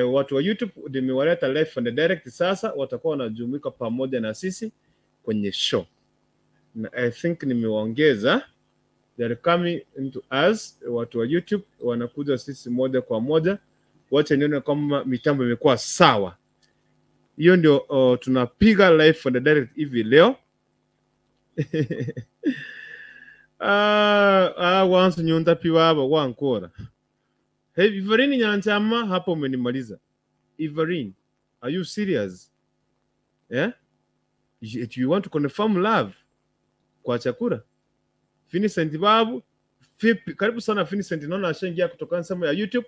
Watu wa YouTube nimewaleta live and direct sasa, watakuwa wanajumuika pamoja na sisi kwenye show, na I think nimewaongeza, they are coming into us. Watu wa YouTube wanakuja sisi moja kwa moja, wacha nione kama mitambo imekuwa sawa. Hiyo ndio tunapiga live and direct hivi leo. Wansu nyunda piwaba wankora. Hey, Ivarini Nyanchama, hapo umenimaliza. Ivarin, are you serious? Yeah? If you want to confirm love kwa chakula. Vincent Babu, vipi? Karibu sana Vincent, naona ashaingia kutoka sehemu ya YouTube,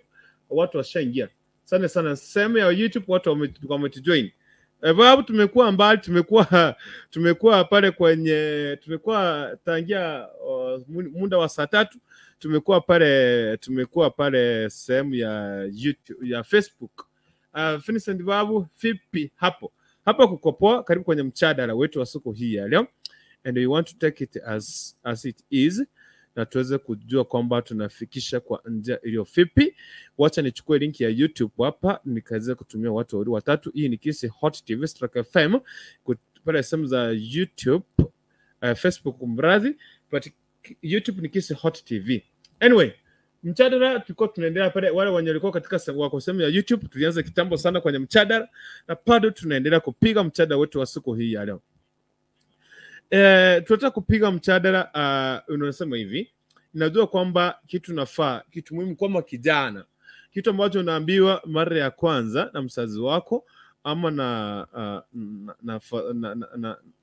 watu washaingia. Sana sana sehemu ya YouTube watu wametujoin. Babu, tumekuwa mbali, tumekuwa pale kwenye tumekuwa tangia muda wa saa 3 tumekuwa pale sehemu ya YouTube, ya Facebook. Vincent Babu, vipi hapo? Hapa kuko poa, karibu kwenye mjadala wetu wa siku hii ya leo. And we want to take it as it is, na tuweze kujua kwamba tunafikisha kwa njia iliyo vipi. Wacha nichukue link ya YouTube hapa nikaweze kutumia watu wawili watatu. Hii ni Kisii Hot TV Stroke FM pale sehemu za YouTube, Facebook mradhi, but YouTube ni Kisii Hot TV. Anyway, mjadala tulikuwa tunaendelea pale, wale wenye walikuwa katika wako sehemu ya YouTube, tulianza kitambo sana kwenye mjadala na bado tunaendelea kupiga mjadala wetu wa siku hii ya leo. Tunataka kupiga mjadala unasema hivi, najua kwamba kitu nafaa, kitu muhimu kama kijana, kitu ambacho unaambiwa mara ya kwanza na mzazi wako ama na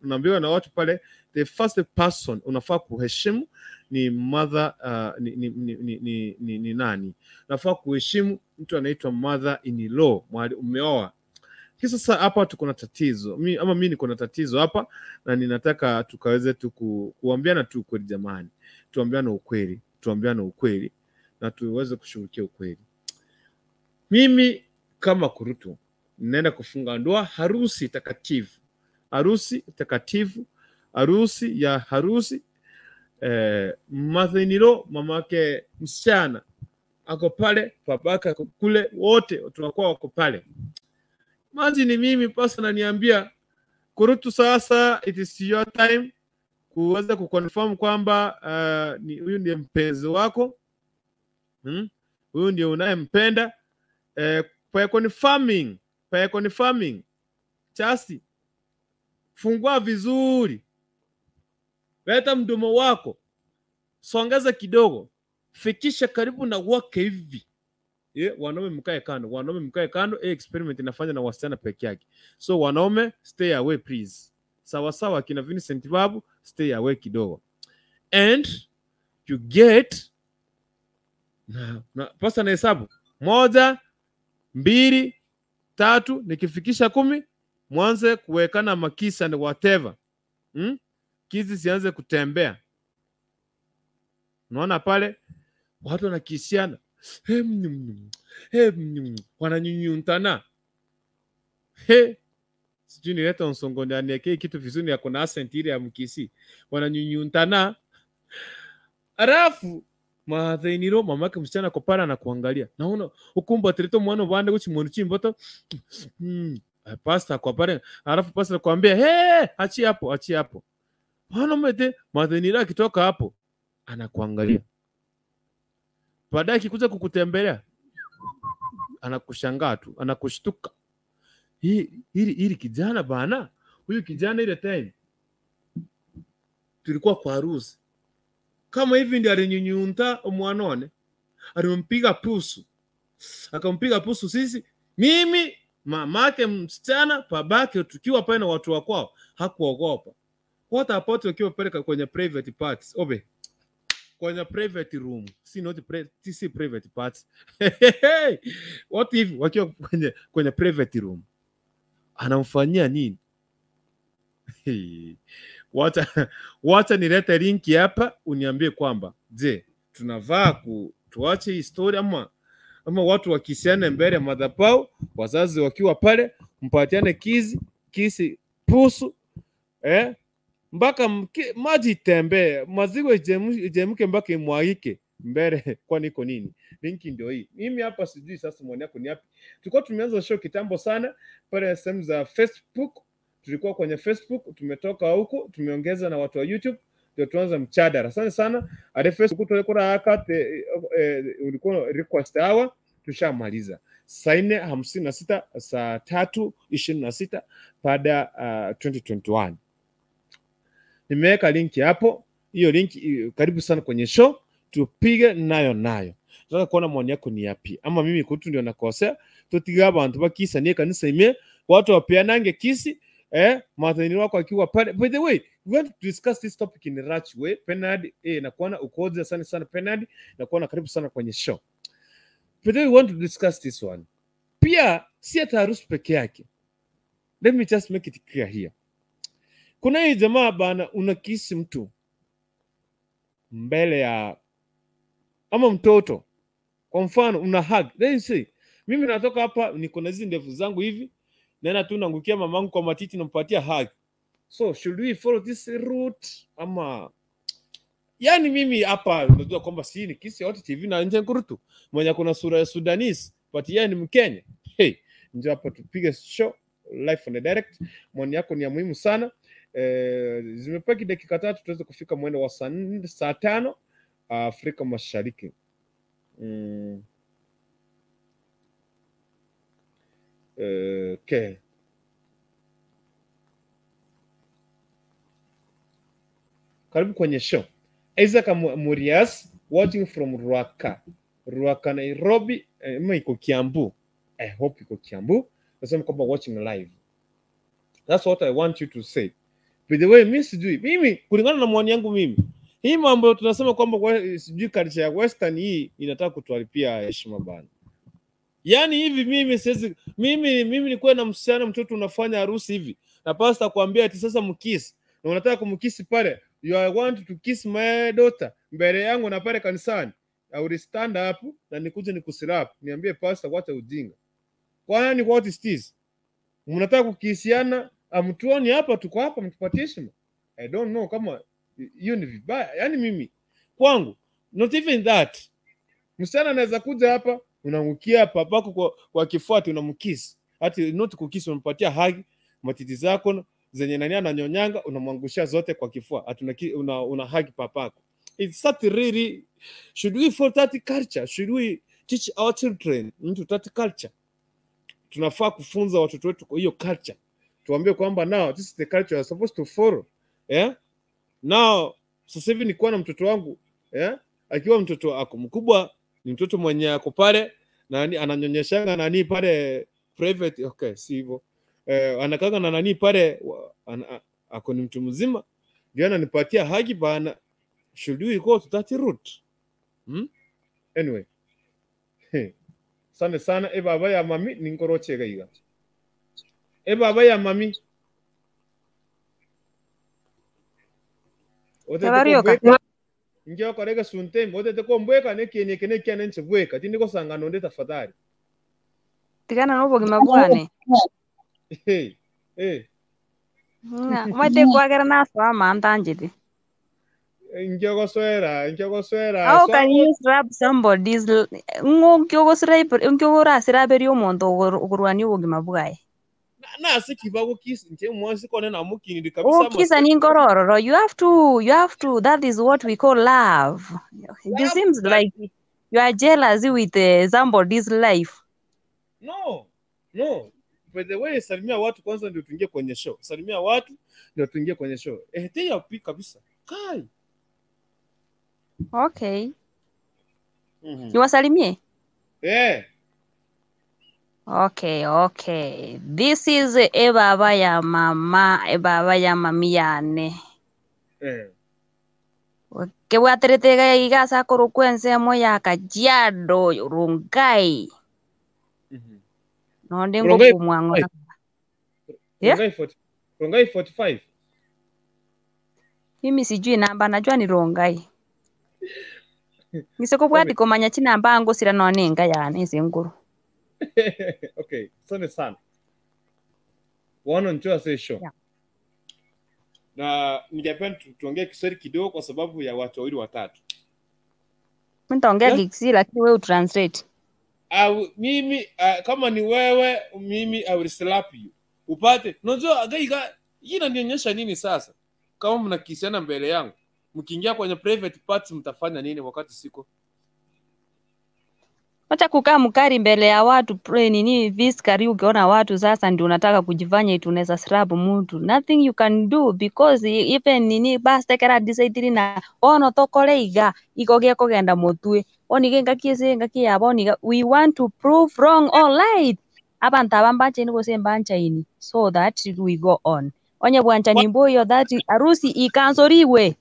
unaambiwa na watu pale, the first person unafaa kuheshimu ni mother, ni nani? Unafaa kuheshimu mtu anaitwa mother in law, mwali umeoa. Sasa hapa tuko na tatizo. Mi niko na tatizo hapa na ninataka tukaweze tu kuambiana tu ukweli jamani. Tuambiane ukweli, tuambiane ukweli na tuweze kushughulikia ukweli. Mimi kama Kurutu ninaenda kufunga ndoa, harusi takatifu. Harusi takatifu, harusi ya harusi. Mother-in-law, mamake msichana ako pale, babake ako kule, wote tunakuwa wako pale. Maji ni mimi pasa ananiambia Kurutu, sasa it is your time kuweza kuconfirm kwamba huyu ndiye mpenzi wako, huyu ndiye unayempenda. By confirming, chasi fungua vizuri, leta mdomo wako, songeza kidogo, fikisha karibu na wake hivi. Wanaume mkae kando, wanaume mkae kando. Experiment inafanya na wasichana peke yake. So wanaume stay away please. Sawa sawa kina Vincent Babu, stay away kidogo. And you get na pasa na hesabu 1 2 3, nikifikisha 10 mwanze kuwekana makisa and whatever. Kizi sianze kutembea. Unaona pale watu wanakisiana. Wananyunyuntana. He, sijui nileta msongo ndani yake kitu vizuri ya kuna accent ile ya Mkisii. Wananyunyuntana. Alafu mother-in-law, mamake msichana ako pale anakuangalia. Naona ukumba tirito mwana bande guchi muntu chimboto. Pastor kwa pale. Alafu pastor akwambia, "Hey, achia hapo, achia hapo." Mwana mete mother-in-law akitoka hapo anakuangalia. Baadaye akikuja kukutembelea anakushangaa tu, anakushtuka. Hili kijana bana, huyu kijana ile time tulikuwa kwa harusi. Kama hivi ndiye alinyunyunta mwanone, alimpiga pusu. Akampiga pusu sisi, mimi, mamake msichana, babake tukiwa pale na watu wa kwao, hakuogopa. What about wakiwa pale kwenye private parts? Obe. Kwenye private room, si not si private parts. What if wakiwa kwenye private room? Anamfanyia nini? Wacha nilete link hapa uniambie kwamba je, tunavaa tuache hii story ama watu wakisiane mbele ya madhabahu, wazazi wakiwa pale, mpatiane kisi pusu, mpaka maji itembee, maziwa ichemke mpaka imwagike. Mbele kwani iko nini? Linki ndio hii. Mimi hapa sijui sasa maoni yako ni yapi. Tulikuwa tumeanza show kitambo sana pale sehemu za Facebook, tulikuwa kwenye Facebook, tumetoka huko, tumeongeza na watu wa YouTube ndio tuanze mchadara. Asante sana. Ale Facebook tulikuwa haka ulikuwa request hour tushamaliza. Saa 4:56, saa 3:26 baada 2021. Nimeweka linki hapo. Hiyo linki karibu sana kwenye show, tupige nayo nayo. Nataka kuona maoni yako ni yapi. Ama mimi kutu ndio nakosea. Tutiga abantu bakisa ni kanisa ime watu wapeanange kisi mathani wako akiwa pale. By the way, we want to discuss this topic in the right way. Penard nakuona ukoje, asante sana Penard, nakuona karibu sana kwenye show. By the way, we want to discuss this one. Pia si hata harusi peke yake. Let me just make it clear here. Kuna hii jamaa bana, unakisi mtu mbele ya ama mtoto. Kwa mfano una hug. Let me say, mimi natoka hapa niko na hizi ndevu zangu hivi, naenda tu naangukia mamangu kwa matiti nampatia hug. So should we follow this route ama yani mimi hapa unajua kwamba si ni kisi yote TV na nje kurutu mwenye kuna sura ya Sudanese but yeye ni Mkenya. Hey, njoo hapa tupige show live on the direct. Maoni yako ni ya muhimu sana. Zimebaki dakika 3 tuweze kufika mwendo wa saa 5 Afrika Mashariki. Okay. Karibu kwenye show. Isaac Murias watching from Ruaka. Ruaka Nairobi, iko Kiambu. I hope iko Kiambu. Nasema kwamba watching live. That's what I want you to say. By the way, mimi sijui. Mimi kulingana na maoni yangu mimi, hii mambo tunasema kwamba sijui culture ya Western hii inataka kutuharibia heshima bana. Yaani hivi mimi siwezi, mimi nilikuwa na msichana mtoto unafanya harusi hivi na pastor kuambia ati sasa mkiss na unataka kumkiss pale, you are want to kiss my daughter mbele yangu na pale kanisani, I will stand up na nikuje nikuslap, niambie pastor wacha ujinga. Kwani what is this? Mnataka kukisiana, amtuoni hapa, tuko hapa, mtupatie heshima. I don't know kama hiyo ni vibaya. Yaani mimi kwangu not even that. Msichana anaweza kuja hapa, unaangukia papako kwa kifua unamkiss. Hata not kukiss, unampatia hug, matiti zako zenye nani ananyonyanga unamwangushia zote kwa kifua. Ati una hug papako. It's that really, should we follow that culture? Should we teach our children into that culture? Tunafaa kufunza watoto wetu kwa hiyo culture. Tuambie kwamba now this is the culture we are supposed to follow. Yeah? Now sasa hivi nikuwa na mtoto wangu, yeah? Akiwa mtoto ako mkubwa, ni mtoto mwenye ako pale nani ananyonyeshanga nani pale private, okay, si hivyo. Anakanga na nani pale ako ni mtu mzima, ndio ananipatia haki bana. Should we go to that route? Anyway. Sana sana e baba ya mami ninkoroche gaiga. E baba ya mami. Tabarioka. Njoo korega sunte otete kombweka ne kenye kene kyane nchibweka tindi kosanga nonde tafadhali. Tigana no bogima bwane. Hey, hey. Nga, mwete kwagera na swa mantanjiti. Njoo koswera. How can you slap somebody's ng'o kyogora siraberia omonto ogorwania obogima bwaye? Na sikiba kisi nje mwasi kone na mukini kabisa. Ukisa ni ngorororo. You have to, that is what we call love. It seems like you are jealous with somebody's life. No. By the way, salimia watu kwanza ndio tuingie kwenye show. Salimia watu ndio tuingie kwenye show. Tia pi kabisa. Kai. Okay. Niwasalimie? Eh. Okay. This is ebaba ya mama, ebaba ya mami yane. Kebwaterete igasa korokwa ensemo ya Kajiado Rongai. Nonde ngokumwang'ora. Yeah? Rongai 45. Mimi sijui namba, najua ni Rongai. Ngisekobwati komanya chinamba ngosira none enka yane ase enkoro. Okay, asante sana. Wana njoo ase show. Yeah. Na ningependa tuongee Kiswahili kidogo kwa sababu ya watu wawili watatu. Mimi nitaongea Yes. Kikisii lakini wewe utranslate. Mimi kama ni wewe mimi I will slap you upate. Unajua gaiga hii inanionyesha nini sasa? Kama mnakisiana mbele yangu, mkiingia kwenye private parts mtafanya nini wakati siko? Wacha kukaa mkari mbele ya watu nini viskari, ukiona watu sasa ndio unataka kujifanya eti unaweza slap mtu. Nothing you can do because even nini bas tekera decide na ono tokore iga igo gekogenda motwe. Oni ngaki ese ngaki ya boni we want to prove wrong all right. Abantu aba mbanchaini gose mbanchaini so that we go on. Onye bwanchani mbuyo that harusi ikansoriwe.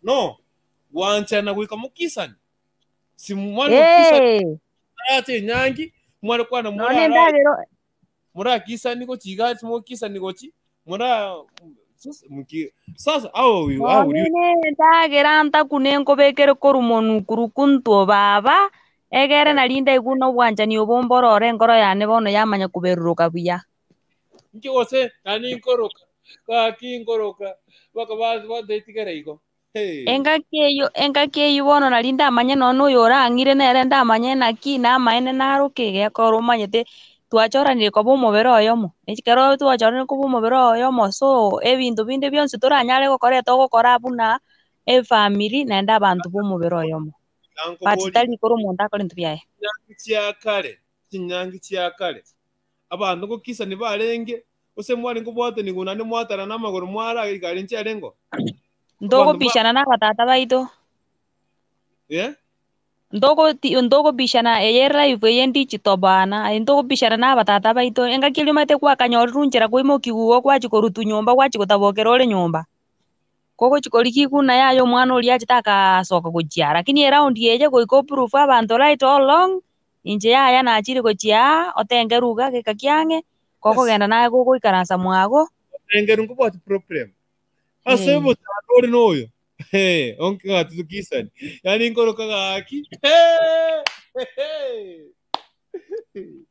No, wanchana gwika mukisani. Si mwari mukisani Hey, ate nyangi mwari kwana none murara ndagero murakisani gochiga mukisani gochi mura sasa muki sasa au au Nonene ndagera ntakune nkobekere korwa monukuru kuntwo baba egere nari ndaigua na obwanchani obo mborore enkoro yane bono yamanya koberuruka buya. Inki gose nani nkoroka gaki nkoroka baka batetigera igo. Hey. Engaki eywo bono nari ndamanye nonye oyo orang'ire nere ndamanye naki namaene naroke gekora omanyete twachoranire koba omobere oyomo. Ekero twachoranire koba omobere oyomo so ebinto binde bionsi toranyare gokora etogokora buna efamily naende abanto ba omobere oyomo. But Nankobori tari kore omonto akore ebinto biaye. chinyangi chia kare, chinyangi chia kare. Abanto gokisani barenge ose mwari nkobwatani nande mwatara n'amagoro mwara igari nchiarengo. Abanto ba Ntogopishana na abatata baito. yeah? Ntogopishana eye live eye digital bana ntogopishana na abatata baito engaki eria omanyete gwakanyorire nchera koimokia igo gwachi korutwa nyomba gwachi gotabokera ore nyomba. Kogochi korigia iguna yaye omwana oria achete akasoka gochia lakini eround eye goika oprove abanto right all along inche yaya nachire gochia otenge ruga geka kiang'e Yes. kokogenda naye gogoikaransa mwago. Engeru nkobwati problem. Ase obotano ore noyo. Hey, onke gatukisani. Yani nkoroka gaki. Hey! Hey!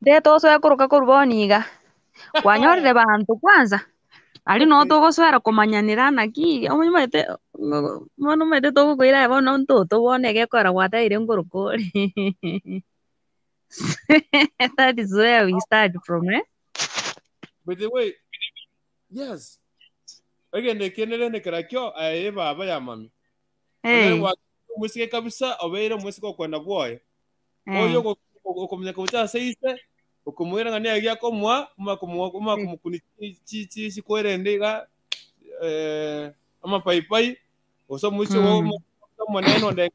Ndeta osoe koroka korwa bono iga kwanyorire banto kwanza aria no togosoera komanyanera naki omanyete bono omanyete togokoira bono ntoto bono egekora gwateire nkoroka ore. That is where we start from, eh? By the way, yes. Egende kenere nekerakio aye baba ya mami. Hey. Onere mwisike kabisa obeire mwisike okwenda bwoye. Oyo okomenya kocha seise okumwira ngani agia komwa kuma kuma kumukuni chi chi chi kwerende iga amapaipai oso mwisike omoneno nde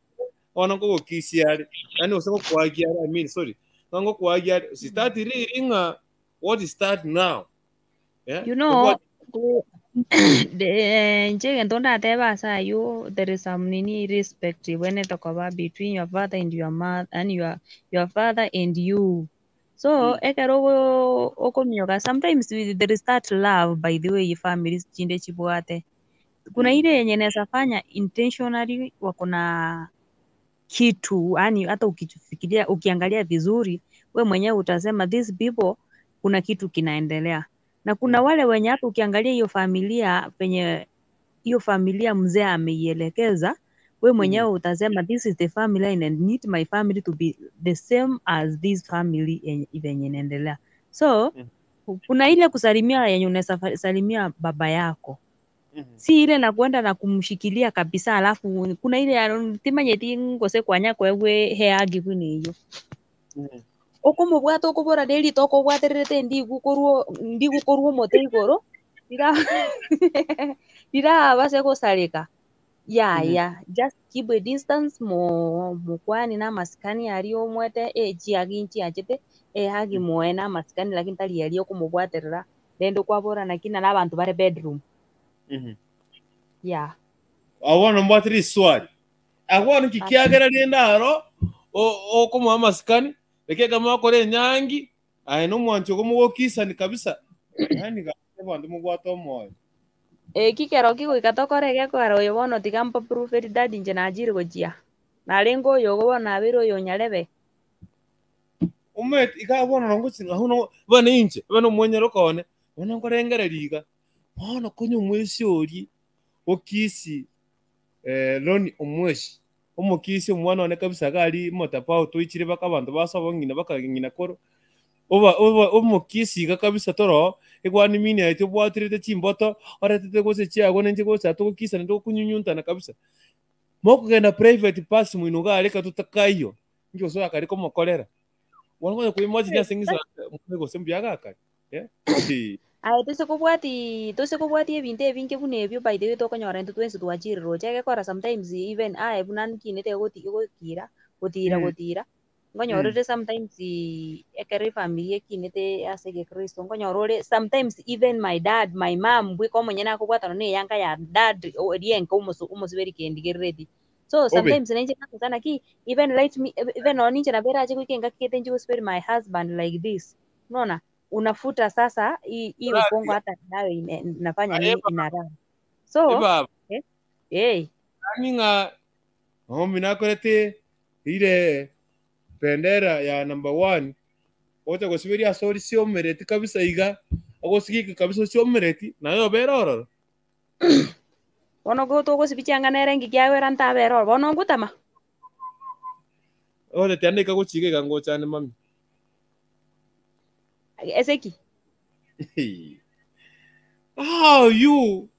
ono ngokokisia yani oso kokwagia I mean sorry ngo kwagia start riringa what is start now. Yeah? You know, nche gento ndateba ase aywo there is some nini respect when it talk about between your father and your mother and your father and you. So ekero okomioka sometimes there is that love by the way families chinde chibwate. Kuna ile yenye naweza fanya intentionally wako na kitu yani hata ukifikiria ukiangalia vizuri we mwenyewe utasema these people kuna kitu kinaendelea. Na kuna wale wenye hata ukiangalia hiyo familia penye hiyo familia mzee ameielekeza we mwenyewe utasema this is the family and I need my family to be the same as this family venye inaendelea. So kuna ile kusalimia yenye unaweza salimia baba yako. Si ile na kwenda na kumshikilia kabisa alafu kuna ile timanyeti ngose kwanya kwewe heagi kwini iyo. Okomobwata okobora reri tokobwatererete ndigukorwo omote igoro rirabase gosareka yaya just keep a distance mokwani na masikani aria omwete chiagi nchiachete ehagi moe na masikani lakini tari aria okomobwaterera rende okwabora naki na abantu bare bedroom. Yeah. Awono mbwatire iswali awono kikiagera rende aro okomoa amasikani reke kama akore enyangi aye nomwanchi okomogokisani kabisa yani abanto mobwate omoyo kikero kigoika tokore gekogera oyo bono tiga mpa proof eri daddy inche nachire gochia narenge oyo ogo bono nabere oyo nyarebe omanyete iga bono nongochi ahu bono inche bono omwenyere okone bono nkorengereria iga bono konya omwesi oria okisi Loni omweshi Omokisi omwana one kabisa iga aria motapao toichire baka abanto basoa ng'ina baka ng'ina koro. Oba oba omokisi iga kabisa toro, egwani mini aye tobwaterete chimboto, oretete gose chiago na inche gocha togokisana togokunyunyuntana kabisa. Mokogenda private parts moino iga aria ekero totakaiyo, inki gose orakare komokorera? Bono konya koimagine ase ng'isa gose mbuya agakare, eh, hee. Aye tose kobwati tose kobwati ebinto ebinge buna ebio by the way tokonyora intwe twensi twachire roche egekora sometimes even aye buna nkinete egoti egokira gotira gotira nkonyora ore sometimes ekero efamiri ekinete ase egekristo nkonyora ore sometimes even my dad my mum bweka omonyene akobwatana na eyanga ya dad eria enke omoso omosiberi kendigerereti. So Obe. sometimes nainche nagosa naki even let me even nonye ninche nabo erache goika engaki gete inche gosiberi my husband like this unaona unafuta sasa hii hii ubongo hata nayo ine- inafanya Aye nini inarara so Ebaba. eh, eh Yaani ng'a ombi nakorete ire bendera ya number one ogocha gosiberia ase ori siomereti kabisa iga ogosigika kabisa osiomereti naye obere ororo. Bono ko togosibia chianga nere ngiki agwera ntabere ororo bono ngotama. Ogotetia tianda ika gochiga iga ngochane mami. Ase ki? How you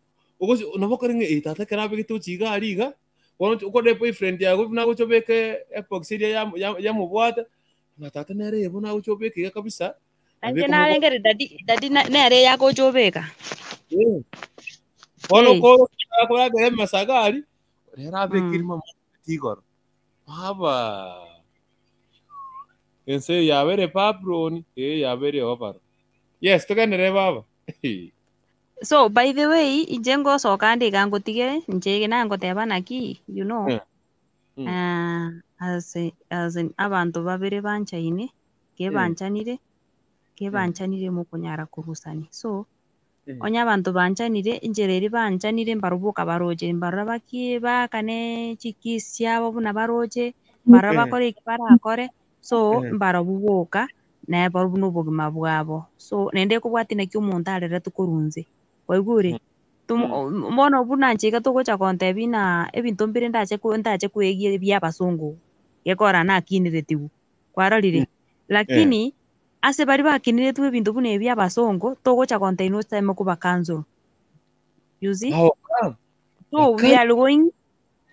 ogochi nabo okore ng'a eh tata ekero abegete gochia iga aria iga, bono okore boyfriend yago buna agocha obeke ebox eria ya ya yamobwate, ng'a tata nere eye bono agocha obeka iga kabisa, Nainche abeke omogo narengere daddy daddy na- nere eye agocha obeka. Eh. Bono Eh. okoro akoragera emasaga aria, rero abekeri Mm. mama igoro. Baba ense eye yabere Babuloni, eye yabere obaro. Yes, togenderere baba. So by the way, inche ngosoka nde iga ngotige, inche iga nangoteba naki, you know, Eh. Mm. ah, as, as in abanto babere banchaine, kebanchanire, kebanchanire mokonyara korusani. So, onye abanto banchanire, enchera eria banchanire mbarobwo boka baroche, mbarora bakie baakane chikiss chiabo buna baroche, mbarora bakore eki barakore, so mbarobwo boka, naye barobwo na obogima bwabo. So naende ekobwatia naki omonto areretwe korwa inse, kwaigure? Tomo bono buna inche iga togocha kontebia ng'a ebinto mbire ndache ko ntache koegia bia abasongo, gekora nakineretigwe, kwarorire? Lakini Ase baria bakineretwe ebinto buna ebi abasongo, togocha gontebia nostime koba council. You see? How come? So we Bakari- are going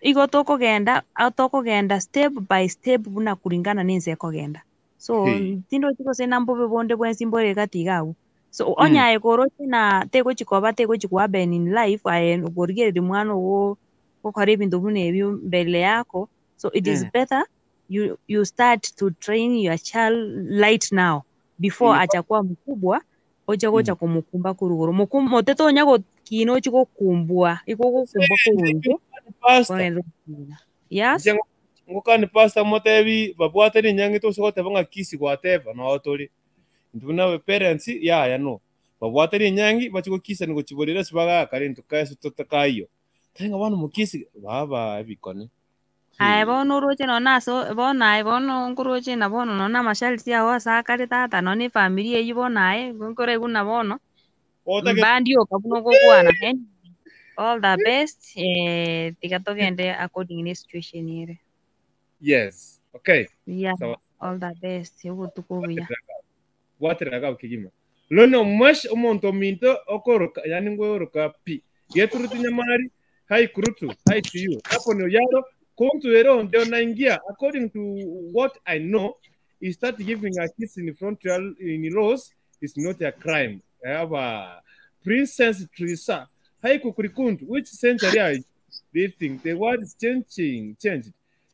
igo tokogenda ah, tokogenda step by step buna kulingana nense ekogenda. So Hey. tindochi gose na mbobe bonde bwensi mbore gati iga abwo. So onye aye koroche na tegochi koba tegochi ko happen in life aye korigereria mwana ogo gokora ebinto buna ebio mbele yako, so it is better you, you start to train your child right now before acha kuwa mkubwa oche gocha komokumba korwa igoro Mokum- mote tonya gokina ochi gokumbwa igo ogokumbwa korwa inse Pastor, ogende gokina yes inche ngokani pastor motebi babwate rinyangi tose goteba ng'a kisi gwateba noo tore. Intwe buna parents yaya no. Babwate rinyangi bachi gokisani gochiborera ase bagakare intwe kaeso totakaiyo. Tari ng'a bono mokisi baba ebikone. Aye bono oroche nonye na ase bono aye bono nkoroche na bono nonye na amasharti ao ase akare tata nonye na efamiri eywo bono aye nkoraigwe buna bono Otagete mbandioka buna ogokwana anyway all the best tiga togende according ne situation ere. Yes. Okay. Yeah, Sawa. all the best obotuko obuya. Bwaterera gabo kegima. Lono mwash omonto ominto okoroka yani ngweoroka pi. Geturuti nyamari hi kurutu hi to you. Hapo ni oyaro kuntu ero ndio naingia according to what I know is start giving a kiss in front of in laws is not a crime. Aba Princess Trisa hi kukurikuntu which century are you living? The world is changing changed.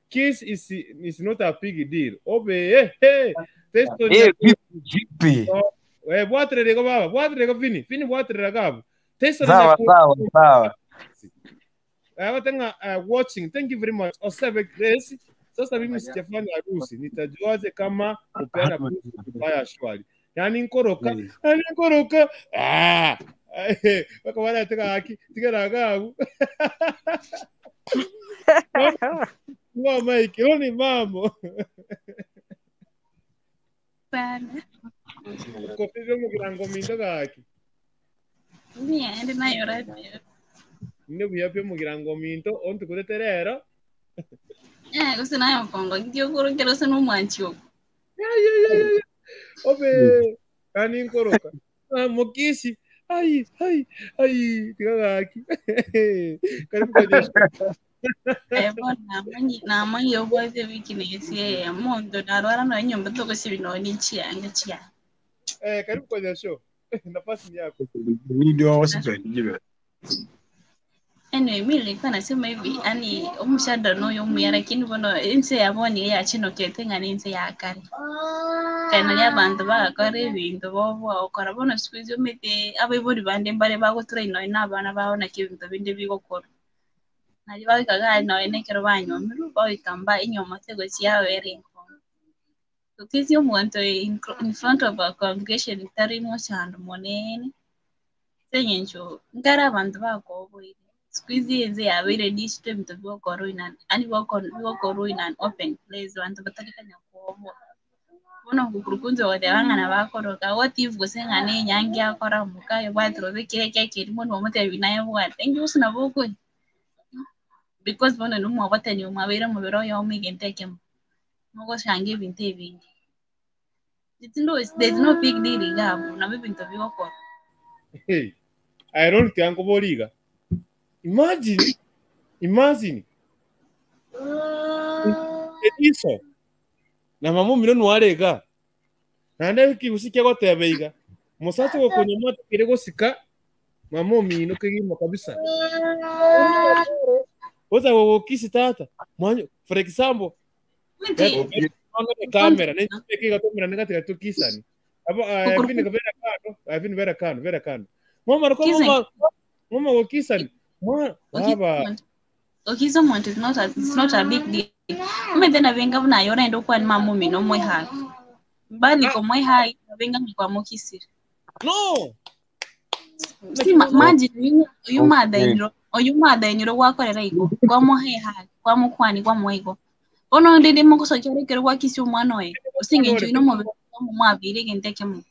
Kiss is is not a big deal. Obe eh hey. Testo Eh, vipi vipi? Eh, bwaterere ko baba, bwaterere ko Vini, Vini bwaterere gabo. Testo Sawa sawa sawa. Abatenga watching. Thank you very much. Osebe Grace. Sasa mimi sijafanya harusi, nitajuaje kama kupeana busu vibaya shwari? Yaani nkoroka, yaani nkoroka. Ah. Baka wala tega haki, tega ragabu. Mwa Mike, oni mamo. Sana. Kofi byo mugirango mindo gaki. Niende nayo radio. Nne buya byo mugirango minto ontu kurete rero. Eh, gose naye okongo nki okorokera gose nomwanchi oko. Ay, Obe, kani nkoroka. Ah, mokisi. Ai, ai, ai, tiga gaki. Karibu kwenye show. Eh, bono namanyi namanyi obwate weakness eye omonto narwara nonya enyomba togosibi nonya ne chianga chiaye. Eh, karibu kwenye show. Nafasi ni yako. Ndio wasipendi. Anyway, mi nilikuwa nasema hivi, yani omushada noyo omuya lakini bono ense yabonire yachinokete ng'a nense ya kare. Kare nari abanto bagakora ebinto boboa gokora bono siku hizi omanyete abaibori bande mbare bagotura nonya na abana babo naki ebinto binde bigokorwa. Nari bagoika iga nonya na ekero banyomirwe bagoika mba enyiomo tegochi yabera enkongu. Tokisia omonto in front of a congregation tari mochando monene, ase eng'encho nkare abanto bakoboire, siku hizi ense yabeire digital ebinto bigokorwa in an yaani bigokorwa in an open place abanto batari konya kooboa. Bono ngokurukuncha goteba ng'a nabo akoroka what if gose ng'a na enyangi akora omokaye obwatire obekire ekeki eria bono omotebi naye obwate inki gose nabo okonya? Because bono intwe mwabwatani mwabeire omobere oyomo egento ekemo, mogochanga ebinto ebinge. Tindochi there is no big deal iga abwo nabo ebinto bigokorwa. Hey, aye Ronnie tiga nkoborie iga. Imagine, imagine. Eriso na mama omino nware iga. Naende ekegusii kegoteba iga, mosacha ogokonywa atakire gosika mama omino kegima kabisa. Oza gogokisi tata, mwanyo, for example, kamera nekigatomera negatika tukisani. Abo vini vera kando, vini vera kando, vera kando. Mama ko mama mama gokisani. Mwa baba Okisa omonto is not a, it's not a big deal. Omanyete nabenga buna aye oraende okwane mama omino omoe hug. Mbani komoe hug nabenga ng'a kwamokisire. No. Si imagine oyu oyu mother-in-law oyu mother-in-law gwakorera igo kwamoa ehug kwamokwani kwamoa igo. Bono onde rende mogosokia ore ekero gwakisia omwana oye ase eng'encho oino omobere oyomo mwabeire egento ekemo.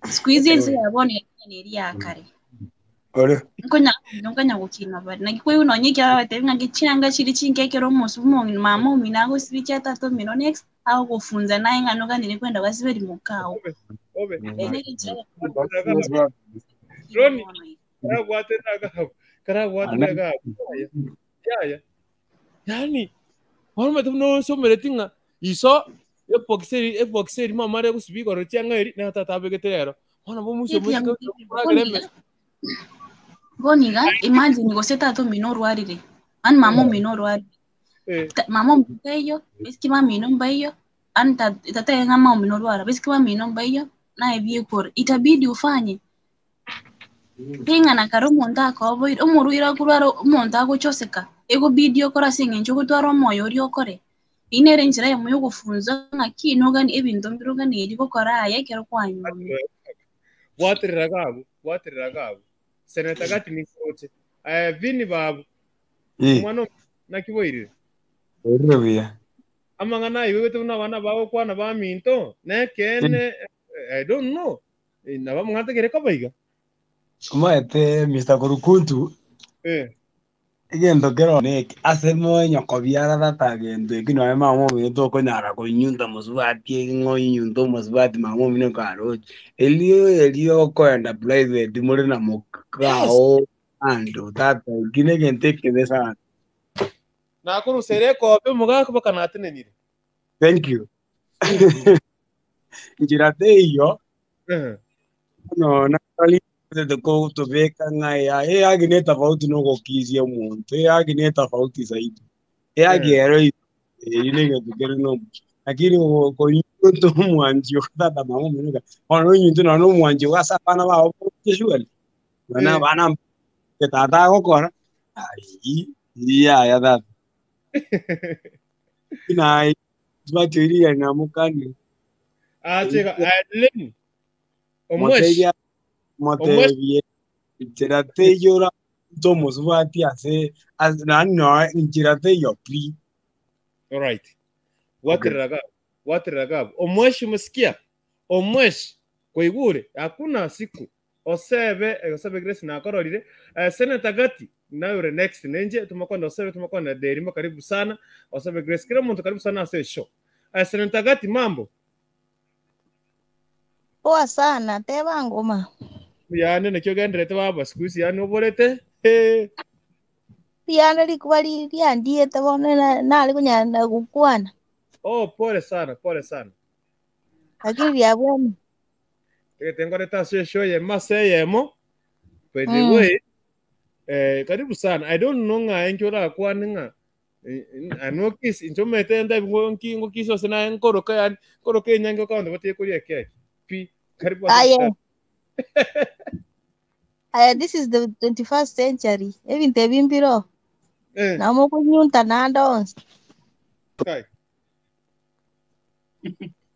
Siku hizi ense ya bono yakinire neri ya kare. Ore. Nkonya nkonya gokina bare. Naki koigwa nonye ekero bagotebi ng'a chianga chiri chinke ekero omosu omong'ina mama omino agosibia chia tata omino next agogofunza naye ng'a noganire kwenda gwasiberi mokao. Obe, obe. Ere enchera Ronnie. Karagwate nagabo. Karagwate nagabo. Yaya. Yaya. Yaani bono omanyete buna osomereti ng'a iso ebox eri ebox eri mama are gosibia igoro chiang'a eri na tata abegete rero. Bono nabo omosomereti koragera emesa. Bono iga imagine gose tata omino orwarire yaani mama omino orwarire mama omino taiyo basically bamino mbaiyo yaani tata ng'a mama omino orwara basically bamino mbaiyo naye biekore itabidi ufanye ring'ana kare omonto akoboire omorwaire akorwara omonto agochoseka egobidi okore ase eng'encho ogotwara omoyo oria okore. Eyio nere enchera eyemo ya ogofunza ng'aki nogani ebinto mbiroganeiri gokora aya ekero kwanyomire. Bwaterera gabu, bwaterera gabu. Senator gati ninkoroche. Aya Vini babu, omwana naki boirire? Boirire buya. Amang'ana aigwete buna abana bagokwana baminto, nekeene I don't know. Nabo amang'ana tagere koba iga. Omanyete Mr. Korukuntu, egento kero neke ase monyoko biara tata gento eki nonya mama omino tokonyara konyunta mosubati ng'a onyunte omosubati mama omino karoche. Erio erio okoenda private more na mokao ando tata eki negento ekebe sana. Nakorusera ekobe omogaka mpaka natenenire. Thank you. Nchera teiyo nona kotobeka ng'a ya eyagi ne tofauti nogokisia omonto eyagi ne tofauti zaidi eyagi ero eri negento kere nomo lakini konyunta omwanchi tata mama omino bono onyunte nonya omwanchi ase abana bao surely nonya abana tata agokora ai yaya tata naye batioria namokani Achega Leni omweshi motebie nchera teiyo ora omosubati ase nani no nchera teiyo please. All right. Bwaterera gabu, bwaterera gabu. Omweshi umesikia? Omweshi kwaigure hakuna siku. Osebe, Osebe Grace nakororire. Senator Gati, naye ore next nenche, tomakwane Osebe, tomakwane na Derima, karibu sana. Osebe Grace, kera omonto karibu sana ase eshow. Senator Gati, mambo? Poa sana, teba ngoma. Yane naki ogenderete baba, siku hizi yaani oborete. Hey. Riana rikuba riandiete bono nare konyara gokwana. Oh, pole sana, pole sana. Lakini riabwene. Tegete ngorete ase eshow eyemo ase eyemo. By the way, karibu sana. I don't know ng'a enki orakwane ng'a anokisi inchomete enda nki ngokisi ose naye nkoroka yani nkoroka enyange okabanto batige koria ekeki. Pi, karibu ase Aye. mchadala. Aye, this is the 21st century. Ebinto ebi mbiro. Nabo mokunyunta naende onsi. Kai.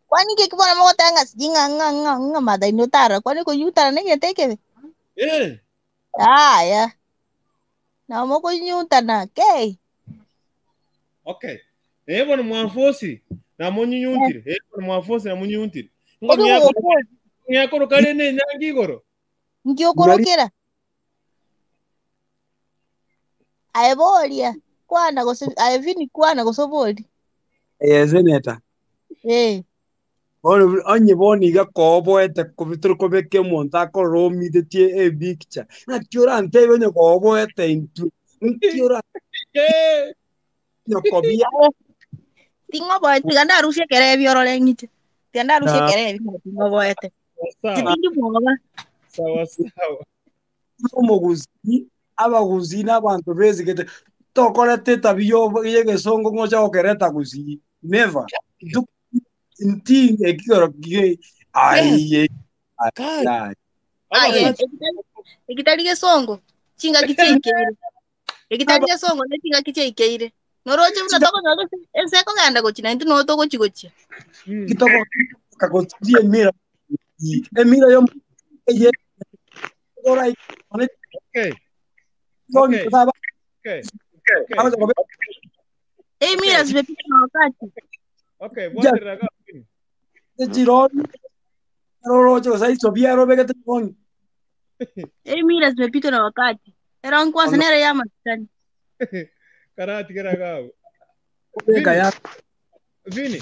Kwani inki bono mogoteba ng'a sijui ng'a ng'a ng'a ng'a mother otara kwani konyuntana na egento ekebe? Yaya. Nabo mokonyuntana kei. Okay. Bono mwafosi namonyunyuntire. Bono mwafosi namonyunyuntire. Ori ogofosi. Ng'akoroka rende enyangi igoro. Nki okorokera? Aye boria kwana gose aye Vini kwana gose obori. Senator. Bono onye bono iga koboete tore kobeka omonto akorora omitetie epicture. Naki orantebie onye koboete intwe. Nki ora nyokobia. Ting'oboete tiga ndarusie ekerebi orore ng'iche. Tiga ndarusie ekerebi ting'oboete. Sawa. Titindi mwoba. Sawa sawa. Omogusi, abagusi na abanto besigete tokorete etabi y'egesongo ng'ocha gokereta gusii. Never. Nti ekigoro kie ai ai. Aye, ekitari gesongo chingaki chiaikeire. Ekitari gesongo ne chingaki chiaikeire. Noroche buna tokonyora ense ekogenda gochia naintwe nigo togochi gochia. Kitoko kagotirie emira. Emira yo eye ora Okay. Okay. Okay. Emira zimepita na wakati. Okay, bwaterera ga. Chironi. Roroche gose biaro begete chironi. Emira zimepitwa na wakati. Era nkwasa nere ya masikani. Karatigera gabo. Beka ya Vini.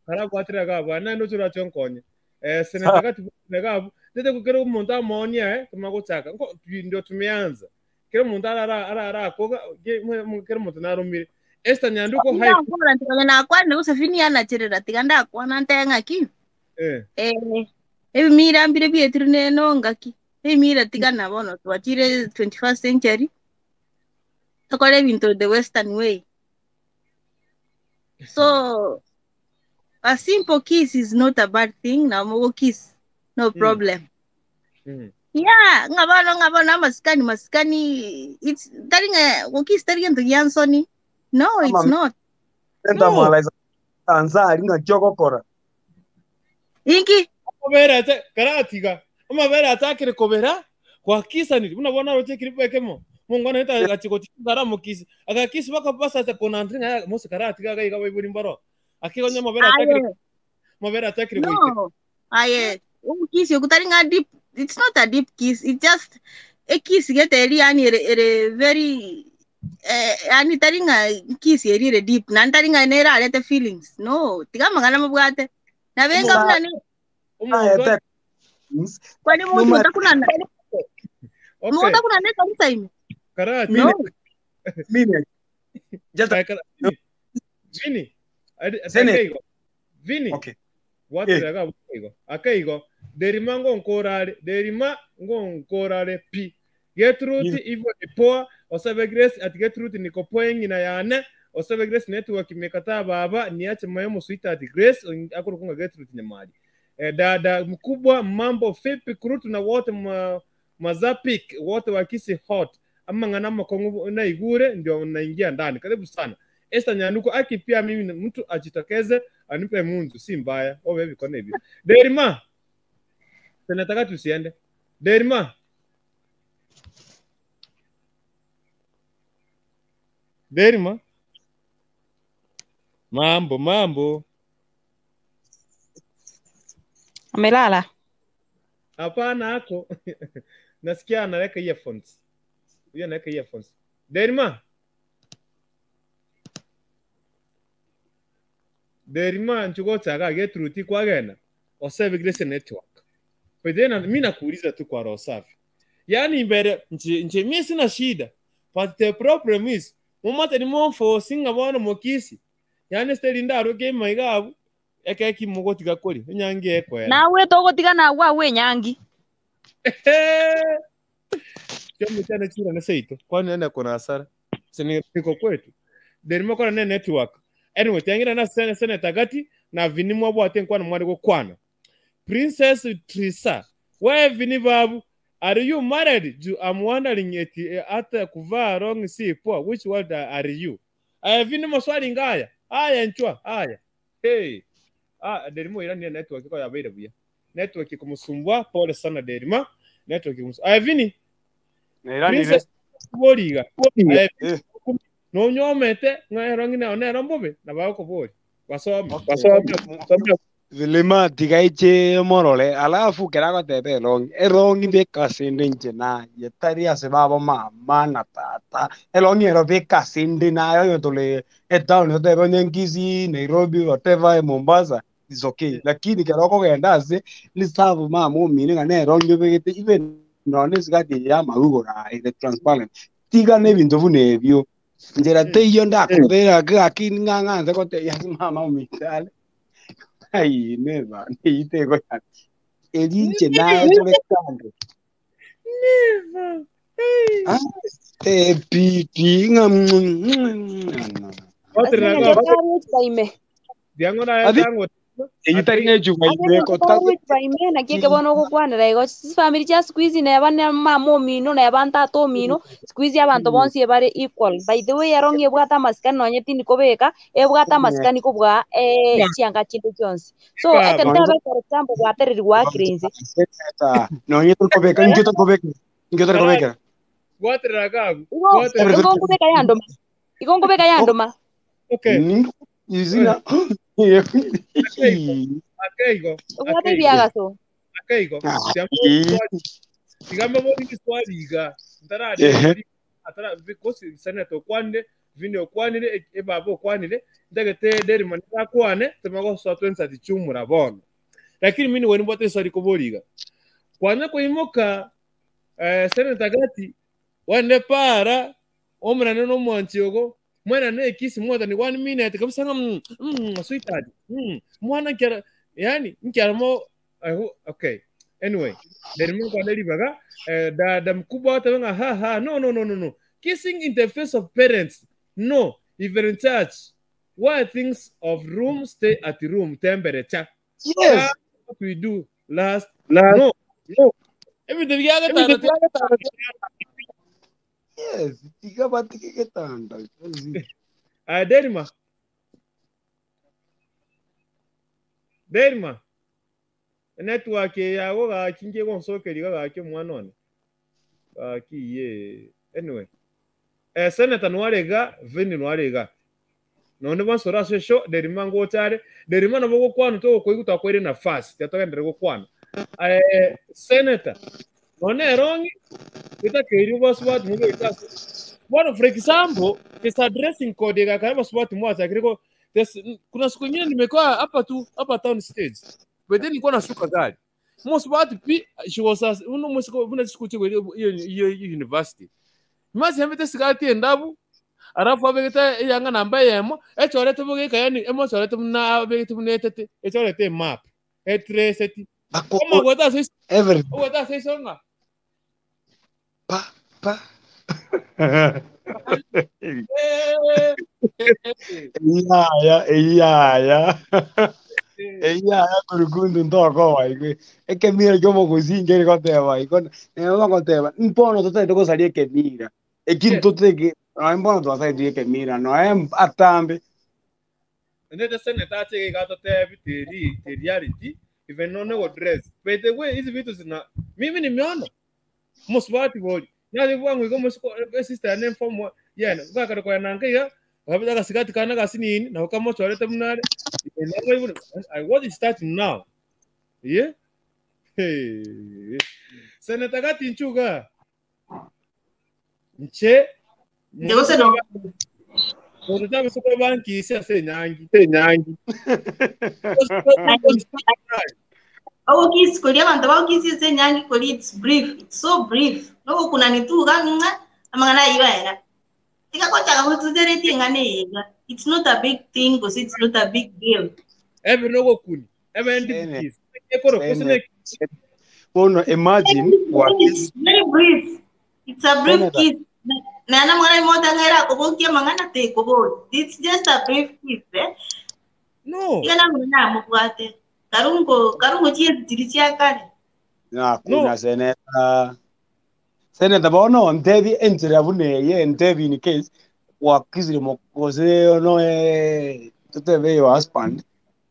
Karabwatira gabo. Ana ndo chura chonkonye. Seneta kati gabo. Tete kukera omuntu amonia tumagochaka. Nko ndio tumeanza. Kera omuntu arara arara koga kera omuntu narumire. Esther Nyanduko hai. Ndakora ntikanya nakwana gose Vini anacherera tiga ndakwana nteng'aki. Ebimira mbire bietire neno ngaki. Ebimira tiga nabono twachire 21st century. Tokore ebinto the western way. So a simple kiss is not a bad thing. Na mogo kiss, no problem. Yeah, ngabano ngabano masikani masikani it's taringa go kiss taringa nto yansoni. No, it's not. Enda mwalaiza anzari ng'aki Inki amabere ate karatiga amabere atakire kobera kwakisaniri buna bona roche kiripo ekemo mungwana eta achikochikara mukisi akakisi bakapasa ata kona andringa mose karatiga gaiga baiburi mbaro akigonya amabere atakire amabere atakire No. Aye, umukisi okutaringa deep. It's not a deep kiss. It's just a kiss get eri yani ere very yani taringa kiss eri ere deep. Na taringa nera alete feelings. No, tiga mangana mabwate. Na benga buna ni kwani muntu utakunana. Okay. Muntu utakunana kanisa ime. Karati. No. Mimi. Jata. Vini. Akaigo. Vini. Okay. Watiraga akaigo. Akaigo. Derima ngo nkorare. Derima ngo nkorare pi. Gertrude hivyo ni poa. Osebe Grace at Gertrude niko poa ngina yane. Osebe Grace network imekataa baba niache moyo sweetheart Grace akuru Gertrude nyamali. Dada mkubwa mambo vipi kurutu na wote mazapik wote wakisi hot ama ngana makongo na igure ndio naingia ndani. Karibu sana Esther Nyanduko aki pia mimi mtu ajitokeze anipe munzu si mbaya. Oh baby kona hivi. Derima. Tunataka tusiende. Derima. Derima. Mambo mambo. Amelala. Hapana ako. Nasikia anaweka earphones. Huyo anaweka earphones. Derima. Derima nchugochaga getruti kwagena. Osebe grace network. But then mimi nakuuliza tu kwa roho safi. Yaani mbere nje nje mimi sina shida. But the problem is mumate ni momfosinga bono mokisi. Yaani steli ndaro ke maigabu ekeki mugotiga kori enyangi ekwera. Nawe togotiga nawe agwo enyangi. Chombo chane chira na seito. Kwani nenda kuna hasara. Sini niko kwetu. Derima kora ne network. Anyway, tiangira na sene sene tagati na vini mwabo ate nkwana mwari kwana. Princess Trisa, where vini babu? Are you married? Ju, I'm wondering eti hata kuvaa wrong si poa. Which world are you? Aya vini maswali ngaya. Aya nchwa, aya. Hey. Ah, Derima ira ni network kwa yabaire buya. Network kumusumbua, pole sana Derima. Network kumusumbua. Aya vini. Princess boriga. Aya nonyomete ng'ero ng'ina onero mbobe na bagokobori. Basome. Basome. Vilima tigaiche morore alafu keragoteba erongi erongi bekasende inche naye tari ase babo mama na tata erongi ero bekasende nayo oyo tore etown otebe onye Kisii Nairobi whatever Mombasa is okay lakini kero okogenda ase risabu mama omine ng'a na erongi obegete even nonye esigati ya amagugoro ere transparent tiga na ebinto buna ebio nchera teiyo ndakobera gaki ng'ang'anse gotebia ase mama omino are Ai, never. Neitego ya. Erinche naye tore kando. Never. Hey. Ah, pi pi nga. Otre na Ime. Diango na Adi- tango. Eyitari ng'echuba ime kota. Ime naki eke bono ogokwanera igo chifamiri chia siku hizi neba na mama omino neba ntata omino siku hizi abanto bonsi ebare equal. By the way ero ng'ebwate amasikani nonye tindi kobeka ebwate amasikani kobua chianga chinde chionsi. So Baba. ekero tebe for example bwatereri gwakire inse. No, nyo torikobeka, nyo torikobeka. Nyo torikobeka. Gwaterera gabu. Igo Gwaterera. igo nkobeka yandoma. Igo nkobeka yandoma. Okay. Izina. Akeigo. Obwate ebiagaso. Akeigo. Tigambo bori kiswali iga. Ntara atara because senator okwanire vini okwanire ebaba okwanire ndagete derima ndakwane temagosoa twensati chumura bono. Lakini mimi weni mbwate swali koboriga. Kwanya kuimuka senator gati wende para omurane n'omwanchi ogo mwana ne kisi more than 1 minute kabisa nga sweetheart mwana nkyara yani nkyara mo okay anyway derima kwa nelibaga dada mkubwa watu nga ha ha no no no no no kissing in the face of parents no even in church why things of room stay at room temperature Yes. what we do last no no everything Yes, tiga batike ketanda. Derima. Derima. Network yago gaki ngiye gonsokerira gaki omwana one. Gaki ye. Anyway. Senator nwarega, Vini nwarega. Nonde bansora ase show Derima ngochare. Derima nabo gokwana to koiguta kwere nafasi. Tiatogendere gokwana. Senator. None erongi itakeiri basubati mube itasi. Bwana, for example, it's a dressing code ya kama basubati mwacha kiriko. Kuna siku nyingine nimekuwa hapa tu hapa town stage. But then nilikuwa nashuka gari. Mosubati pi she was as uno musiko una siku chiko hiyo university. Mazi hambete sigati endabu. Arafu abegeta yanga namba yemo echorete bugeka yani emo chorete mna abegete munetete echorete map. Etrace Koma gweta sisi Every gweta sisi onga. pa pa. Eyaya, eyaya. Eyaya kurukundu ntoko waigwe. Ekemira kyomo kusinge goteba iko. Ne goteba. Mpono totete gosaria ekemira. Ekintu totete no mpono twasaidie ekemira no em atambe. Ndete senator achege gato tebi teri reality even no no dress. By the way hizi vitu zina mimi nimeona mosubati boli. Naje bwangu iko mosiko sister ne form yena ngakare kwa nange Kabisa kasikati kana kasinini na kama chorete mnare. I what is starting now. Yeah. Hey. Seneta Gati Nchuga. Nche Ndegose no Mundu tabisuko bankisi ase enyangi. Ogokisi kori abanto bagokisi ase enyangi kori it's brief, it's so brief. Nogokunani tuga ng'a amang'ana ayio aera. Tiga gochaka gotuzeretie eng'ana eye iga. It's not a big thing gose it's not a big deal. Ebe nogokuni. Ebe Sene. ndipikisi. Ekoro Sene. kusine Bono imagine It's very brief. It's a brief Senator. kiss. Nana mwana mota ngera kobokia mang'ana te kobo. It's just a brief kiss eh. No. Iga na mwana mubwate. Karungo karungo chiezi chiri chiakare. Nakuna No. seneta. Seneta bono ntebi enzira bune ye ntebi in case wakizire mokose no tutebe your husband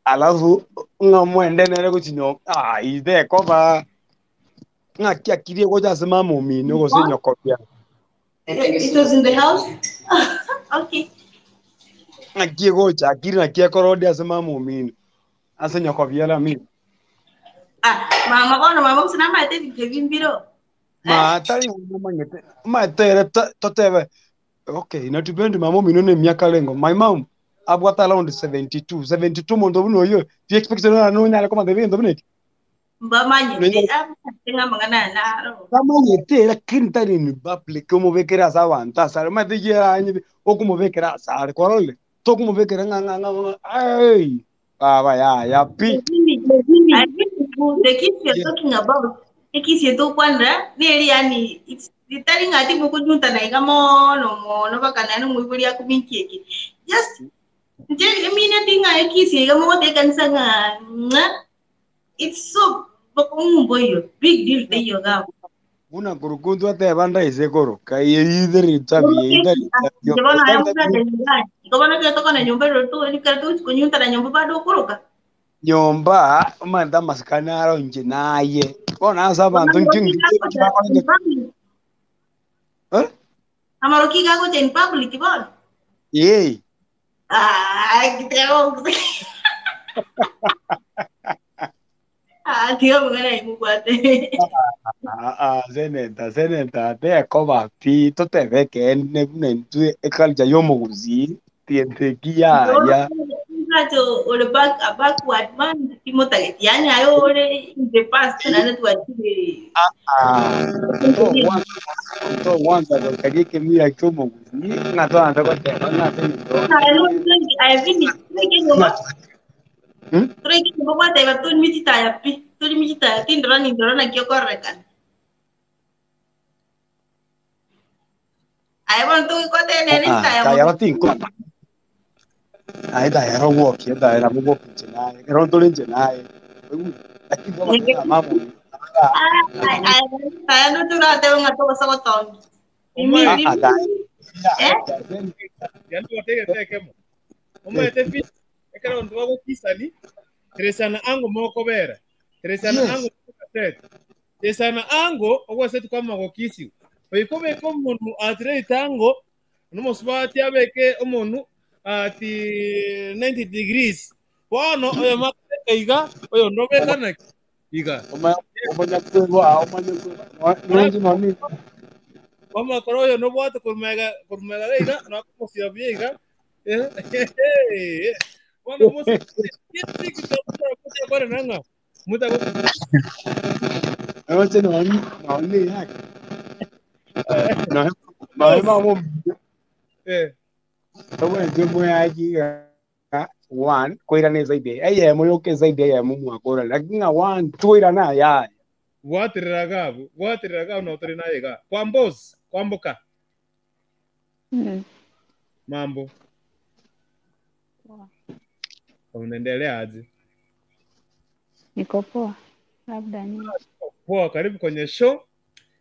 alafu ng'amwende nere guchinyo ah ide koba ng'aki akirie gocha ase mama omino gose nyokobia It was in the house. Okay. ng'aki egocha akiri naki ekorodi ase mama omino ase nyokobia la mino. Ah, mama bono mama usina mate bimbiro. Ma tari manyete matere totebe okay inatubendi mama omino ne miaka lengo my mom abwata around 72 72 mondo buno oyo ti expect na no nyale koma debe ndo Mbamanye Nenya- ah mang'ana naro. tamanyete lakini tari in public omobekera ase abanto asare omanyete yeranye okomobekera asare kwarorire tokomobekera ng'a ng'a ng'a ng'a ai baba yaya pi. I think the kiss you're talking about, ekisi etokwanra neri yani it's itari ng'ati mukunyuta iga mono mono baka nani mwibuli akuminki eki. Just nje emine tinga ekisi iga mogote kanisa ng'a ng'a it's so bokumbo iyo big deal te iyo ga. Buna kurukuntu ateba ndaise koroka yeithere tabi yeithere Ndibona ayamukate ngobona ke tokona nyumba ro tu ni kare tu kunyuta na nyumba bado kuruka. Nyomba omanyete amasikani aro inche naye bono ase abanto nki Eh? Amaroki gago in public bono. Ee. Ah, tengo. Ah, tío, mugana imugwate. Ah, ah, seneta seneta tekoba pi totebe kene buna intwe eculture yomoguzi tienteki yaya. Nacho ore back a backward man timotageti yani ayo ore in the past na twachire. Ah, to wanza gokaria ekemira kia omoguzi ng'a twanse goteba ng'a ase eng'encho I finish. Hmm? Tureke nyumba gwateba turi michitaya pi turi michitaya tindora nindora nakio korekana. Aye bono tugikote nene Ah, chitaya kaya batinko aye tayara gwokia tayara mugwokia inche naye ekero ntore inche naye lakini bono mama Aya ndo turateba ng'a togosa gotongi. Omae. Ah, ah, Eh? Yandu wategete ekemo. Omaete fi ekero bantu bagokisani teresana ango mokobera. Teresana ango set. Teresana ango ogwaseti kwa magokisi. Oikobeka omondu atirete ango nomosubati abeke omondu ati 90 degrees. Bono oyo makobeka iga oyo ndobeka naki iga. Omanya kwebwa omanya kwebwa nonye noni Bamakora oyo nobwate korumega korumega iga nakomosira buya iga. Bono mosi kore nanga mutago nonye noni noni yake noni mama Tobwente mwaji one koirana zaidi eyemo yoke zaidi eyemo mwakora lakini ng'a one toirana yaya bwatirira gabu bwatirira gabu na utari naye ga kwambos kwamboka Mambo. Poa. Unaendelea aje? Niko poa. Labda ni Poa, karibu kwenye show.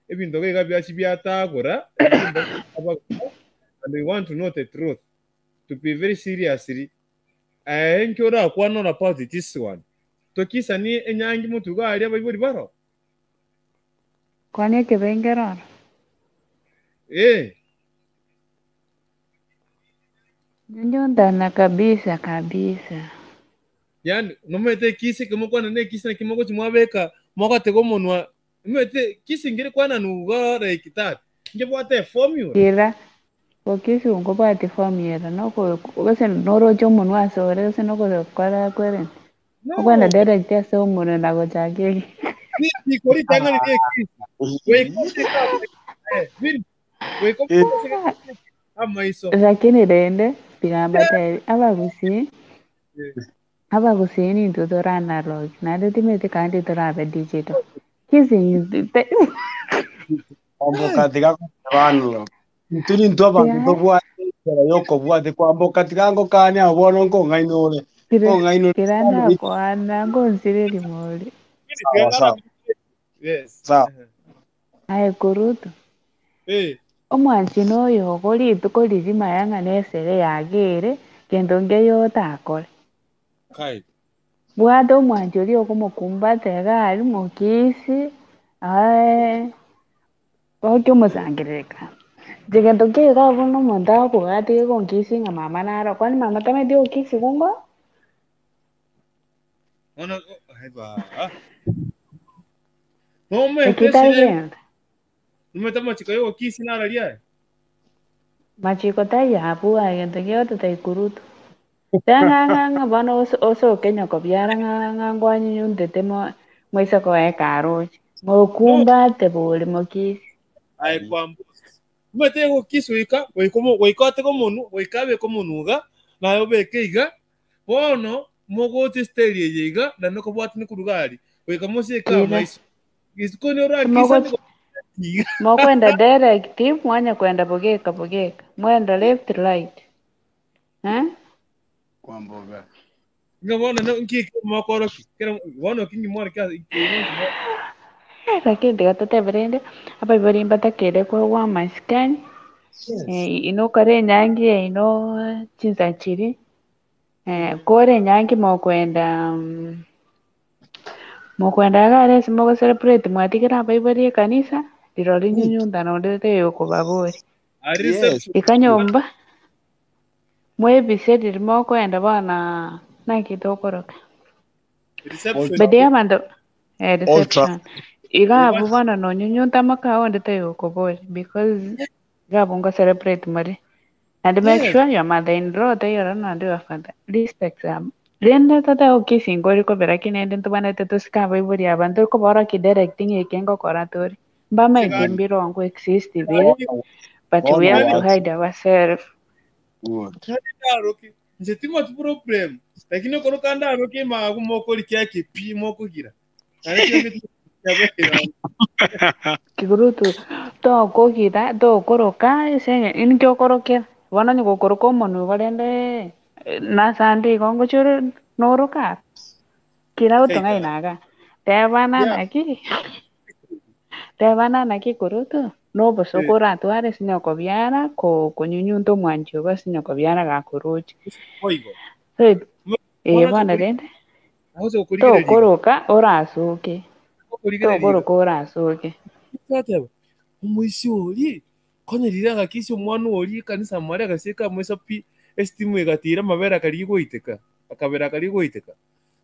Ebintu biga byachi byatagura and we want to know the truth. To be very seriously, nkyo kwana about this one. Tokisa ni enyangi mutuga aria baibori baro. Kwani ekebengeroro? Eh, Nyondana kabisa kabisa. Yani nomete kisi kimokwana ne kisi na kimoko chimwabeka Mogatega omonwa omanyete kissing ere kwananwa iga like that nkebwate eformula. Kira gokisi nkobwati formula noko gose noroche omonwa ase ore gose nokogokora kwerende. No. Okwenda direct ase omonwe na gochaka egi. Riko ritang'ani ria ekisi goika obeke amaiso eh, goika obeke amaiso. Lakini rende tiga mbatebi abagusii abagusii nintwe tore analog naende timanyeti kandi torabe digital. Kissing is the Kwamboka tiga goteba analog. Intwe nintwe abanto Tiga tobwate enchera yokobwate kwamboka tiga ngokane abo bono nkong'aina ore. tira Nkong'aina ore tira sana goika nakwana ngonsireria more. sawa sawa. Yes. Sawa. Aye kurutu. Eh. Omwanchi noyo ogo rituko ririma yang'a nesere yagere kento nkeyo otakore. Kai. Bwata omwanchi oria okomokumbata iga aria mokisi aye oke omosangerereka. Inche gento nkeiyo iga buna omonto akobwate gegonkisi ng'a mama naro kwani mama tamanyeti gokisi gongo? Bono eba. Nomanyete Eki tari esere gento. nomanyete amachiko ya ogokisi naro riaye? Machiko taiyo abwo aye gento giotete ikurutu. Tanga ng'a ng'a bono osoke nyoko biara ng'a ng'a ngwanyunyuntete mo moise koeka aroche. No. Mokumbate bori mokisi. Aye kwamboka. Omanyete egokisi goika goika omo goika otege omonwe goika abeke omonwe iga naye obeke iga bono mogocha esteri eye iga naende okobwatani korwa iga aria goika mosieke Kira. amaiso. Isiko nigo orakisane Mogochi iga. mokwenda direct mwanya kwenda bogeka bogeka. Mwenda left right. Eh? Kwamboka. Ng'a bono no nki ekero mokorokia kero bono ki ngimore kia ekero ngimore. Lakini tiga totebe rende abaibori mbatakere koegwa amasikani Yes. inokore enyangi yaino chinsa chiri kore enyangi mokwenda mokwenda iga aria ase mogocelebrate mwatigera abaibori ekanisa rirorio Good. nyunyuntana onde taiyo okobabori. Ari Yes. reception. Ika nyomba mwebise riria mokoenda bono naki tokoroka. Reception. Bede abanto Ultra. reception. Iga abwo bono nonyunyunta moka onde taiyo okobori because iga abwo ngocelebrate more. And make Yes. sure your mother in law taiyo ororo naende your father respect them. Rende totebe gokisinga ore kobera lakini rende ntobwenerete tosike abaibori aba ntorikoborokia direct ng'a eke ngokora tore. Mbamaete mbirongo exist bire but we Bono have to wachi. hide ourselves. Good. Ndaroke nche timoti problem lakini okoroka ndaroke magu mokorikia ekepi mokogira naende chianga chiabera. Kigurutu tokogita tokoroka ase inki okorokera bono onye gokoroka omonwe igo rende nasande igo ngochia ore noroka kira otong'aina iga tebana Yeah. naki tebana naki kurutu nobosoko oratware ase nyokobiara ko konyunyunta omwanchi ogo ase nyokobiara gakoroche. Boigo. So Bono bono rende Agocha gokorigereria. tokoroka orasoke Okorigereria. tokoroka orasoke. Twateba omoisia oria konya riria agakisia omwana oria ekanisa mare agasieka amaiso pi esitimu egatira amabere akarigia goiteka akabera akarigia goiteka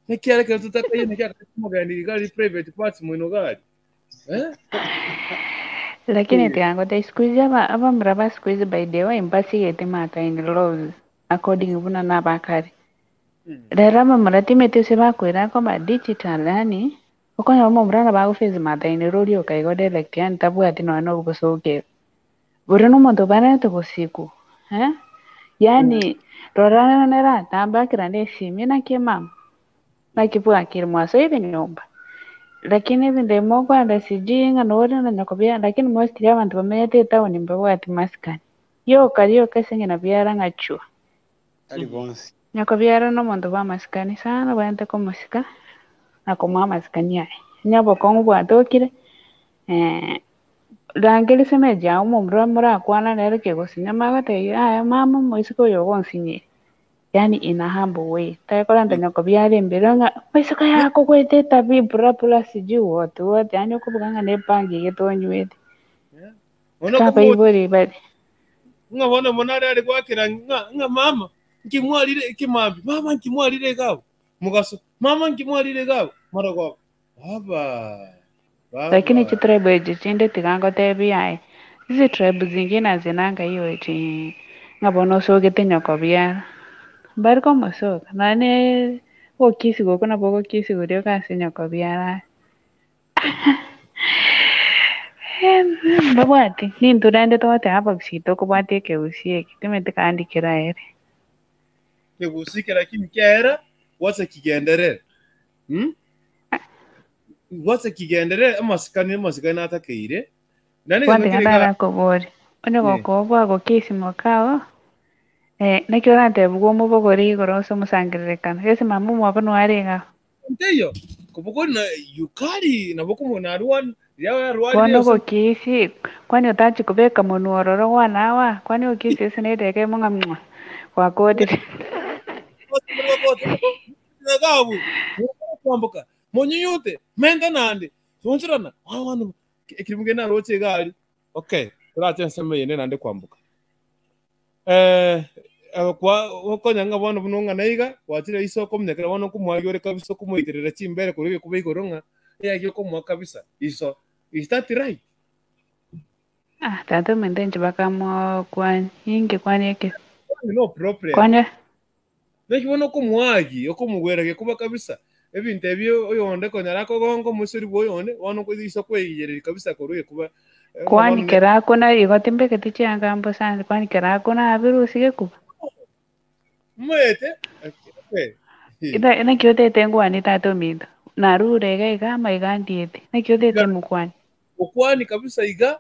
naki are ekero totakaire naki akarigia iga aria private parts moino iga aria eh? Lakini tiga siku hizi aba abamura ba siku hizi by the way mbasigete mother in laws according buna nabakare. Rero abamura timeti ase bakwera koba digital yani okonyora omomura nabo agoface mother in law rioka igo direct yani tabwati nonya na obosokero. Boria na omonto obanete bosiku eh? Yani rora nere atamba ekero na esimi naki mama naki bwakire mwasoire nyomba. Lakini ebinto ebi mokwenda sijui ng'a nore na nyoko biara lakini mostly abanto bamenyete etown mbabwati masikani. Rioka rioka ase ng'ina biara ng'a chwa. Tari bonsi. Nyoko biara na omonto bwa amasikani sana obwenerete komosika na komoa amasikani aye. Onye obokong'u bwatokire rangeria semeji yago omomura morakwana nere kegosinya magotebia yaya mama omoiseke oyo ogonsinyire. Yani in a humble way. Tari korenta nyoko biara embere ng'a moiseke oyo akogwete etabi bla bla sijui what what yaani okobuga ng'a na ebangi gete onywete. Bono Sika komo abaibori bari ng'a bono mono are are gwakera ng'a ng'a mama nkimwarire ekemambi mama nkimwarire iga abwo mogaso mama nkimwarire iga abwo marogoba Baba. Lakini Baba. chitribe echi chinde tiga ngotebi aye. Hizi tribe zingine hazinanga hiyo eti ng'a bono osogete nyoko biara. Mbari komosoka nonye ogokisi gokwo nabo ogokisi goria ase nyoko biara. Mbabwati nintwe rende togoteba abagusii tokobwatia ekegusii eke timanyeti kandi keraere. Kegusii lakini kera wacha kigenderere. Wacha kigenderere amasikani amasikani atakeire. Nani Bwate gento kere ng'a iga ndarakoboria, onye eh. gokoboa gokisi mokao, naki oratebigwe omobogori igoro ase omosangererekano, gese mama omwabo noyo are igaa. Nteiyo kobokori na yukari nabo komona arwa riawe Bono arwarire ase ogokisi, kwani otachi kobeka monwe ororo gwanawa, kwani ogokisi ase na edageka emo ng'a mwa, gwakorire. gabu kwamboka monyunyute menta nande sonchorana wana ekirimu naroche egari okay turache ensemo yende nande kwamboka kwa okonyanga bono buno ng'a naiga gwachire iso okomunyakera bono okomwagia ore kabisa okomoiterera chimbere korwa egekuba igoro ng'a eyagi okomoa kabisa iso is that right? Ah, tata ominto inche bakamoa kwani, inki kwani eke? No appropriate. Kwani Naki bono okomwagi okomogwera gekuba kabisa ebinto ebio oyonde konyara akogonga omosori bwa oyonde bono iso kweiyereria kabisa korwa egekuba ng'a kwani bono kera akuna igo timbegeti chianga mbosani, kwani kera akuna abirusia gekuba? Mwete okay. Ida naki otete ngwani tata ominto, narure iga iga ama iga ndiete, naki otete mokwani? Okwani kabisa iga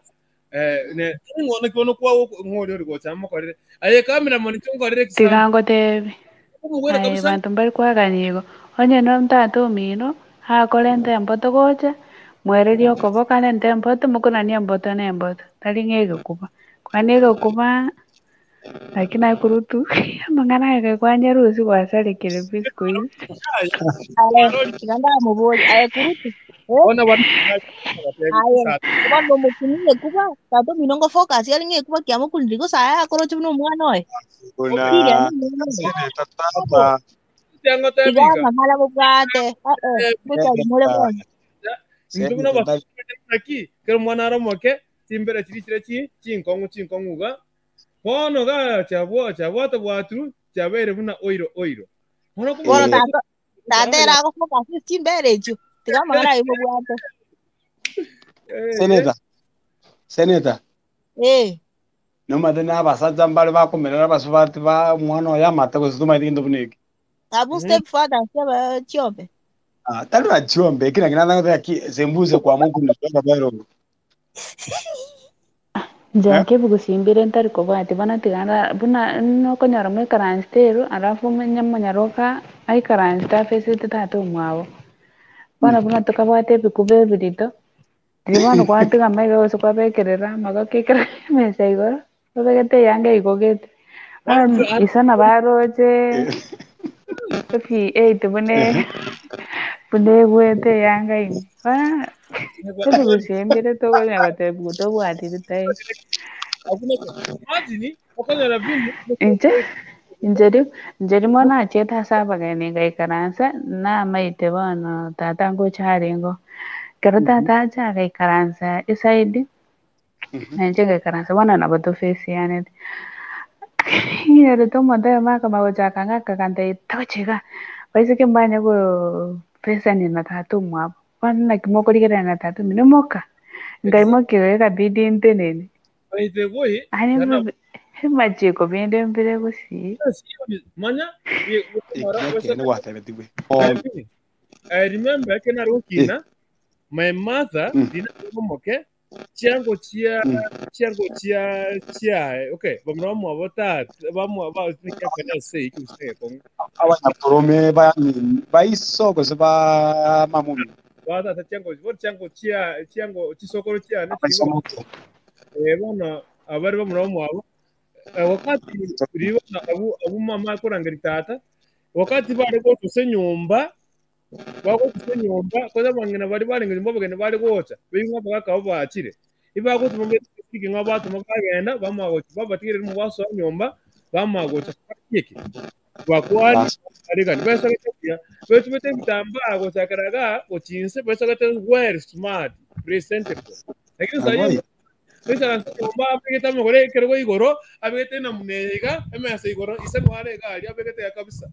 ne ng'ona kiono kwa ng'ori ori gocha mokorere aye kamera moni chonkorere Tiga example ngotebi, omogwera aye kabisa banto mbari kwagania igo, onye no tata omino, akorenta emboto gocha, mwererie okoboka arente emboto mokonanie emboto na emboto, tari ng'a egekuba. Kwani egekuba, lakini akurutu amang'ana aya kwanyarusia gwasarekire pi siku hizi. Aye, tiga ndamoboria, aye kurutu. Ona bana Aye, bono omokunie ekuba, tata omino ngo focus are ng'a ekuba kiamokunire gose aya akoroche buna omwana oye. Kuna Opire ane omwana oye. seneta tata Tiga amang'ana bobwate. Mbochari more bonsi. Inche buna naki kero omwana aromoke chimbere chiri chire chi chinkong'u chinkong'u iga bono ga chabwa chabwata bwatu chabeire buna oiro oiro bono Bono tata tata ere agofocus ase chimbere echio. Tiga amang'ana aye bobwate. Seneta seneta nomate na abasacha mbare bakomerera abasubati ba omwana oyo amate gose tomaete gento buna eki. Abu step father ase chiombe. Ah, tari na chiombe eki naki nataka ki sembuse kwa mokundu kabero. Inche nkebugusimbire ntari kobwati bono tiga buna nokonyora moikaransete ero alafu omenye monyaroka aikaransete afesete tata omwabo. Bono buna tokabwate ebikuba ebirito, riria bono gwatiga amaiga gose kwabekerera amagoko ekero emesa igoro, obegete eyanga eigogete. Bono iso nabo aroche efi eight buna buna egwete eyanga ime. Bono ebigusimbire tokonya gotebiwa tobwatire taiyo. Inche inche inche rimo nachiete ase abageni ngaikaransa, namaete bono tata ngocha arenge. Ekero tata acha agaikaransa eside, na inche ngaikaransa bono nabo tofesianete. Ng'inyorete omonto oyomo akamanya gochaka ng'a akagantebia tocha igaa, baiseke mbanye gofesania na tata omwabo. Bono naki mokorigerera na tata omino moka, nkaimokia igo ekabidi ntenene. Yaani emachiko binde mbire gusii. Manya Ekene gwatebetigwe. I remember ekero nare gokina my mother rina omoke chiango chia chiango chia chia okay bamura bamwabo tata bamwa ba kana say ikuse kongo Abanyakorome ba baiso gose ba mamumi. Ba tata chiango bo chiango chia chiango chisokoro chiane Abaiso moto. Bono abari bamura bamwabo wakati ribona abu abu mama akorangeri tata wakati bari gotusa enyomba bagotusa enyomba koza bang'ina bari barenge nyomba abageni bari gocha being'wa abagaka abo bachire ibagotuma betiki ng'a batuma bagenda bamagocha babatigere rimo basoa nyomba bamagocha eki Bakwani Bas. arigani besogete buya betubete ebitambaa gochakera iga gochinse besogete well smart presentable lakini sahi Aboi. oisaranse nyomba abegete amagoro ekerogo igoro abegete namuna eye iga emesa igoro ise mware iga aria abegete iga kabisa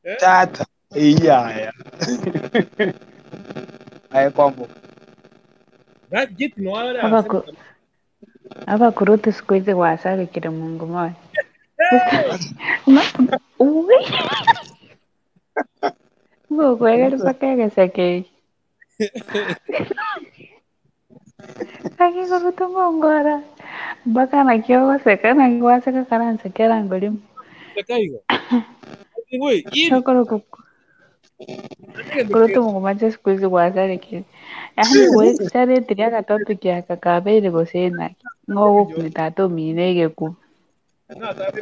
eh? Tata. Iyaya. Aye kwambo. That git no ara ase Abaku abakurutu siku hizi wasarikire Mungu moyo. Hey! Ma uwi ngokwegeri mpaka egeseke akikurutu ngongora mpaka nakio goseka naki gwaseka karansekera ngorimo Sakaigo. Wait, iri Sokoro kurutu mugumache siku hizi gwasarikire yaani gwecarĩtirie agatopic aka kabeire gose naki ng'ogokuni tata omino egeku na tabe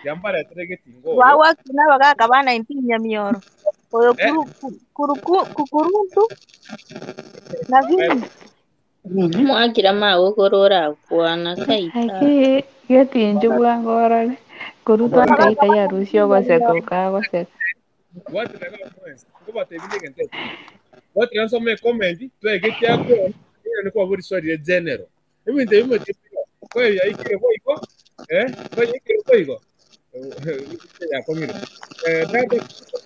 yambara teregeti ngoyo. Wawakina bagaka ba 19 nyamioro. Oyo Eh, kuru kuru kukuruntu na vini. Mwakira magũkũrũra kwana kaita aki getinju bwangorore kurutu Bagaka anteita ba ya rucio 19 goseka nyamioro. ukagoseka what naga mwes. Ngo batebinde gente. What ransome comment twegeti yako ni kwa buri swali general. Ibintu bimwe tipira. Kwa hiyo yaikire boigo eh kwa yaikire boigo. Yakomire. Eh dada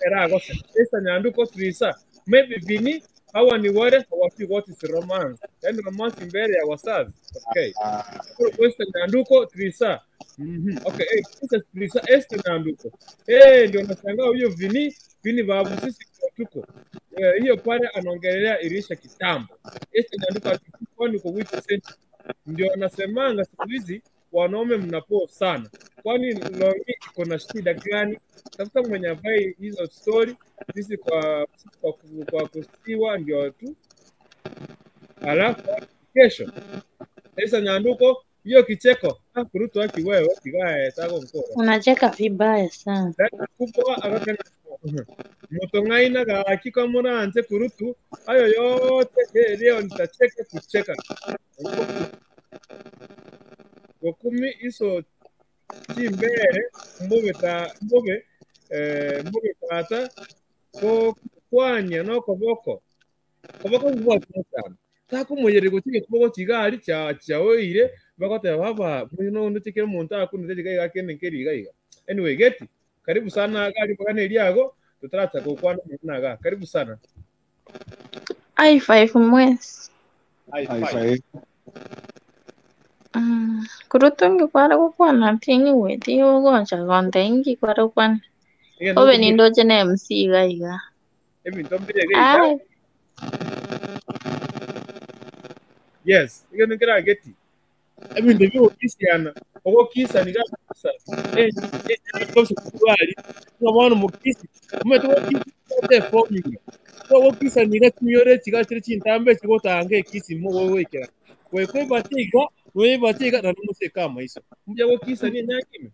era gose. Esa nyanduko trisa. Maybe vini hawa ni wale hawajui what is romance. Yaani romance mbele ya wazazi. Okay. Esther Nyanduko Trisa. Okay, hey, Princess Trisa Esther Nyanduko. Eh, ndio nashangaa huyo Vini, Vini babu sisi kwa tuko. Eh, hiyo pale anaongelea ilisha kitambo. Esther Nyanduko alikuwa ni kwa which cent. Ndio anasemanga siku hizi wanaume mnapoa sana. Kwani longi iko na shida gani? Tafuta mwenye avai hizo story sisi kwa sisi kwa, kwa kusiwa ndio tu. Alafu kesho Esther Nyanduko hiyo kicheko ah, kurutu haki wewe kigae tako mkora unacheka vibaya sana kubwa akakana mutong'aina gaki kamuranze kurutu ayo yote eh, leo nitacheka kucheka gokumi iso chimbere mbobe ta mbobe eh, mbobe tata ko kwanya no koboko koboko ngwa cyane takumuyere gutige kuboko kigari cya cyaoire bakoteba baba muno ndutikire omuntu akunde tiga kende nkeriga iga anyway geti karibu sana gari bagane eriago tutaracha gukwana naga karibu sana ai five mwezi high Ai five five. Kurutu ngikwara gukwana tingiweti ugoncha gonte ngikwara gukwana iga obe nuko nindoche na MC iga iga ebintu mbire iga ai yes iga nukira geti ebintu byokisiana ogokisa niga kisa eh eh kose kubali no mukisi umeto gokisa te formula ogokisa niga kimyore kiga kiri kintambe kigotanga ekisi mu wewekera wekwe batiga we batiga na numuseka amaiso mbya gokisa ni nyakime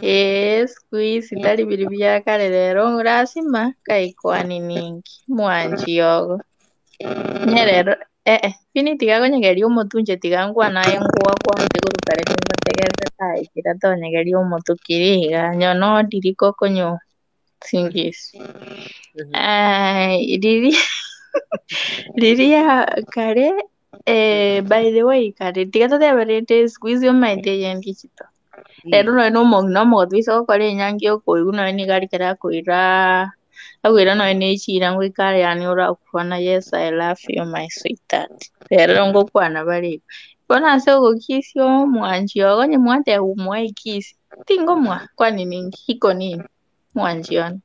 eh siku hizi tari biri bya kare rero lazima kaikwani ningi mwanji yogo nyerero eh bini tigakonyegeria omotu inche tiga nkwana aye ngwakwa ntiguru kare tingotegerera taikira tonyegeria omotu kiri iga nyono ndiriko okonywa singisi Ai, riri riria kare eh, by the way kare tiga totebere siku hizi omaete eye digital rero noe na omong'ina omogotu ase ogokora enyangi okoigwa noe nigo arikere akoira akoira noe na echira ngoikare yaani orakwana yes I love you my sweetheart rero ngokwana bare igo. Bono ase ogokisia omwanchi ogo onye mwateba mwae ekisi tingomwa kwani ninki iko nini mwanchi one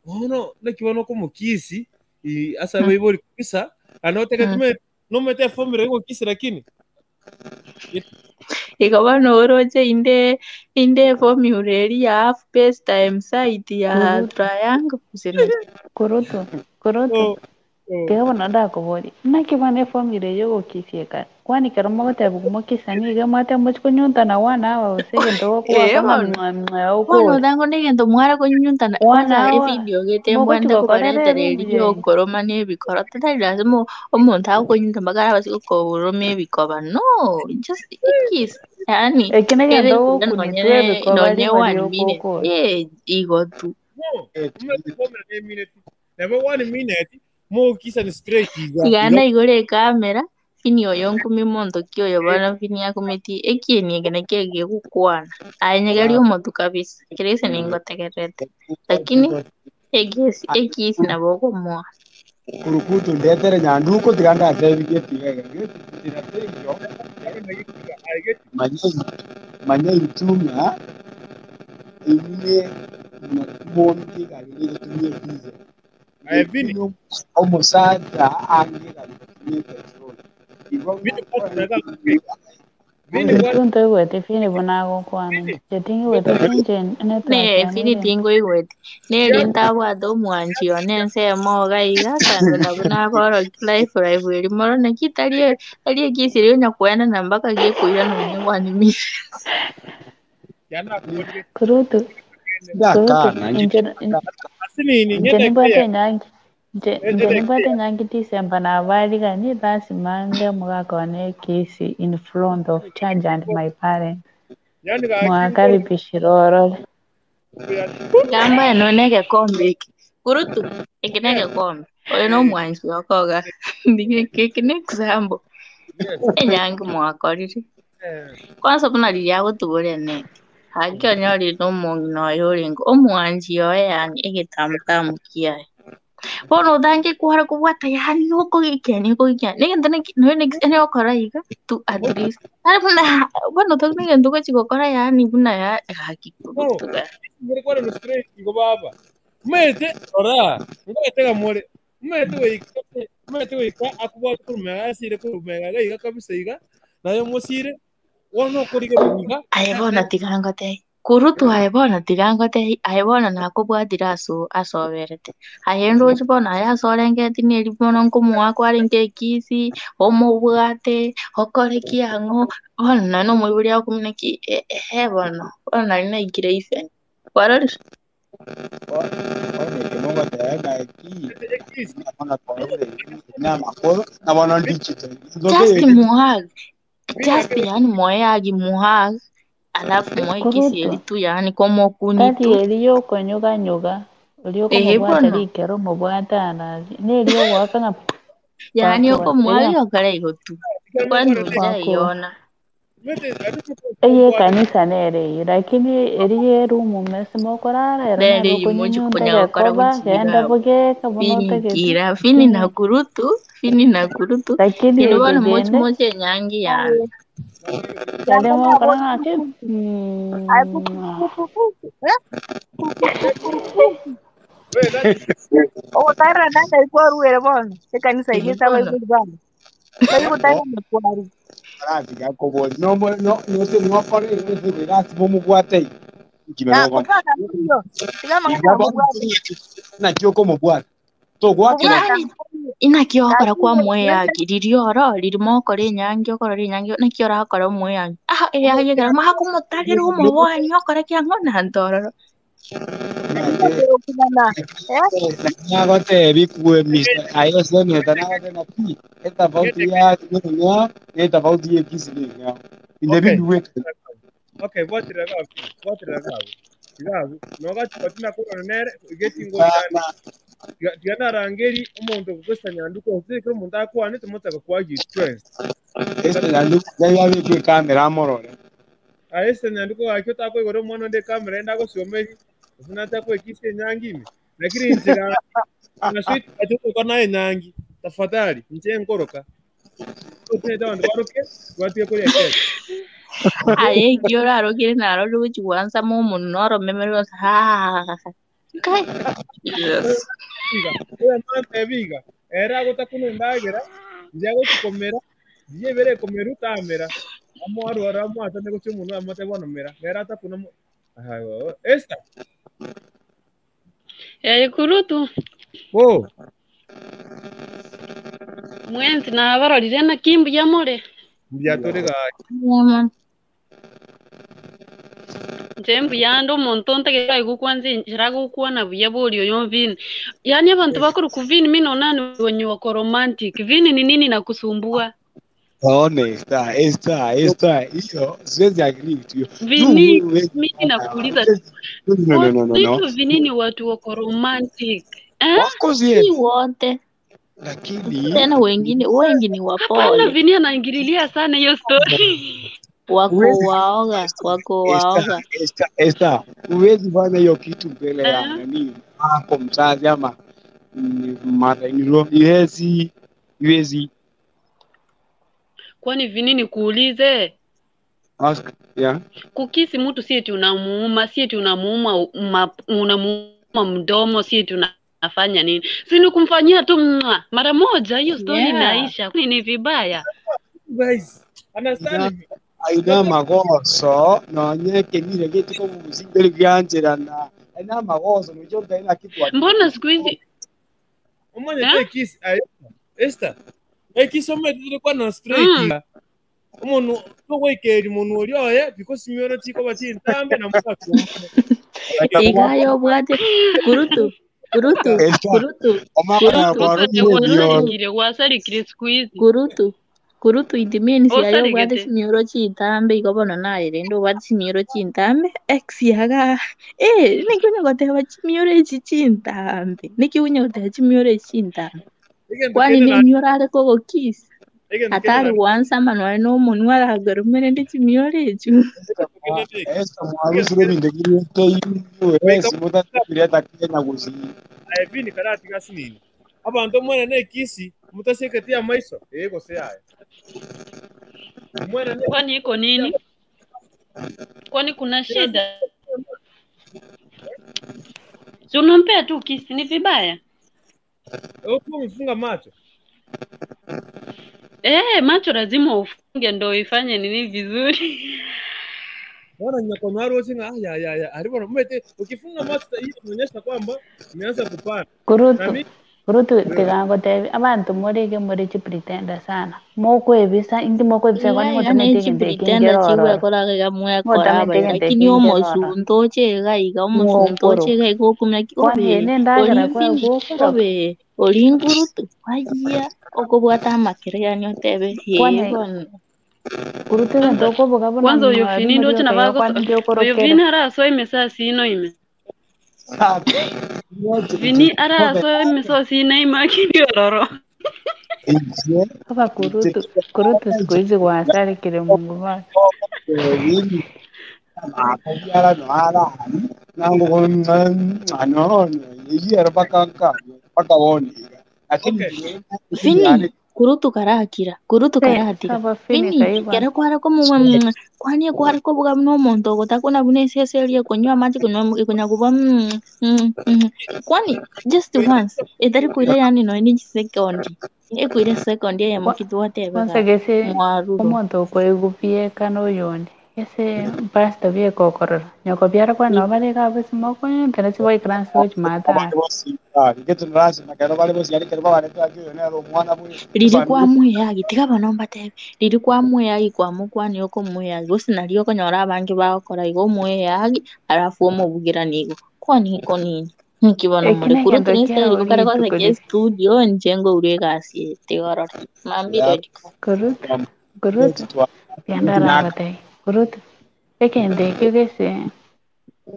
ono nakibono ko mukisi i asa baibori kabisa anoteka tume nomete formula iko kisi lakini Igo bono oroche inde inde formula eri ya half base times side ya Kurutu triangle gose kurutu kurutu oh, Tiga bono ndakoborie, naki bono efamiri eye ogokisieka? Kwani kero mogotebigwa mokisani iga mwateba mochi konyuntana one hour gose egento Eh, gogoaka ng'a bono. mwa mwa Bono okore. otango na egento mware konyunyuntana One kwanza hour evideo gete mogochi mbwate gokorera kobaretera eroom eri yaino. yokoroma na ebikoro totari lazima omonto agokonyunta mpaka arabase gokoroma ebikoba no just a kiss yaani Eki ere negento buya ogokunia nonye tu ebikoba nonye rimo one rioka minute okore. eh igo tu No, mumete komera ne minute. Nabo 1 minute mokisani straight iga. tigana igoro ekamera fini oyo nkumi monto ki oyo bono fini akumeti ekieni eke nakio egegokwana aye nyegeri omotu kabisa kere ase ningotegererete lakini ekisi ekisi nabo okomoa Kurukutu ndetere nyanduko tiga ndatebi getiga getiga teiyo manye manye ituma imwe mnakumoni gari tumie diesel Aye vini omusacha ange gari tumie petrol igo vini vini Intwe ntoigwete fini buna agokwana inche tingigwete ase inche network ne yane fini ere tingoigweti neri ntabwate omwanchi one ensemo iga iga kando nabo naboroki life life eri mono naki tari tari ekisi eria onya koenana mpaka gekoira nonye one minute yana kuborire kurutu kurutu ndakana inche asinini inche ngende nimbwate kia enyangi inche inche nimbwate enyangi December nabarigani lazima nge mugakona ekisi in front of church and my parents yani ga mwakaribishire orore gamba eno na egekombe eke kurutu eke na egekombe oyo na omwanchi okoga eke na example yes enyangi mwakorire kwanza buna riria agotubora eneti haki onyorire na omong'ina oyo orenge omwanchi oye yaani egetamutamu kiaye bono otange kwara kobwata yaani okogikiani okogikiani negento neki noyo neki okora iga tu at least ari buna bono toki negento ogochi gokora yaani buna ya gaki no kurutu ga muri kwara no straight igo baba mete ora ngate gamore mete weika mete weika akubwata kurumega asire kurumega ga iga kabisa iga nayo musire wono kurige iga aye bono tiga ngotei kurutu aye bono tiga ngotei aye bono nakobwatire aso asoberete aye ndochi bono aye asorengeti neri bono nkomoa kwarenge ekisi omobwate okore kiang'o bono nonye na omoibori agokumina naki ehe bono bono nari naikire ifeni kwarorire one kimongotebe ng'aki ekisi nabono twarure namakoro nabono digital just nzoke muhug just yani moyagi muhug alafu moekisi eri kurutu tu yani komokuni tari tu eri yokonyuganyuga ori ehe okomobwata bono rikero omobwate arazi neri ogoaka ng'a yani gwakora okomuhug era okora igo tu kwani gwakora ujaiona mete atuko eye kubwata ekanisa nere eywo lakini eri yerumu mese mokorara ero nere nere imochi okonyunyunta konya gokora egekoba gochiira genda abwo bogeka buna fini otagete kira fini lakini na kurutu fini na kurutu lakini ino eye bono mochi gende mochi enyangi yane yare Yanga mokora nabo ng'aki ay pu pu pu pu pu eh pu pu pu pu pu we that ogotarera nanga ikwaruere bono ekanisa ehe iria ase bono abaibori bane baigotara makwaru aratiga kobori no no no nokore ase bomobwate nkime na nokore kobwata nkuyo tiga amang'ana iga amobwate naki okomobwata togwakera kobwata yani inaki okora kwa lakini mweyagi riri oro riri mokora enyangi okorora enyangi naki orakora omweyagi ah eyagi ekero makomotarera omobwani okora kiang'o nantororo okumana eh nagotebi kue Mr. aye seneta nagote naki etofauti ya ng'o ne tofauti ya kisi ng'o okay inabidi uweke okay bwatira gabu bwatira gabu gabu nogati batina korona nere geti ngorana sana tiga narangeri omonto ogokwesa nyanduko ose omonto akwane temotaka kwagi stress este nyanduko yabike kamera amorore aese nyanduko gaki otakoigora omwana onde ekamera ende agosiomeri ase natakwekisa enyangi ime lakini inche na sweet atuko naye enyangi tafadhali inche nkoroka otinete abanto baroke batige koria keki aye eki orarokire narore gochi gwansa momonwe noromeme rwonsi kai Jesus iga oyo mantebi iga ere agotakuna endagera nje agochikomera nje ebere ekomera otamera amwarwara amwatane gochia omonwe amate bono mera nere atakuna aha Esther Eh, kurutu oh Mwensi nabarorire naki mbuya more. Mbuya tore gaki. Mama. Nche mbuya nde omonto ntagete aigokwansa enchera agokwana buya bori oyo Vini. Yaani abanto bakorokwa Vini mi naona ni wenye wako romantic. Vini ni nini nakusumbua? Honest, ah, Esther, Esther, hiyo siwezi agree with you. Vini, You huwezi mimi nakuuliza no, no, no, no, no. vitu vinini watu wako romantic. Eh? Wako zie, Si wote lakini tena, wengine wengi ni Hapana, wapole, Vini anaingililia sana hiyo story. wako huwezi waoga, wako Esther, waoga. Esther, Esther, huwezi fanya hiyo kitu mbele ya Eh? nani wako mzazi ama mother in law. Huwezi, huwezi Kwani Vini nikuulize? ask, yeah. Kukisi mtu si eti unamuuma, si eti unamuuma unamuuma mdomo, si eti unafanya nini? Si ni kumfanyia tu mwa mara moja, hiyo story Yeah. inaisha. Kwani ni vibaya? Guys, Ina understand me. aina magoso nonye kemire gituko mubusingeri byanjirana aina magoso nojo ndaina kitu Mbona siku hizi Omanye eh? te kiss ayo. Esther. Ekisi omanye tulikuwa na straight. Omuntu togwekeri muntu ori oye because imioro chikoba chintambe na mukatu. Igayo bwate kurutu kurutu Esther, kurutu omwana kurutu kwa Kurutu rume bioro gwasarikire gwasarikire siku hizi kurutu kurutu it means yayo obwate osarigete chimioro chintambe igo bono naye rende obwate chimioro chintambe ex yaga eh niki onya goteba chimioro echi chintambe niki onya goteba chimioro echi chintambe Egento kwani kende na nemioro are kogokisi egento kende atari na gwansa amanwa are nomonwa aragorumerende chimioro echu kende te. Esther mwarusire bintu birete Wake US up mutatubireta Kenya gusi vini karati gasinini. Abantu mwana ne kisi mutaseketi ya maiso. Ego se ayo. Mwana ne kwani iko nini? Kwani kuna shida? Si unampea tu kisi, ni vibaya? ukiwa umefunga macho. Eh, macho lazima ufunge ndo ifanye nini vizuri. Bwana nyakono aroche nga ya ya ya aribona mwete ukifunga macho hii inaonyesha kwamba imeanza kupanda. Na Kurutu mimi kurutu tigangotebi abantu murige muri chipretender sana mokwebisa inki mokwebisa kwani Iga iga motamete egento ekinge nechipretender ororo chigwekora iga mwekora motamete abaye egento lakini ekinge ororo omosunto ochega iga omosunto mwokoro ochega iga okumira ki kwani obe ene endagera ori mfini kwegokoroka obe ori ngurutu waiya okobwata amakere yani otebe kwani hee bono kurutu egento Kwanza okoboka buna kwanza oyo mwari Vini muri ndoche okaiga navago kwani oyo ndiokorokera Vini arasoa imesaa sino ime. Vini arasoa imesaa sino ime akini ororo. Inje aba kurutu kurutu siku hizi gwasarikire Mungu wake bini akabyara no arani nango ano yiyera bakanka bakawoniga lakini okay. Fini kurutu karakira kurutu Se karatira saba fini Fini kaiba kere kwareko mumwe kwani kwareko buga nomonto ogotakuna buna esese eria kunywa amache kunywa ikunya kuba kwani just once etari kuira yani no ni second ekuire second eye mukitu watebe kwanza ga gese mwaruro omonto okoigwa noyonde ese pastor biekokorora nyoko biara kwana barega busimo kwentene chiboikaranse gochimata abandi bosi getu nrasima kero bari bosi ari kero babareta kiyo nero omwana bwe riri family kwamweyagi tiga bono mbatebe riri kwamweyagi kwamukwani okomweyagi gose nari okonyora abange bagokora igo omweyagi alafu omobugirani igo kwani iko nini nki bono eki more kurutu negento nestyle kiao gokare rituko gose kie ri studio nche ngourwa egasi eye tiga orore mambire ya riko kurutu kurutu twa biandaragotei kurutu egento ekio gese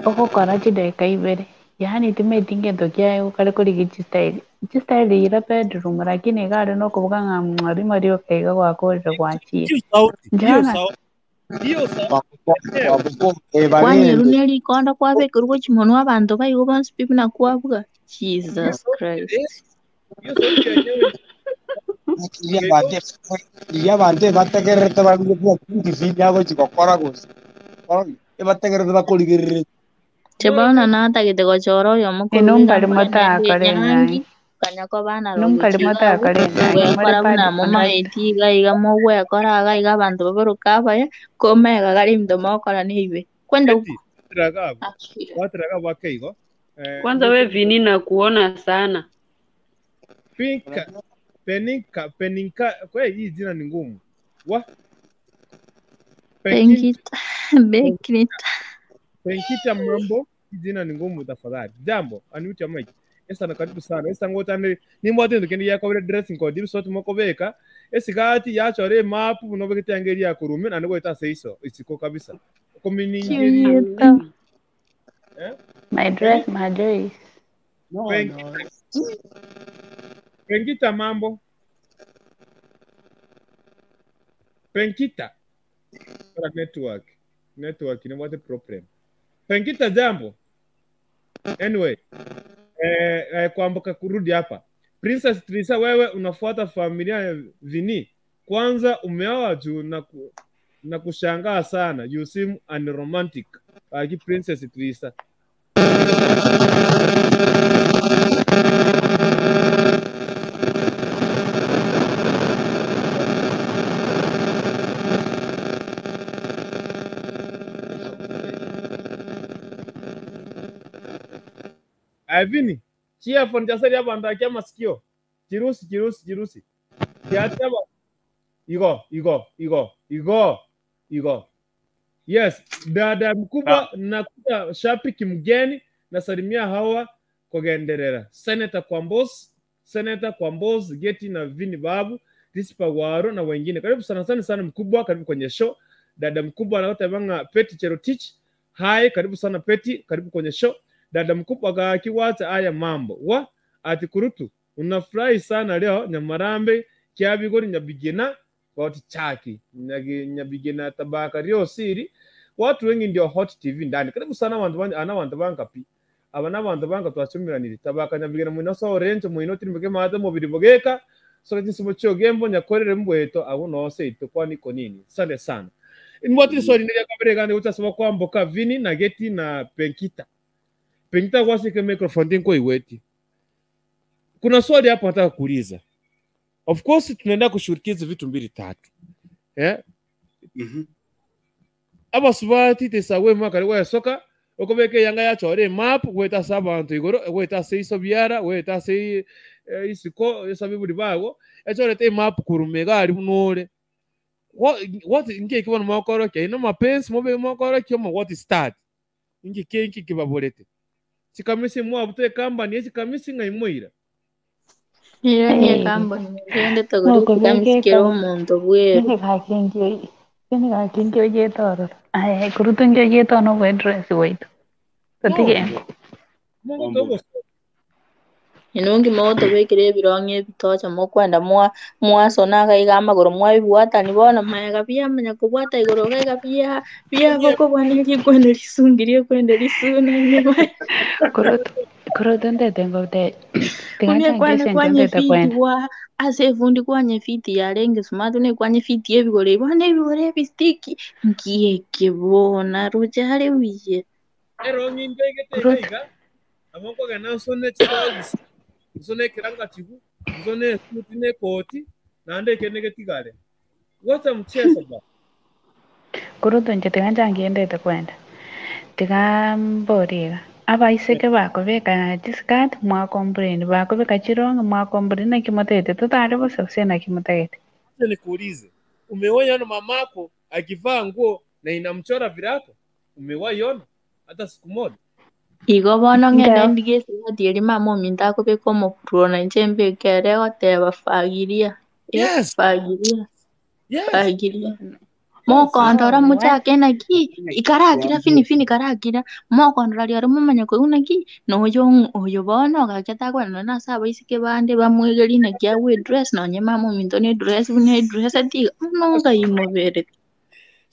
ogokora chidakika ibere yaani timeti ngento kiaye okare korigi chistyle chistyle ira bedroom lakini iga are nokoboka ng'a mwarimo rioka iga gwakorire gwachire Hiyo sauti, hiyo nchana sauti, hiyo sauti yenyewe. wabuko kwani eru ebarende nerikonda kwabekerwa gochimonwa abanto baigo bonsi pi buna kwabwa Hiyo jesus sauti christ eh, hiyo sauti yenyewe iria ingeko abantu iria abantu bategererete barire kindi agochigokora gose ebategererete bakorigerere chebona natagete gochora oyo Ino omokoruga mbari mbore naende motakore enyangi enyangi kanya koba ino mbari narogochi igabu motakore enyangi muri gwekora padi buna contractor momaeti iga iga mogwekora iga iga abanto babaroka abaya komega gari ebinto mogokora neibe kwenda eti huko tragabu akira watragabu akeigo Kwanza we Vini nakuona sana. pinka Peninka Peninka, kwa hii jina ni ngumu. Wa Penkin, Penkita Bekrita. Penkita mambo, hii jina ni ngumu tafadhali. Jambo, unmute your mic. Esther na karibu sana. Esther ngotane nimwate ndukendi yakobere dressing code ibisoti mokobeka esigati yachore map nobekete angeri yakurume na nigo itase iso isiko kabisa. Kominingeri Kiuyeta. eh? My dress, my choice. No, Penkita, no. Penkita mambo. Penkita. Ora network. Network ni what problem. Penkita jambo. Anyway, kuambuka kurudi hapa. Princess Trisa, wewe unafuata familia ya Vini. Kwanza umeoa juu na kushangaa sana. You seem unromantic. Aki Princess Trisa. Vini, chia phone chasari hapa ndakia masikio. Chirusi chirusi chirusi. Kiataba. Igo igo igo igo igo. Yes, dada mkubwa nakuta shabiki mgeni nasalimia hawa kugenderera. Senator Kwambos, Senator Kwambos, Geti na Vini Babu, Rispa Waro na wengine. Karibu sana sana sana mkubwa, karibu kwenye show. Dada mkubwa anaota banga Peti Cherotich. Hai, karibu sana Peti, karibu kwenye show. Dada mkubwa gakiwacha haya mambo. Wa ati kurutu unafurahi sana leo Nyamarambe kyabigori Nyabigina wati chaki Nyabigina tabaka rio siri watu wengi ndio Hot TV ndani. Karibu sana wantu ana wantu bangapi aba n'abantu banga twacumiranire tabaka Nyabigina mwino so orange mwino tirimbeke maze mubiri bogeka so kinsibo cyo gembo nyakorere mbweto abo nose itokwa niko nini. Asante sana. Inwati sorry ndio kabere kandi utasaba kwamboka Vini na Geti na Penkita. Penkita kwasike microphone ndinko iweti. Kuna swali hapo nataka kuuliza. Of course tunaenda kushughulikia hizi vitu mbili tatu. Eh? Abasubati tesawe mwaka wa soka okobeke yanga yachore map weta sabantu igoro weta se iso biara weta se isiko esabi buri bago echorete map kurumega ari bunore what nge kibona mokoro ke ino mapensi mobe mokoro ke mo what start nge ke nge kibaborete chikamisi mwabute company chikamisi ngaimoira Ira ni Hey. kamboni ngende togori Mokobeke chikamisi omonto bweru. kini gakingio kini gakingio yetororo. Ay, kurutu ngio yetono bwe dress waitu. no Totige. mungu tobo Inungi mogotobekera ebirong'o ebitocha mokwenda mwasona akaiga amagoro mwabibwatani bono maega biamanya kobwata igoro gaiga bia biabokobwana rikwenda risungi rikwenda risuna nyuma Kurutu kurutu ndete ngote une tingachangia kwane sente kwanye ndete fiti kwenda. bwa ase efundi kwanye fiti yarenge smart une kwanye fiti ebigoro bono ebigoro ebistiki nkieke bona ruchare wiye ero ngindegete Kurutu iga amoko gana nsone chibazi nsone kiranga chibu nsone suti ne koti nande kenege tigale wacha mchezo ba kurutu nche tingachangia ndete kwenda. Tigamboriga. Abaiseke bakobeka chiskirt mwakomplain bakobeka chirongi mwakomplain naki motete totare bose gose naki motagete. Acha nikuulize, umewahi ona mamako akivaa nguo na inamchora virako? Umewahi ona hata siku moja? Igo bono ng'ende Ndio. ndige esigati eri mama ominto akobeka omopuro na inche mbeke ere egoteba fagiria Yes, fagiria yes, fagiria yes. mokondora No, we. mochake naki ikarakira fini fini karakira mokondora rioro momanya koigwa naki noyo oyo bono gaki takwenda nonye ase abaiseke bande bamwegeri naki agwe edress nonye mama ominto na edress buna edress atiga mono nkaimoberete.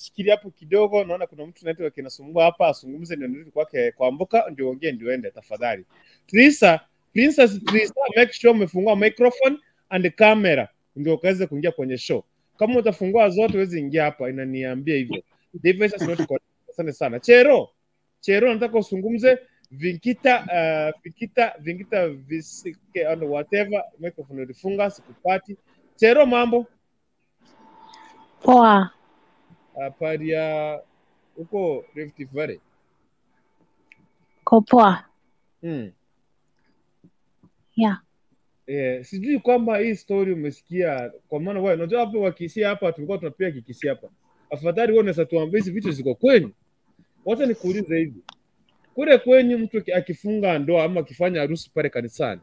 Shikilia hapo kidogo, naona kuna mtu network inasumbua hapa, azungumze ndio nirudi kwake kuambuka, ndio ongee ndio ende tafadhali. Trisa, Princess Trisa, make sure umefungua microphone and camera ndio ukaweze kuingia kwenye show. Kama utafungua zote huwezi ingia hapa, inaniambia hivyo. Device is not connected. Asante sana. Chero, Chero nataka usungumze Vinkita, Vinkita, Vinkita visike and whatever microphone ulifunga sikupati. Chero, mambo Poa. Habari ya huko Rift Valley. Ko poa. Yeah. Sijui kwamba hii story umesikia, kwa maana wewe unajua hapo wakisia hapa tulikuwa tunapiga kikisia hapa. Afadhali wewe unaweza tuambia hizi vitu ziko kwenyu. Wacha nikuulize hivi. Kule kwenyu mtu akifunga ndoa ama akifanya harusi pale kanisani,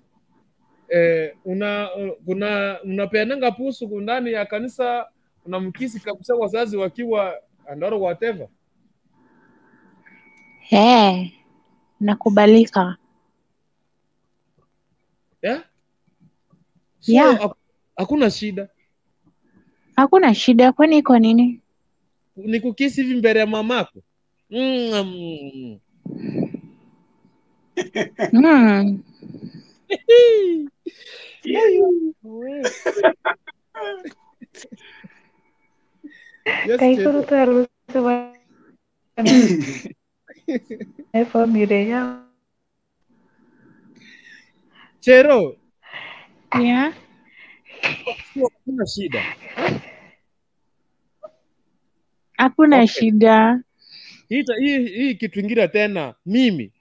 una kuna mnapeananga pusu ndani ya kanisa, unamkisi kabisa wazazi wakiwa and or whatever. Hey, nakubalika. Yeah? So Yeah, hakuna shida. hakuna shida, kwani iko nini? Ni kukisi hivi mbele ya mamako. Yes, Kaikuru Chelo. tu harusi wa familia. Chero, Yeah. sio hakuna shida. Hakuna Okay. shida. Hii kitu ingine tena, mimi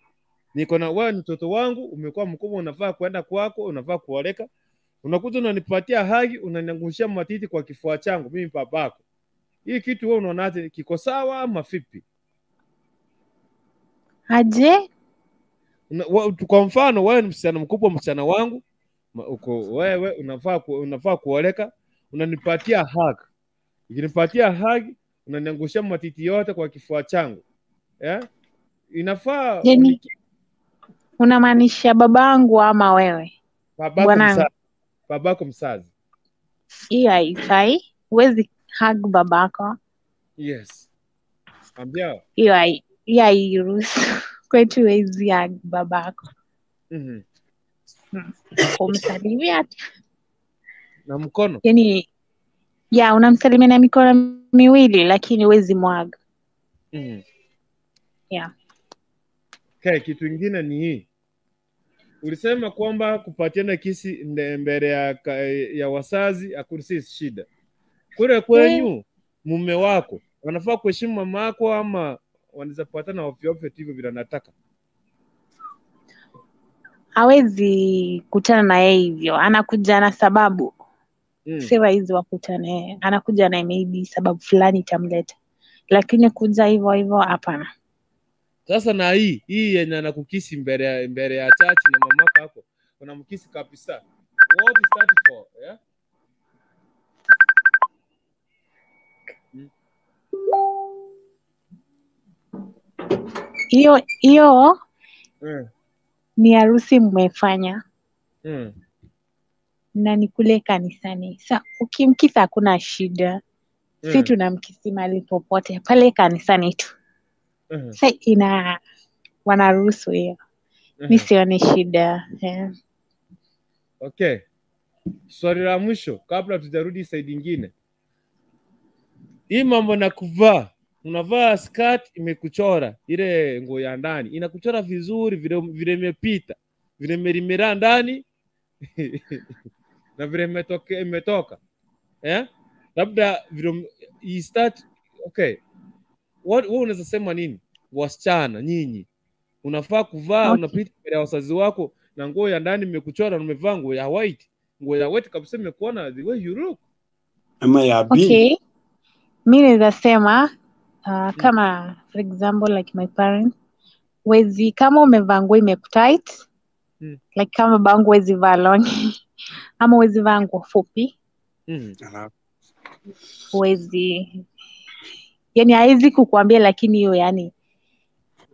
niko na wewe, ni mtoto wangu, umekuwa mkubwa, unafaa kuenda kwako, unafaa kuoleka, unakuja unanipatia hagi, unaniangushia matiti kwa kifua changu, mimi babako. Hii kitu wewe unaonaje, kiko sawa ama vipi? Aje? Kwa mfano wewe ni msichana mkubwa, msichana wangu, uko wewe unafaa kuoleka, unanipatia hug. Ukinipatia hug, unaniangushia matiti yote kwa kifua changu. Yeah? Inafaa Yani unamaanisha babangu ama wewe? Babako Bwanangu. mzazi. Babako mzazi. Hiyo haifai. Huwezi hug babako. Yes. Ambia. Hiyo hairuhusu. Kwetu huwezi hug babako. Kumsalimia tu. Na mkono. Yani ya unamsalimia na mikono miwili lakini huwezi mwaga. Yeah. Okay, kitu kingine ni hii. Ulisema kwamba kupatiana kisi mbele ya wazazi hakuna si shida. Kule kwenyu mume wako wanafaa kuheshimu mama yako ama wanaweza patana ovyo ovyo tu hivyo vile anataka? Hawezi kutana na yeye hivyo, anakuja na sababu. Si rahisi wakutane, anakuja na maybe sababu fulani itamleta, lakini kuja hivyo hivyo hapana. Sasa na hii yenye anakukisi mbele ya chachi na mamako hapo, unamkisi kabisa. What is that for? Yeah? Hiyo ni harusi mmefanya. Na ni kule kanisani. Sa ukimkisa hakuna shida. Si tunamkisi mahali popote pale kanisani tu. Sa ina wanaruhusu hiyo. Mi sioni shida. Yeah. Okay. Swali la mwisho kabla tujarudi side nyingine. Hii mambo na kuvaa, unavaa skirt imekuchora ile nguo ya ndani, inakuchora vizuri vile imepita, vile imerimera ndani na vile imetoka. Labda vile you start, okay. Wewe unaweza sema nini? Wasichana nyinyi unafaa kuvaa, unapita mbele ya wazazi wako na nguo ya ndani imekuchora na umevaa nguo ya white. Nguo ya white kabisa imekuona the way you look. Ama ya B. Okay. Mi naweza sema kama for example like my parents, wezi kama umevaa nguo imekutight, like kama babangu huwezi vaa long ama huwezi vaa nguo fupi. Huwezi, yani hawezi kukuambia, lakini hiyo yani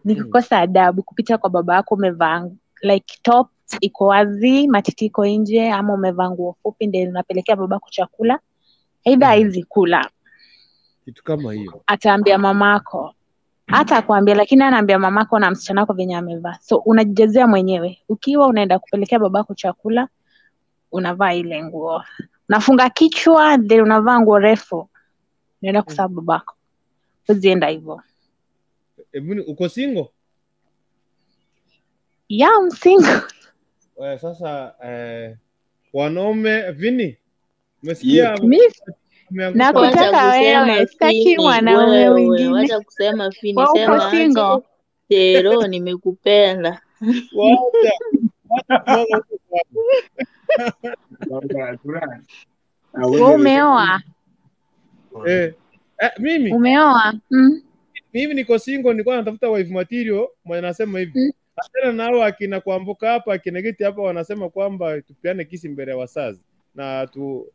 ni kukosa adabu kupita kwa baba yako umevaa like top iko wazi, matiti iko nje, ama umevaa nguo fupi ndio unapelekea babako chakula, aidha hawezi kula. Kitu kama hiyo. Ataambia mamako. Hata akwambia, lakini anaambia mamako na msichana wako venye amevaa. So unajijazia mwenyewe. Ukiwa unaenda kupelekea babako chakula, unavaa ile nguo. Unafunga kichwa then unavaa nguo refu. Unaenda kuserve babako. Huwezi hivyo. Hebu uko single? Yeah, I'm single. Sasa wanaume Vini, umesikia? Yeah. Mi nakutaka wewe, sitaki mwanaume mwingine. Wacha kusema Vini, Wewe uko sema single? Tero, nimekupenda. Wacha. Wacha. Wewe umeoa? Eh, mimi Umeoa? Mm. Mimi niko single, nilikuwa natafuta wife material mwenye anasema hivi. Achana na hao akina kuambuka hapa akina geti hapa wanasema kwamba tupeane kisi mbele ya wazazi na tu.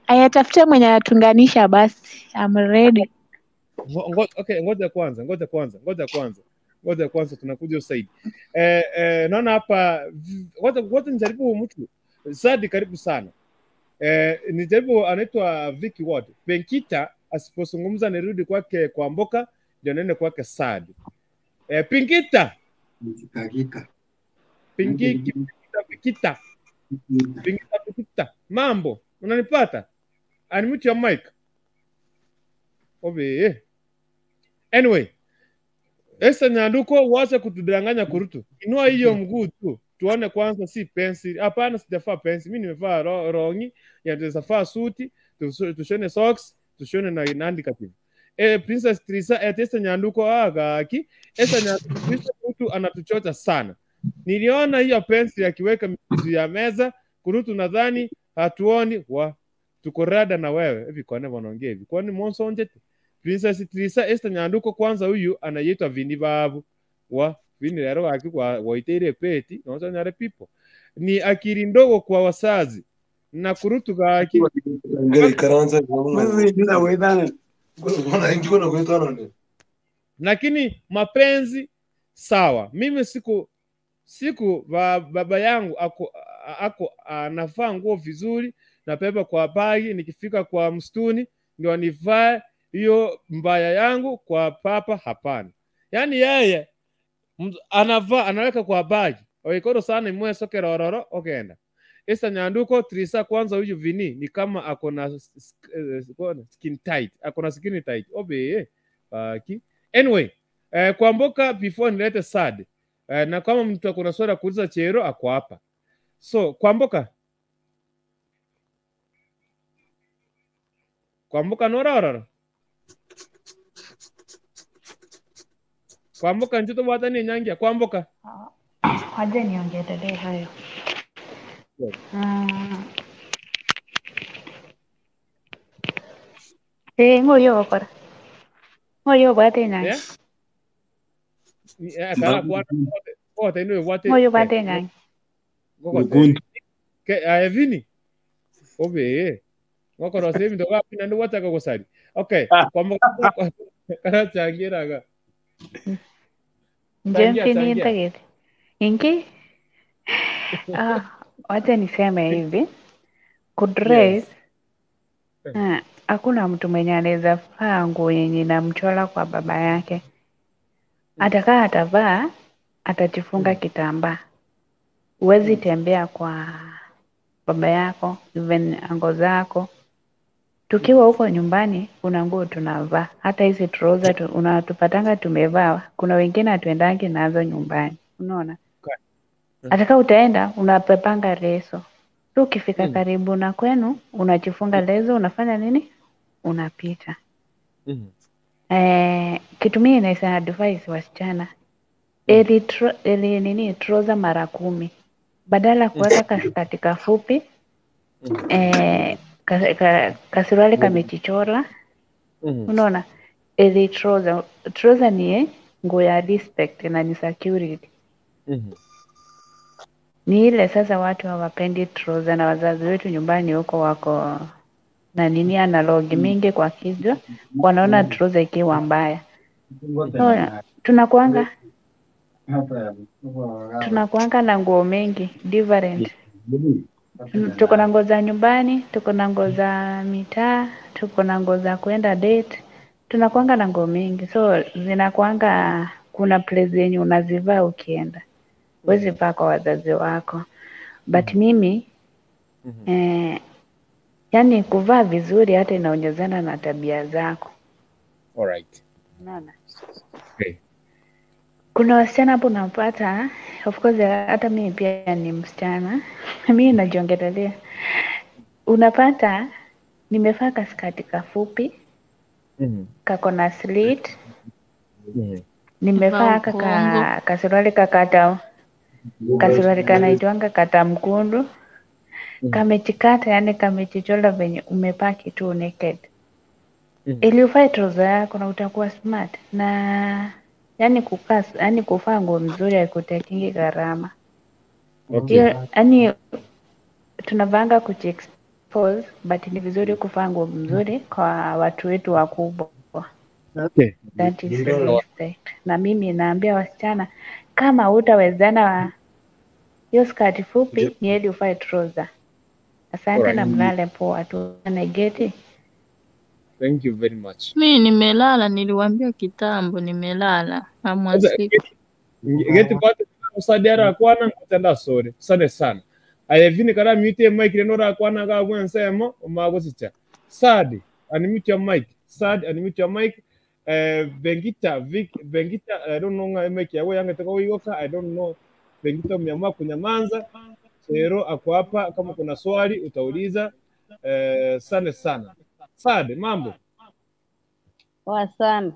Aya, tafuta mwenye anatunganisha basi. I'm ready. Okay, ngoja kwanza, ngoja kwanza, ngoja kwanza, ngoja kwanza, tunakuja usaidi. Naona hapa ngoja ngoja nijaribu huyu mtu Sadi, karibu sana. Nijaribu anaitwa Vicky Ward. Benkita asipozungumza nirudi kwake kwa Mboka ndio niende kwake Sadi. Pinkita Pinki Pinkita Pinkita Pinkita Pinkita, mambo, unanipata? Unmute your mic. Obe. Anyway, Esther Nyanduko, wacha kutudanganya kurutu. Inua hiyo mguu tu. Tuone kwanza si pencil. Hapana, sijafaa pencil. Mimi nimevaa rongi, ya tunaweza suti, tushone socks, tushone na handkerchief. Princess Trisa, Esther Nyanduko agaki. Esther Nyanduko, Princess mtu anatuchocha sana. Niliona hiyo pencil akiweka juu ya meza, kurutu nadhani hatuoni wa tuko rada na wewe. Hivi kwani wanaongea hivi? Kwani Monso Njete? Princess Trisa Esther Nyanduko kwanza huyu anaitwa Vini Babu. Wa Vini lero waki kwa waiteire peti na nyare people. Ni akili ndogo kwa wasazi. Na kurutu gaki. Lakini mapenzi sawa. Mimi siku baba yangu ako anavaa nguo vizuri, nabeba kwa bagi, nikifika kwa msituni ndio nivae hiyo mbaya yangu kwa papa, hapana. Yaani yeye anavaa anaweka kwa bagi. Oikoro sana imwe soke rororo okenda. Esther Nyanduko Trisa kwanza huyu Vini ni kama ako na skin tight, ako na skin tight. Obe. Baki. Anyway, kwa Mboka before nilete sad. Na kama mtu ako na swali ya kuuliza Chero ako hapa. So, kwa Mboka. Kwa Mboka norororo. Kwa Mboka njuto watani nyangia kwa Mboka. Wacha niongelee hayo. Ngoyo okora. Ngoyo bwate nyangi. Yeah? Kara kwa kote ino bwate. Ngoyo bwate nyangi. Gokote. Ke Vini. Obe. Ngokoro sasa ndo wapi na ndo wataka kusali. Okay, kwa Mboka kara changira ga. Njempi ni ntagete. Inki? Wacha niseme hivi. Kudress. Hakuna mtu mwenye anaweza vaa nguo yenye inamchora kwa baba yake. Atakaa atavaa, atajifunga kitambaa. Huwezi tembea kwa baba yako, even ango zako. Tukiwa huko nyumbani kuna nguo tunavaa. Hata hizi trouser unatupatanga tumevaa. Kuna wengine hatuendangi nazo nyumbani. Unaona? Ataka utaenda unapepanga leso. Tu ukifika karibu na kwenu unajifunga leso, unafanya nini? Unapita. Kitu mimi naweza advise wasichana. Eli nini trouser mara 10. Badala kuweka kaskati kafupi, kasuruali kamechichora. Unaona? Eli trouser. Trouser ni nguo ya respect na ni security. Ni ile sasa watu hawapendi trouser na wazazi wetu nyumbani huko wako na nini analogi mingi kwa kichwa, wanaona trouser ikiwa mbaya. So, tunakuanga na nguo mingi different. Tuko na nguo za nyumbani, tuko na nguo za mitaa, tuko na nguo za kuenda date. Tunakuanga na nguo mingi. So zinakuanga kuna place yenye unazivaa ukienda. Huwezi vaa kwa wazazi wako. But mimi yani kuvaa vizuri hata inaonyezana na tabia zako. All right. Unaona? Okay. Kuna wasichana hapo unapata, of course hata mimi pia ni msichana. Mimi najiongelelea. Unapata nimevaa kaskati kafupi, kako na slit. Nimevaa kaka kasuruali kakata. Kasuruali kanaitwanga katamkundu. Kamejikata yani kamejichola venye umepaki tu naked. Ili uvae trouser yako na utakuwa smart na yani kukaa yani kuvaa nguo mzuri haikutekingi gharama. Okay. Hiyo yani tunavaanga kujiexpose but ni vizuri kuvaa nguo mzuri kwa watu wetu wakubwa. Okay. That is respect. Na mimi naambia wasichana kama hutawezana hiyo skati fupi ni heri uvae trouser. Asante na Alright. mlale poa tu negeti. Thank you very much. Mi nimelala, niliwaambia kitambo nimelala. I'm Sasa, asleep. Geti pate usadiara akwana ngutenda sore. Sane sana. Aye vini kara mute mic reno rakwana ga gwensemo omagosicha. Sadi, unmute your mic. Sadi, unmute your mic. Bengita, Vic, Bengita, I don't know nga mic yawe yange toka wigoka, I don't know. Bengita umeamua kunyamanza. Chero ako hapa, kama kuna swali utauliza. Sane sana. Sadi, mambo. Poa sana.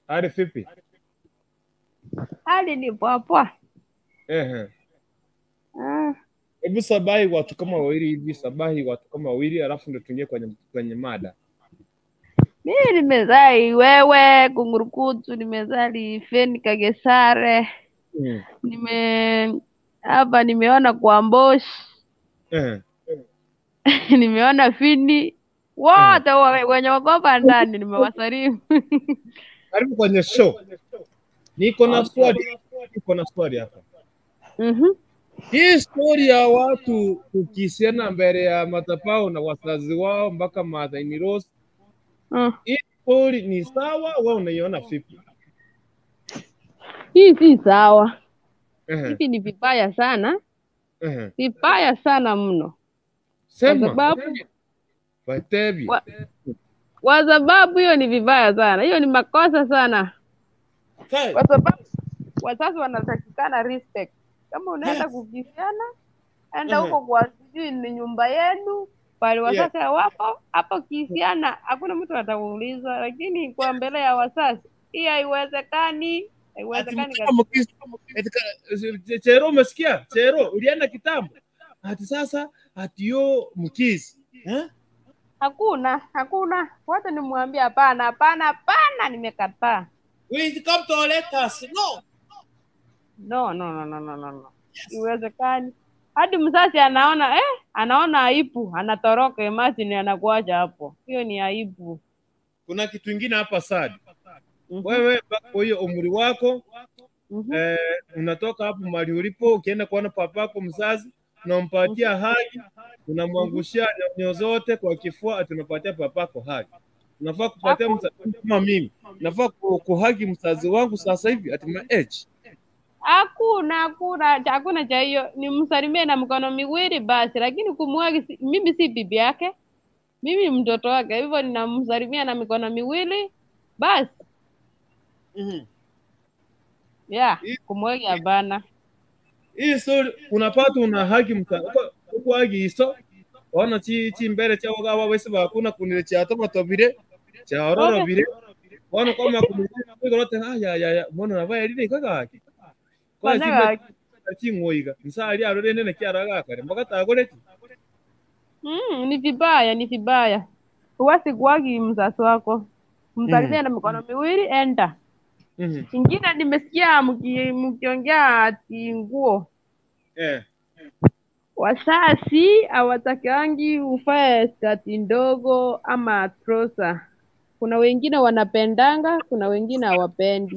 Hali vipi? Hali ni poa poa. Ehe. Ah, Hebu sabahi watu kama wawili hivi, sabahi watu kama wawili, alafu ndio tuingie kwenye mada. mimi nimezali wewe kungurukutu, nimezali Feni Kagesare, nime hapa nimeona Kwamboshi, nimeona Fini wote wenye wako hapa ndani nimewasalimu. Karibu kwenye show. Niko na Okay. swali, niko na swali hapa. Mhm. Hii story ya watu kukisiana mbele ya matapao na wazazi wao mpaka Martha Rose, hii story ni sawa? Wewe unaiona vipi? Hii si sawa, Ehe, hivi ni vibaya sana, ehe. vibaya sana mno, kwa Sema sababu Watebi. kwa sababu hiyo ni vibaya sana, hiyo ni makosa sana, kwa sababu wazazi wanatakikana respect. Kama unaenda kukisiana, enda huko kwa sijui ni nyumba yenu pale wazazi hawapo, hapo kisiana, hakuna mtu atakuuliza, lakini kwa mbele ya wazazi hii haiwezekani, Ati haiwezekani mkama kabisa. mkisi- eti Chero, umesikia? Chero, ulienda kitambo. Ati sasa ati yo mkisi. Eh? Hakuna, hakuna. Wacha nimwambie hapana, hapana, hapana, nimekataa. We come to let us. No. No, no, no, no, no, no, no. Iwezekani. Hadi mzazi anaona anaona aibu, anatoroka, imagine anakuacha hapo. Hiyo ni aibu. Kuna kitu ingine hapa Sadi. Wewe kwa hiyo umri wako unatoka hapo mahali ulipo, ukienda kuona papako mzazi, unampatia haki, unamwangushia nyonyo zote kwa kifua, ati unapatia papako haki. Unafaa kupatia mzazi kama mimi, nafaa kuhaki mzazi wangu sasa hivi at my age. Hakuna, hakuna, hakuna cha hiyo. Nimsalimie na mikono miwili basi, lakini kumwagi mimi si bibi yake, mimi mtoto wake, hivyo ninamsalimia na mikono miwili basi. Yeah, kumwagi hapana. Hii story unapata una haki mzazi ukwagi iso ona chi chimbere chao gawa wese bakuna kunire chatomatobire chaororobire bono koma kumigorote ya ya ya mono nabaye rire kagaki kwa Bana chimbe gaki. ching'oiga nsari arore nene kiaragakare mpaka tagoreti Ni vibaya, ni vibaya. Huwezi kuwagi mzazi wako, msalimie na mikono miwili, enda. Ingine nimesikia mkiongea ati nguo eh Wazazi hawatakangi uvae skati ndogo ama trouser. Kuna wengine wanapendanga, kuna wengine hawapendi.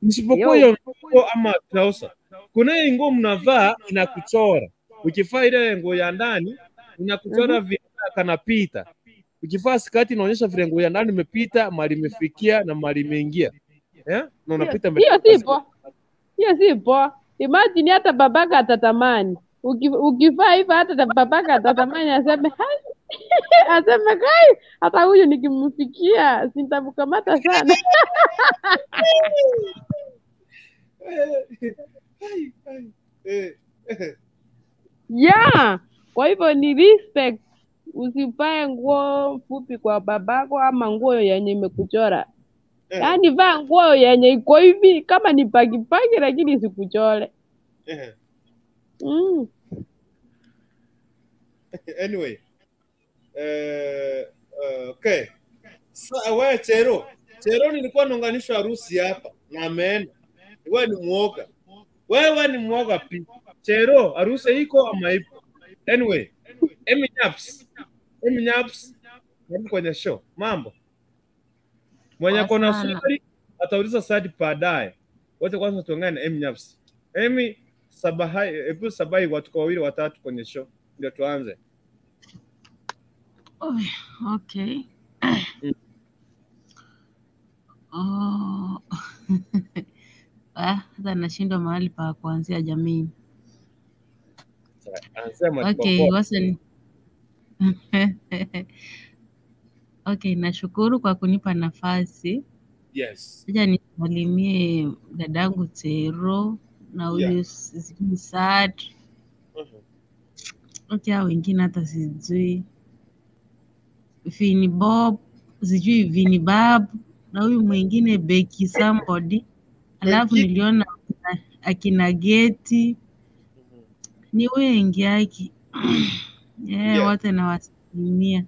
Isipokuwa Yo. hiyo nguo ama trouser, kuna hiyo nguo mnavaa inakuchora. Ukivaa ile nguo ya ndani inakuchora vile kanapita. Ukivaa skati inaonyesha vile nguo ya ndani imepita, mali imefikia na mali imeingia. Eh? Na unapita mbele Hiyo si poa, hiyo si poa. Imagine hata babaka atatamani ukivaa hivyo, hata babaka atatamani aseme hai, aseme kai, hata huyu nikimfikia sintamkamata sana. Yeah, kwa hivyo ni respect. Usivae nguo fupi kwa babako ama nguo yenye imekuchora. Yaani vaa nguo yenye iko hivi kama ni pakipaki, lakini isikuchore. Anyway. Okay. Sa, we Chero. Chero nilikuwa naunganishwa harusi hapa na ameenda. Wewe ni muoga. Wewe ni muoga pi. Chero, harusi iko ama ipo? Anyway, Emi Nyaps. Emi Nyaps, karibu kwenye show. Mambo. Mwenye Poa kona sana. swali atauliza swali baadaye. Wote kwanza tuongee na Emi Nyaps. Emi sabahai, hebu sabai watu kwa wawili watatu kwenye show ndio tuanze. Oh, okay. Oh. Ah, hata nashindwa mahali pa kuanzia jamii. Anasema Okay, popote. wacha ni Okay, nashukuru kwa kunipa nafasi. Yes. Acha nisalimie dadangu Tero na huyu Yeah. sijui Sad. Okay, hao wengine hata sijui. Vini Bob, sijui Vini Bab na huyu mwingine Becky somebody. Alafu Becky. niliona akina Geti ni wengi haki. Yeah, Yeah. wote nawasalimia.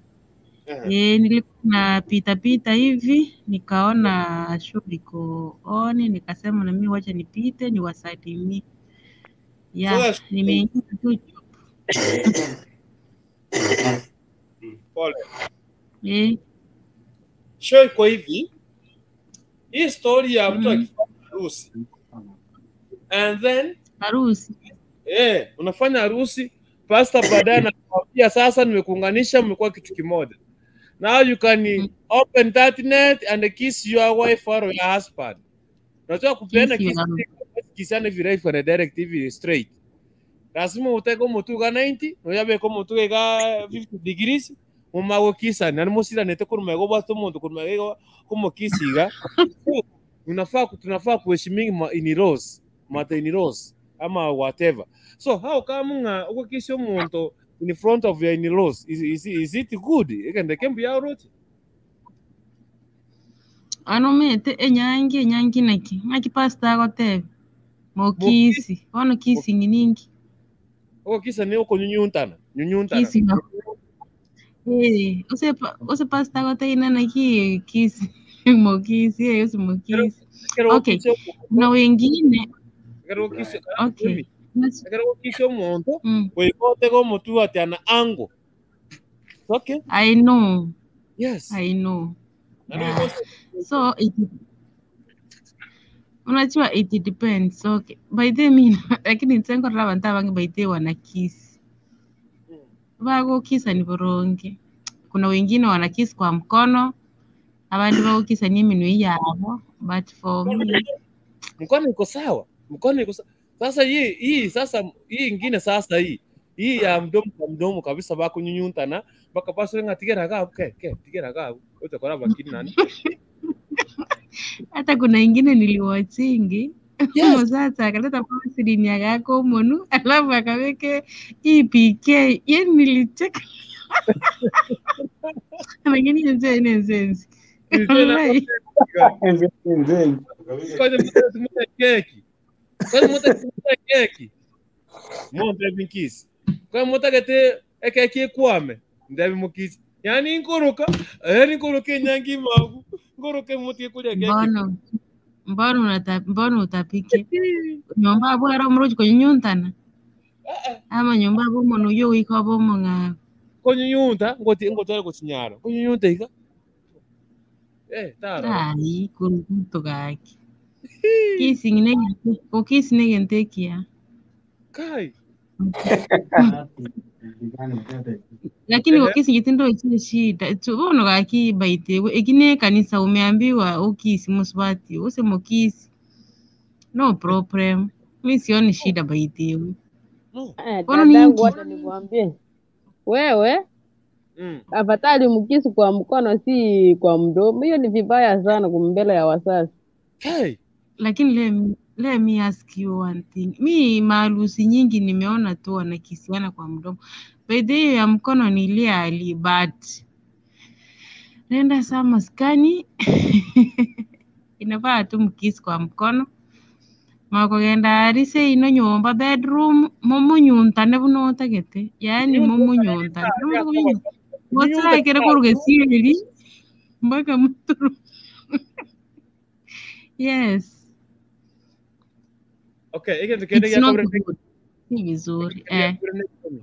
Uh-huh. Nilikuwa napita pita hivi nikaona show iko on, nikasema na mimi wacha nipite niwasalimie. Yeah, Sasa nimeingia tu. pole. Show iko hivi. Hii story ya mtu akifanya harusi and then harusi unafanya harusi, pastor baadaye anakuambia sasa nimekuunganisha, mmekuwa kitu kimoja. Now you can open that net and kiss your wife or your husband. Unajua kupeana Kiss kiss your kisiana hivi right and direct hivi straight. Lazima uteke omutu ga 90 noyabe ko omutu ga 50 degrees mumago kisana nani musiranete kurumego bwate omuntu kurumego kumukisiga. So, unafaa tunafaa kuheshimia ma in-laws, mother in-laws ama whatever. So how come nga ukukisha omuntu in front of your in-laws is it good? Ikende kembu ya roche. Anomete enyangi enyangi naki ng'aki pastor agoteba mokisi bono kissing ninki Ukukisa ni ukunyunyuntana, nyunyuntana. kissing ose ose pastor agoteba naki kiss mokisi ose mokisi. Kero Okay, ukisha na wengine kero ukisha okay kero ukisha omuntu oikotega omutu ati ana angle. Okay. I know. Yes. I know. Na ndio Yeah. So it unajua it depends. Okay. By the mean lakini nsenkorera abantu abange by the wana kiss. Bagokisa ni boronge. Kuna wengine wana kiss kwa mkono, abandi bagokisa ni eminwe yabo, but for me mkono iko sawa, mkono iko sawa. Sasa hii sasa hii ingine sasa hii ya mdomo kwa mdomo kabisa bakunyunyuntana mpaka basi nga tigera gabu ke ke tigera gabu utakora bakini nani hata kuna ingine niliwatchingi Yes. Mosasa akaleta vaseline akaweka omonu alafu akaweke EPK yani nilicheka lakini enze enze Wallahi. Kwanza mtu keki kwanza mtu keki monte binkisi kwanza mtu agete ekeki ekwame ndabi mukisi yani nkoroka yani nkoroka enyangi magu nkoroka muti kulya keki Mbono mbono unata mbono utapike nyomba abwara omuruchi kunyunyuntana ama nyomba abomono uyo wika obomong'ao kunyunyunta ngoti ngotwara kuchinyaro kunyunyunta iga taro ai kurukuto gaki kissing negente okisi negente ekiya kai lakini okisi gitindo chile shida tu bono gaki baitewe ekine kanisa umeambiwa okisi musubati useme okisi no problem mi sioni shida baitewe Bono Dadangu, ninki wacha nikwambie wewe, afadhali mkisi kwa mkono, si kwa mdomo. Hiyo ni vibaya sana kumbele ya wazazi. Hey. Lakini let me ask you one thing. Mi maharusi nyingi nimeona tu wanakisiana kwa mdomo. By the way, ya mkono ni ile ali but nenda saa maskani inafaa tu mkisi kwa mkono. Mokogenda aria seino nyomba bedroom, momunyuntane buna otagete, yaani momunyuntane. Mochakere korwa gesieri mpaka moturu. Yes. Okay, egento kende It's gia not kabere good. Si vizuri. Egento gia Eh. kabere nekemi.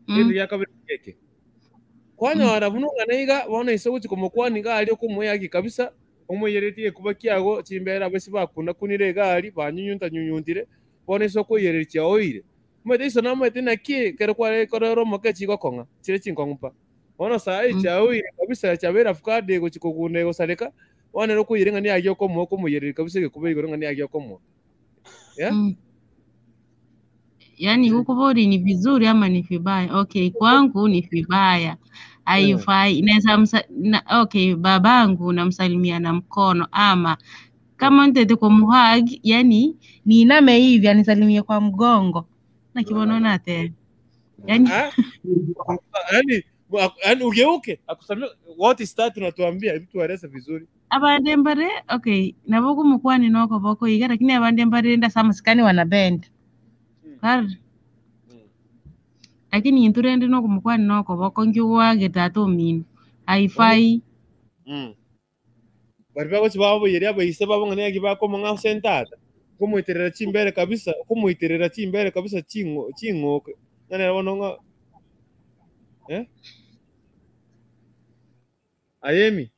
Egento gia kabere nekeke. Kwanyora buna ong'ana iga bono ise ogochi komokwania iga aria okomoeagia kabisa, omoiyeretie egekuba kiago chimbere abese bakunakunire iga aria banyunyuntanyunyuntire, bono ise okoiyereria chiaoire. Omanyete iso namaete naki ekero kware korora omoke chigokong'a, chire chinkong'u pa. Bono saa eye chiaoire kabisa chiabeire avocado egochi kogunda egosareka, bono ere okoiyereria ng'a niagia okomoa okomoiyereria kabisa egekuba igoro ng'a niagia okomoa. Yeah? Yaani kukubori ni vizuri ama ni vibaya? Okay, kwangu ni vibaya. Haifai. Naweza msa, na, okay, babangu namsalimia na mkono ama kama nitete kumuhug, yani niiname hivi anisalimie kwa mgongo. Nakibona nate. Yani Ah? Yaani yaani ugeuke akusalimia what is that unatuambia hebu tueleze vizuri. Abande mbare okay, nabo kumukwani noko boko iga lakini abande mbare nda samasikani wanabend. Kar. Lakini intwe rende nokumukwani nokoboko nkiogwage tata omino. Haifai. Bari bagochi baboyeria abaise babo ng'a niaki bakomong'a ase entata, okomoiterera chimbere kabisa, okomoiterera chimbere kabisa ching'o ching'oke. Ng'a nere bono ng'a eh? Aye Emmy?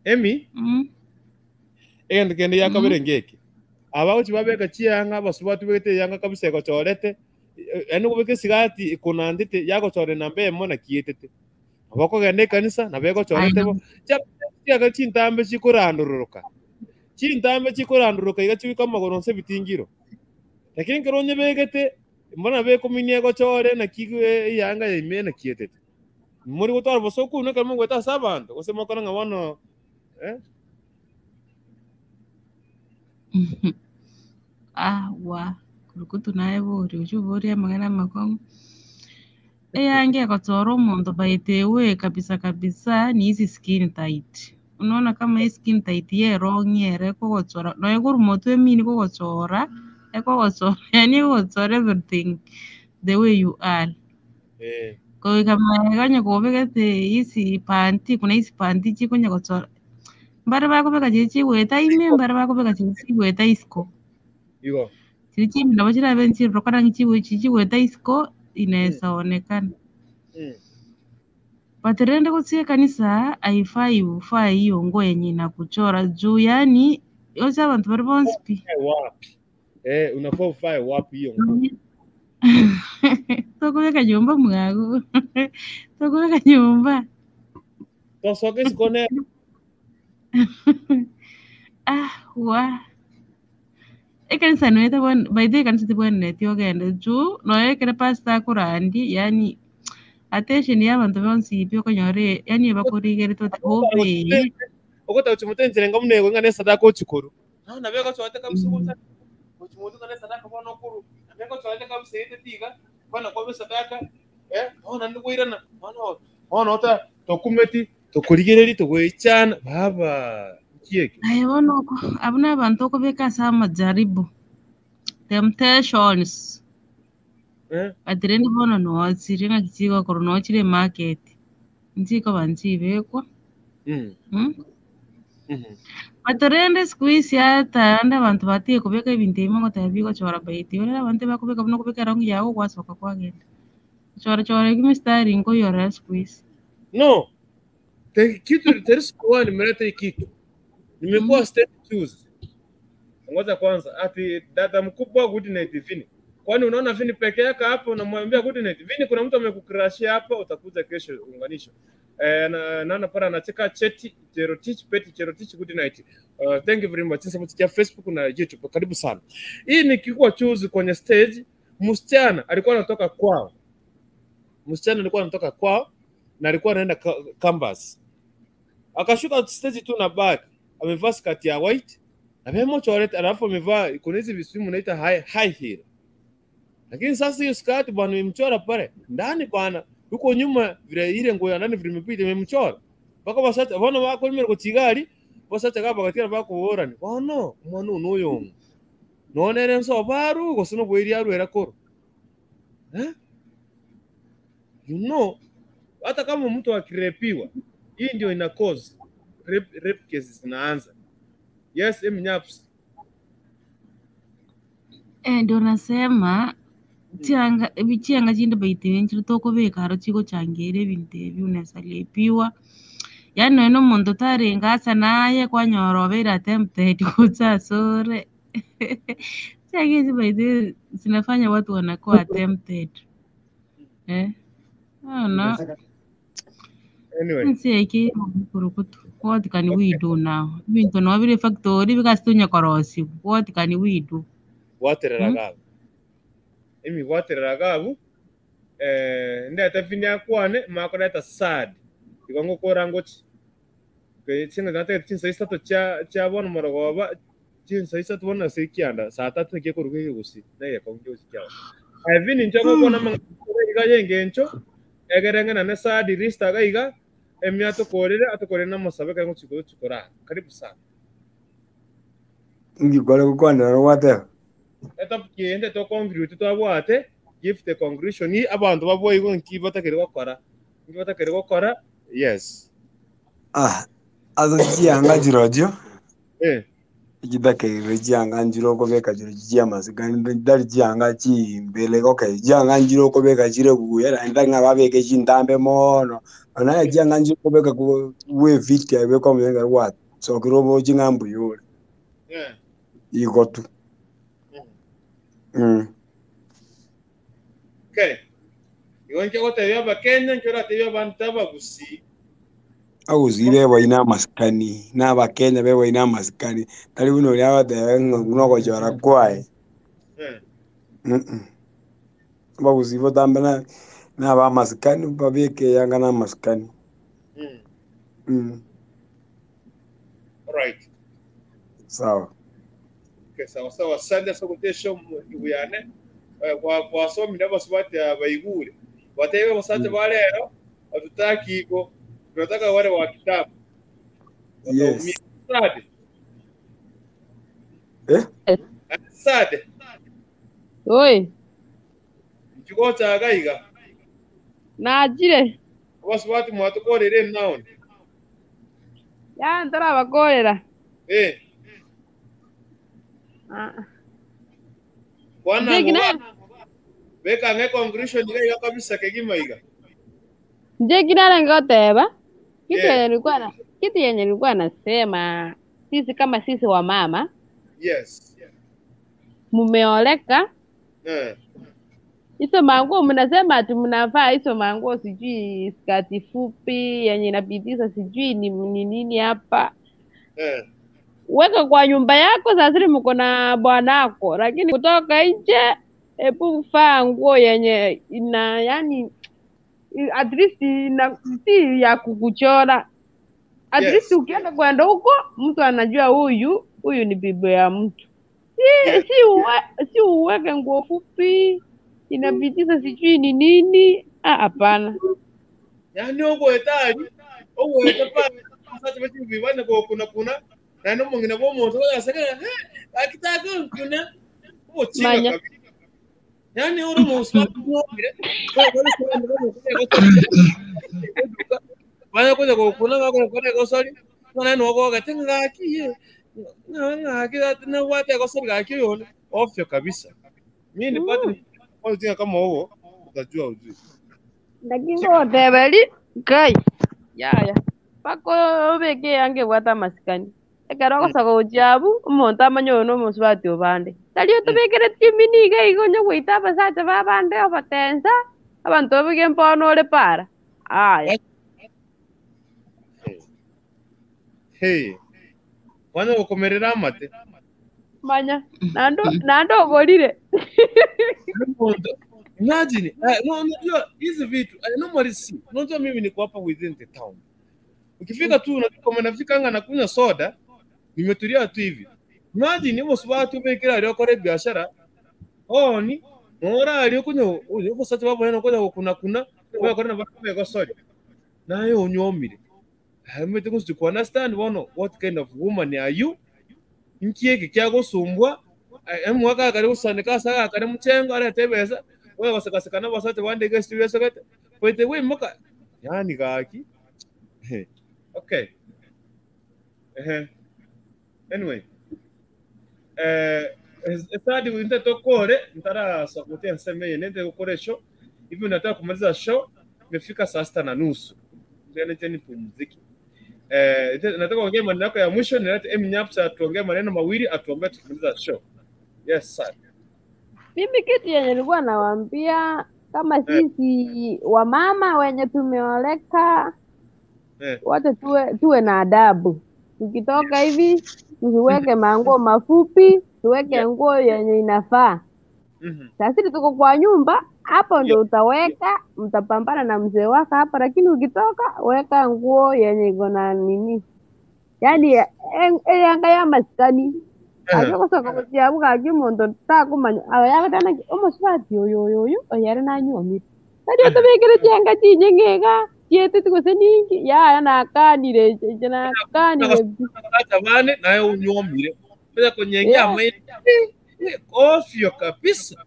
Emmy? Egento kende gia kabere ngeke. Aba gochi babeka chianga abasubati babegete eyanga kabisa egochorete, yaani okobeka esigati ekonantete yagochora enamba eyemo naki etete. Nabo okogenda ekanisa nabo egochorete bo. Chianga chintambe chikorandororoka. Chintambe chikorandororoka iga chigoika amagoro onsi ebitingiro. Lakini ekero onyebegete, mbona nabo ekominia egochore naki eyanga ya ime naki etete. Mori gotwara obosoku ekero mogoeta ase abanto, gose mokora ng'a bono eh? Ah, wa kurukutu naye bori ochia oborie amang'ana amakong'u. Eyange egochora omonto by the way kabisa kabisa ni hizi skin tight. Unaona kama hii skin tight ya erong'i ere ekogochora nonya korwa motwe emini kogochora, ekogochora yaani ekogochora everything the way you are. Eh. Goika magega onye kobegete hizi panti, kuna hizi panti chikonya gochora, mbare bakobeka chiria chigoeta ime, mbare bakobeka chiria chigoeta isiko. Igo. Chiria chia ime nabo chirabe nchirorokana ng'a chigo chiria chigoeta isiko inaweza onekana. But rende gochia ekanisa haifai ufae hiyo nguo yenye inakuchora juu yaani oche abanto bare bonsi pi. Ufae wapi? Eh, unafaa ufae wapi hiyo nguo? Tokobeka nyomba mwago. Tokobeka nyomba. Tosoka isiko nere. Ah, wa. Ekanisa noyo tebwen by the way ekanisa tebwenereti ogende juu noyo ekero pastor akorandi yaani attention ya abanto bonsi pi okonyora yaani ebakorigerete oti hope. Ogotaka gochia enchera enga buna ego ng'a nesadaka ochia korwa. Nabo nabo egochorete kabisa ogocha gochia monto ng'a nesadaka bono okorwa. Nabo egochorete kabisa etete iga, bono koba esadaka, eh, bono naende koirana, bono bono ota tokumeti, tokorigereria, togoichana, baba, nki eke? Aye bono oko abwo na abanto okobeka ase amajaribu, temptations. Eh? But rende bono nochire ng'aki chigokorwa nochire emarket, nchikoba nchibekwa. But rende siku hizi hata ande abanto batige kobeka ebinto ebimo ngoteba bigochora by the way, rero abanto ebakobeka buna okobeka erong'i yago gwasoka kwagenda. Chora chora emistari nkoyorora siku hizi. No, te, kitu there is one nimeleta hii kitu. Nimekuwa state juzi. Ngoja kwanza ati dada mkubwa good night Vini. Kwani unaona Vini peke yake hapo unamwambia good night Vini, kuna mtu amekukrashia hapa, utakuja kesho unganisho. Eh, na naona pale anacheka cheti Jerotich Peti Jerotich good night. Thank you very much. Sasa mtikia Facebook na YouTube. Karibu sana. Hii ni kikuwa chuzi kwenye stage, msichana alikuwa anatoka kwao. Msichana alikuwa anatoka kwao na alikuwa anaenda campus. Akashuka stage tu na bag, amevaa skirt ya white na memo chocolate, alafu amevaa kuna hizi visimu unaita high heel. Lakini sasa hiyo skirt bwana imemchora pale ndani bwana, huko nyuma vile ile nguo ya ndani vile imepita imemchora. Mpaka wasati bwana wako nimero kwa chigari Abasacha iga bagatigara bakoborania, Bono omwana oo noyong'o? Nonya nere nsobo arue gose noboiri arwera korwa? Eh? You know, hata kama mtu akirepiwa, hii ndio ina cause rape cases zinaanza. Yes, eminyaps. Eh, ndio nasema chianga ebi chianga chinde baite nchire tokobeka aro chigochangera ebinto ebi unaweza repiwa. Yaani nonya na omonto tarenge asa naye kwanyora obeire attempted gocha asore. Chianga echi by the way zinafanya watu wanakuwa attempted. Eh, bono Anyway, ense eke omokurukutu. What can we do now? Ebinto nabo bire factory bigasi tonya korosiwa. What can we do? gwaterera Hmm? gabu. Emi gwaterera gabu. Eh, ndete finya kwane makoreta sad. Igo ngokora ngochi. Chinga natete chinsa isato chia chia bono morogoba chinsa isato bono ase ekianda saa tatu naki ekoruga egegusi na egekongo kiosi kiao. Evini inche ngokwana amang'ana iga ya engencho egere ng'ina ne sad list iga iga emi atokorere atokorere na amasabe ekero ngochi gochi korara. Karibu sana. Inki kware gokwanera nogwateba? Etopic ende toconclude twabwate give the conclusion abanto babwaigwe nki batakeri gokora nki batakeri gokora yes. Ah, ase chianga chirochio Eh. chitakeire chianga nchire okobeka chirochio chiamasikani tari chianga chimbele okay chianga nchire okobeka chire buya naende tari ng'a babeke chintambe mono nonya naye chianga nchire okobeka bwefit aye bweka omonye ekero gwasokire oboche ng'a mbuya ore Eh. igo tu. Mm. Okay. Igo inche gotebia abakenya inche oratebie abanto abagusii. Abagusii beboine amasikani, na abakenya beboine amasikani, tari buna oria agoteba ng'a buna ogochora kwaye. Eh. Mm-mm. Abagusii botambe na na abamasikani babeke eyanga na amasikani. Mm. Alright. Sawa. Okay, sawa sawa. Asante ase ogotesha omobuyane kwa kwasomire abasubati abaigure. Batebe abasacha ba rero hatutaki igo. Tunataka wale wa kitabu. Yes. Sade. Eh? Sade. Oi, Nchigochaga iga. nachire. Abasubati mwatukorere naone. Ya ntarabakorera. Eh. Ah. Kwana Nje kina beka nge conclusion iga iga kabisa kegima iga. nje kinara ngoteba. Kitu Yeah. yenye nilikuwa na kitu yenye nilikuwa nasema sisi kama sisi wa mama Yes. mumeoleka Eh. hizo manguo mnasema ati mnavaa hizo manguo sijui skati fupi yenye inapitiza sijui ni ni nini hapa Eh. weka kwa nyumba yako sasiri mko na bwanako, lakini kutoka nje hebu vaa nguo yenye ina yani at least ina si ya kukuchora at Yes. least ukienda kwenda huko mtu anajua huyu huyu ni bibi ya mtu si Yes. si uwe, si uweke nguo fupi inapitiza sijui ni nini. Ah, hapana. Yani ogwetari ogweta pa abasacha bachibibane gokuna kuna naende omong'ina bwa omonto ogaseka akitaka nkuna obochinga Manya. kabisa. Yani ore omusubati mwomire banya kuja gokuna gakora egosori ng'ana nogogete ng'aki ye ng'aki nabwate egosori gaki oyone ofyo kabisa. Mimi nipate ujinga kama huo utajua ujui. Lakini ngoteberi kai yaya paka obeke yange bwata amasikani ekero ogosoka gochia abwo omonto amanye oyo na omosubati obande tari otobekere chimini iga iga onye goita abasacha ba bande obatensa abanto babige mbono ore para aya Hey. Kwanza gukomerera amate. manya nando nando ogorire Omuntu imagine no, unajua hizi vitu I normally see. Unajua mimi niko hapa within the town. Ukifika tu unajua kama nafika anga nakunywa soda, nimetulia tu hivi. Imagine omusubati ubekera ari okora biashara oni nora ari okunywa obusacha babone nokonya gokuna kuna bakora na bakora gosori. Naye onyomire. Omanyete gose to understand bono what kind of woman are you? Inki eke kiagosumbua? Omogaka akare gosaneka ase agakare mochengo arete ebesa, oye gosekaseka na abasacha bande iga ase besogete, by the way moka yaani gaki okay ehe anyway esadi inte tokore ntarasa gotia ensemo eye nente gokora eshow hivi nataka kumaliza show imefika saa sita na nusu tena nipumzike. Nataka kuongea maneno yako ya mwisho, nilete Eminyapsa tuongee maneno mawili atuombee tukimaliza show. Yes sir. Mimi kitu yenye nilikuwa nawaambia kama sisi wamama wenye tumeoleka wote tuwe na adabu. Tukitoka hivi tusiweke manguo mafupi, tuweke nguo yenye inafaa. Sasa tuko kwa nyumba hapo ndio utaweka, mtapambana na mzee wako hapa, lakini ukitoka weka nguo yenye iko na nini, yaani eyanga ya masikani ajogosoka gochiabu gaki omonto takomanya aba yagatana omosubati oyo oyo oyo oyo ere nanyuomire tari otobekere chianga chinyinge iga chieteti gose ninki yaya nakanire inche nakanire pi. Hata bane naye unyuomire bila kunyengea maini ofyo kabisa.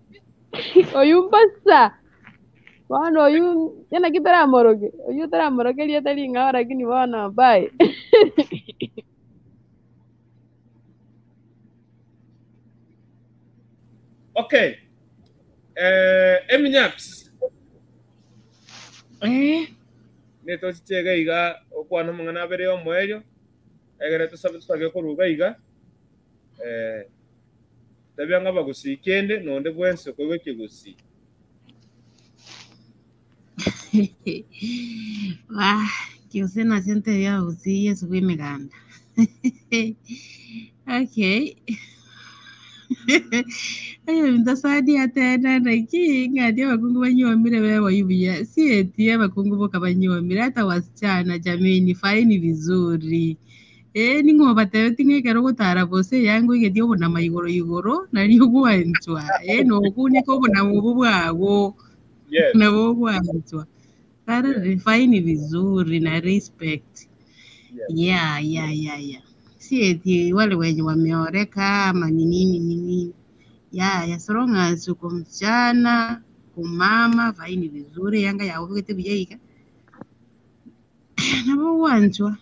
Oyu mbasa bono oyu naki toramoroke oyu toramoroke rieta ring'ao lakini bono bye. Okay. Eminyaps. Netochichega iga okwana omong'ana abere omoerio egere tosabe tusage koruga iga tabia ng'a bagusii kende nonde bwensi okoigwa ekegusii. Wah, kiuse nacio ntebe ya gusii Yesu bwa emeganda. Okay. Ayo ntasadi atena naki ng'ati abakungu banyuomire beboi buya si eti abakungu boka banyuomire hata wasichana jameni faini vizuri. Ning'o batebeti ng'ekero ogotara bose yango igeti obonama igoro igoro nari ogwanchwa nokuneka obonama obo bwago nabo ogwanchwa Kare faini vizuri na respect. Yeah, yeah, yeah, yeah. Si eti wale wenye wameoreka ama ni nini ni nini. Yeah, yeah, so long as uko msichana, kumama, faini vizuri yanga yaubegete buya iga. Nabo ogwanchwa.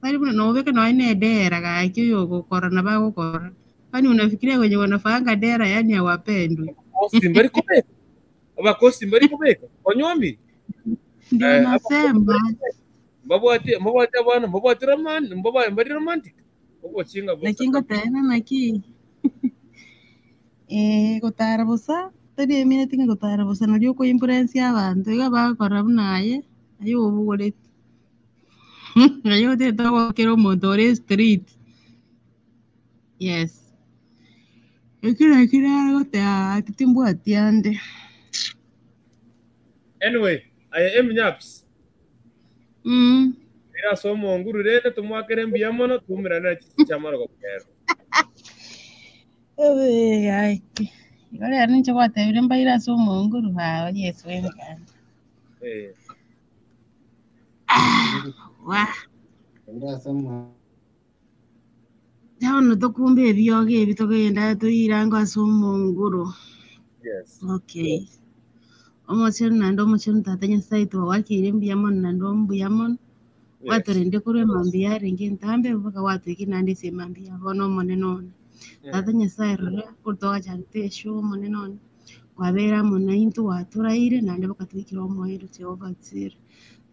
Bari buna nobeka nonya na edera gaki oyo ogokora na bagokora. Kwani unafikiria wenye wanafanga dera yani hawapendwi? Abakosi mbari kubeka. Abakosi mbari kubeka. Onyomi. Ndio nasema. Mbabwate mbabwate abana mbabwate roman mbabaye mbari romantic. Obochinga bosa. Naki ngoteba naki gotara bosa tari emineti ng'a gotara bosa nari okoinfluence abanto iga bagokora buna aye aye obogoreti aye otete ogokera omonto ore street yes ekero naki nagoteba gaki timbwati ande. Anyway, aye Eminyaps. Era ase omonguru rende tomwakere mbuya mono tuumerane na chisi chia marogoba kero. Gaki igo rero ninche gwatebire mbaire ase omonguru baba Yesu w'emeganda. Wah. Bono tokumbe ebiogo ebi tokogenda toirango ase omonguru. Okay. Omochenu naende omochenu tata Nyasaye twawakire mbuya mono naende mbuya mono. Gwatorende korwa emambia yarenge entambe mpaka gwatoikia naende ase emambia bono omonene one. Tata Nyasaye rora korwa twagachagete eshow omonene one. Kwabera amo naintwe gwatoraire naende bakatoikera omoerio Jehova Jireh.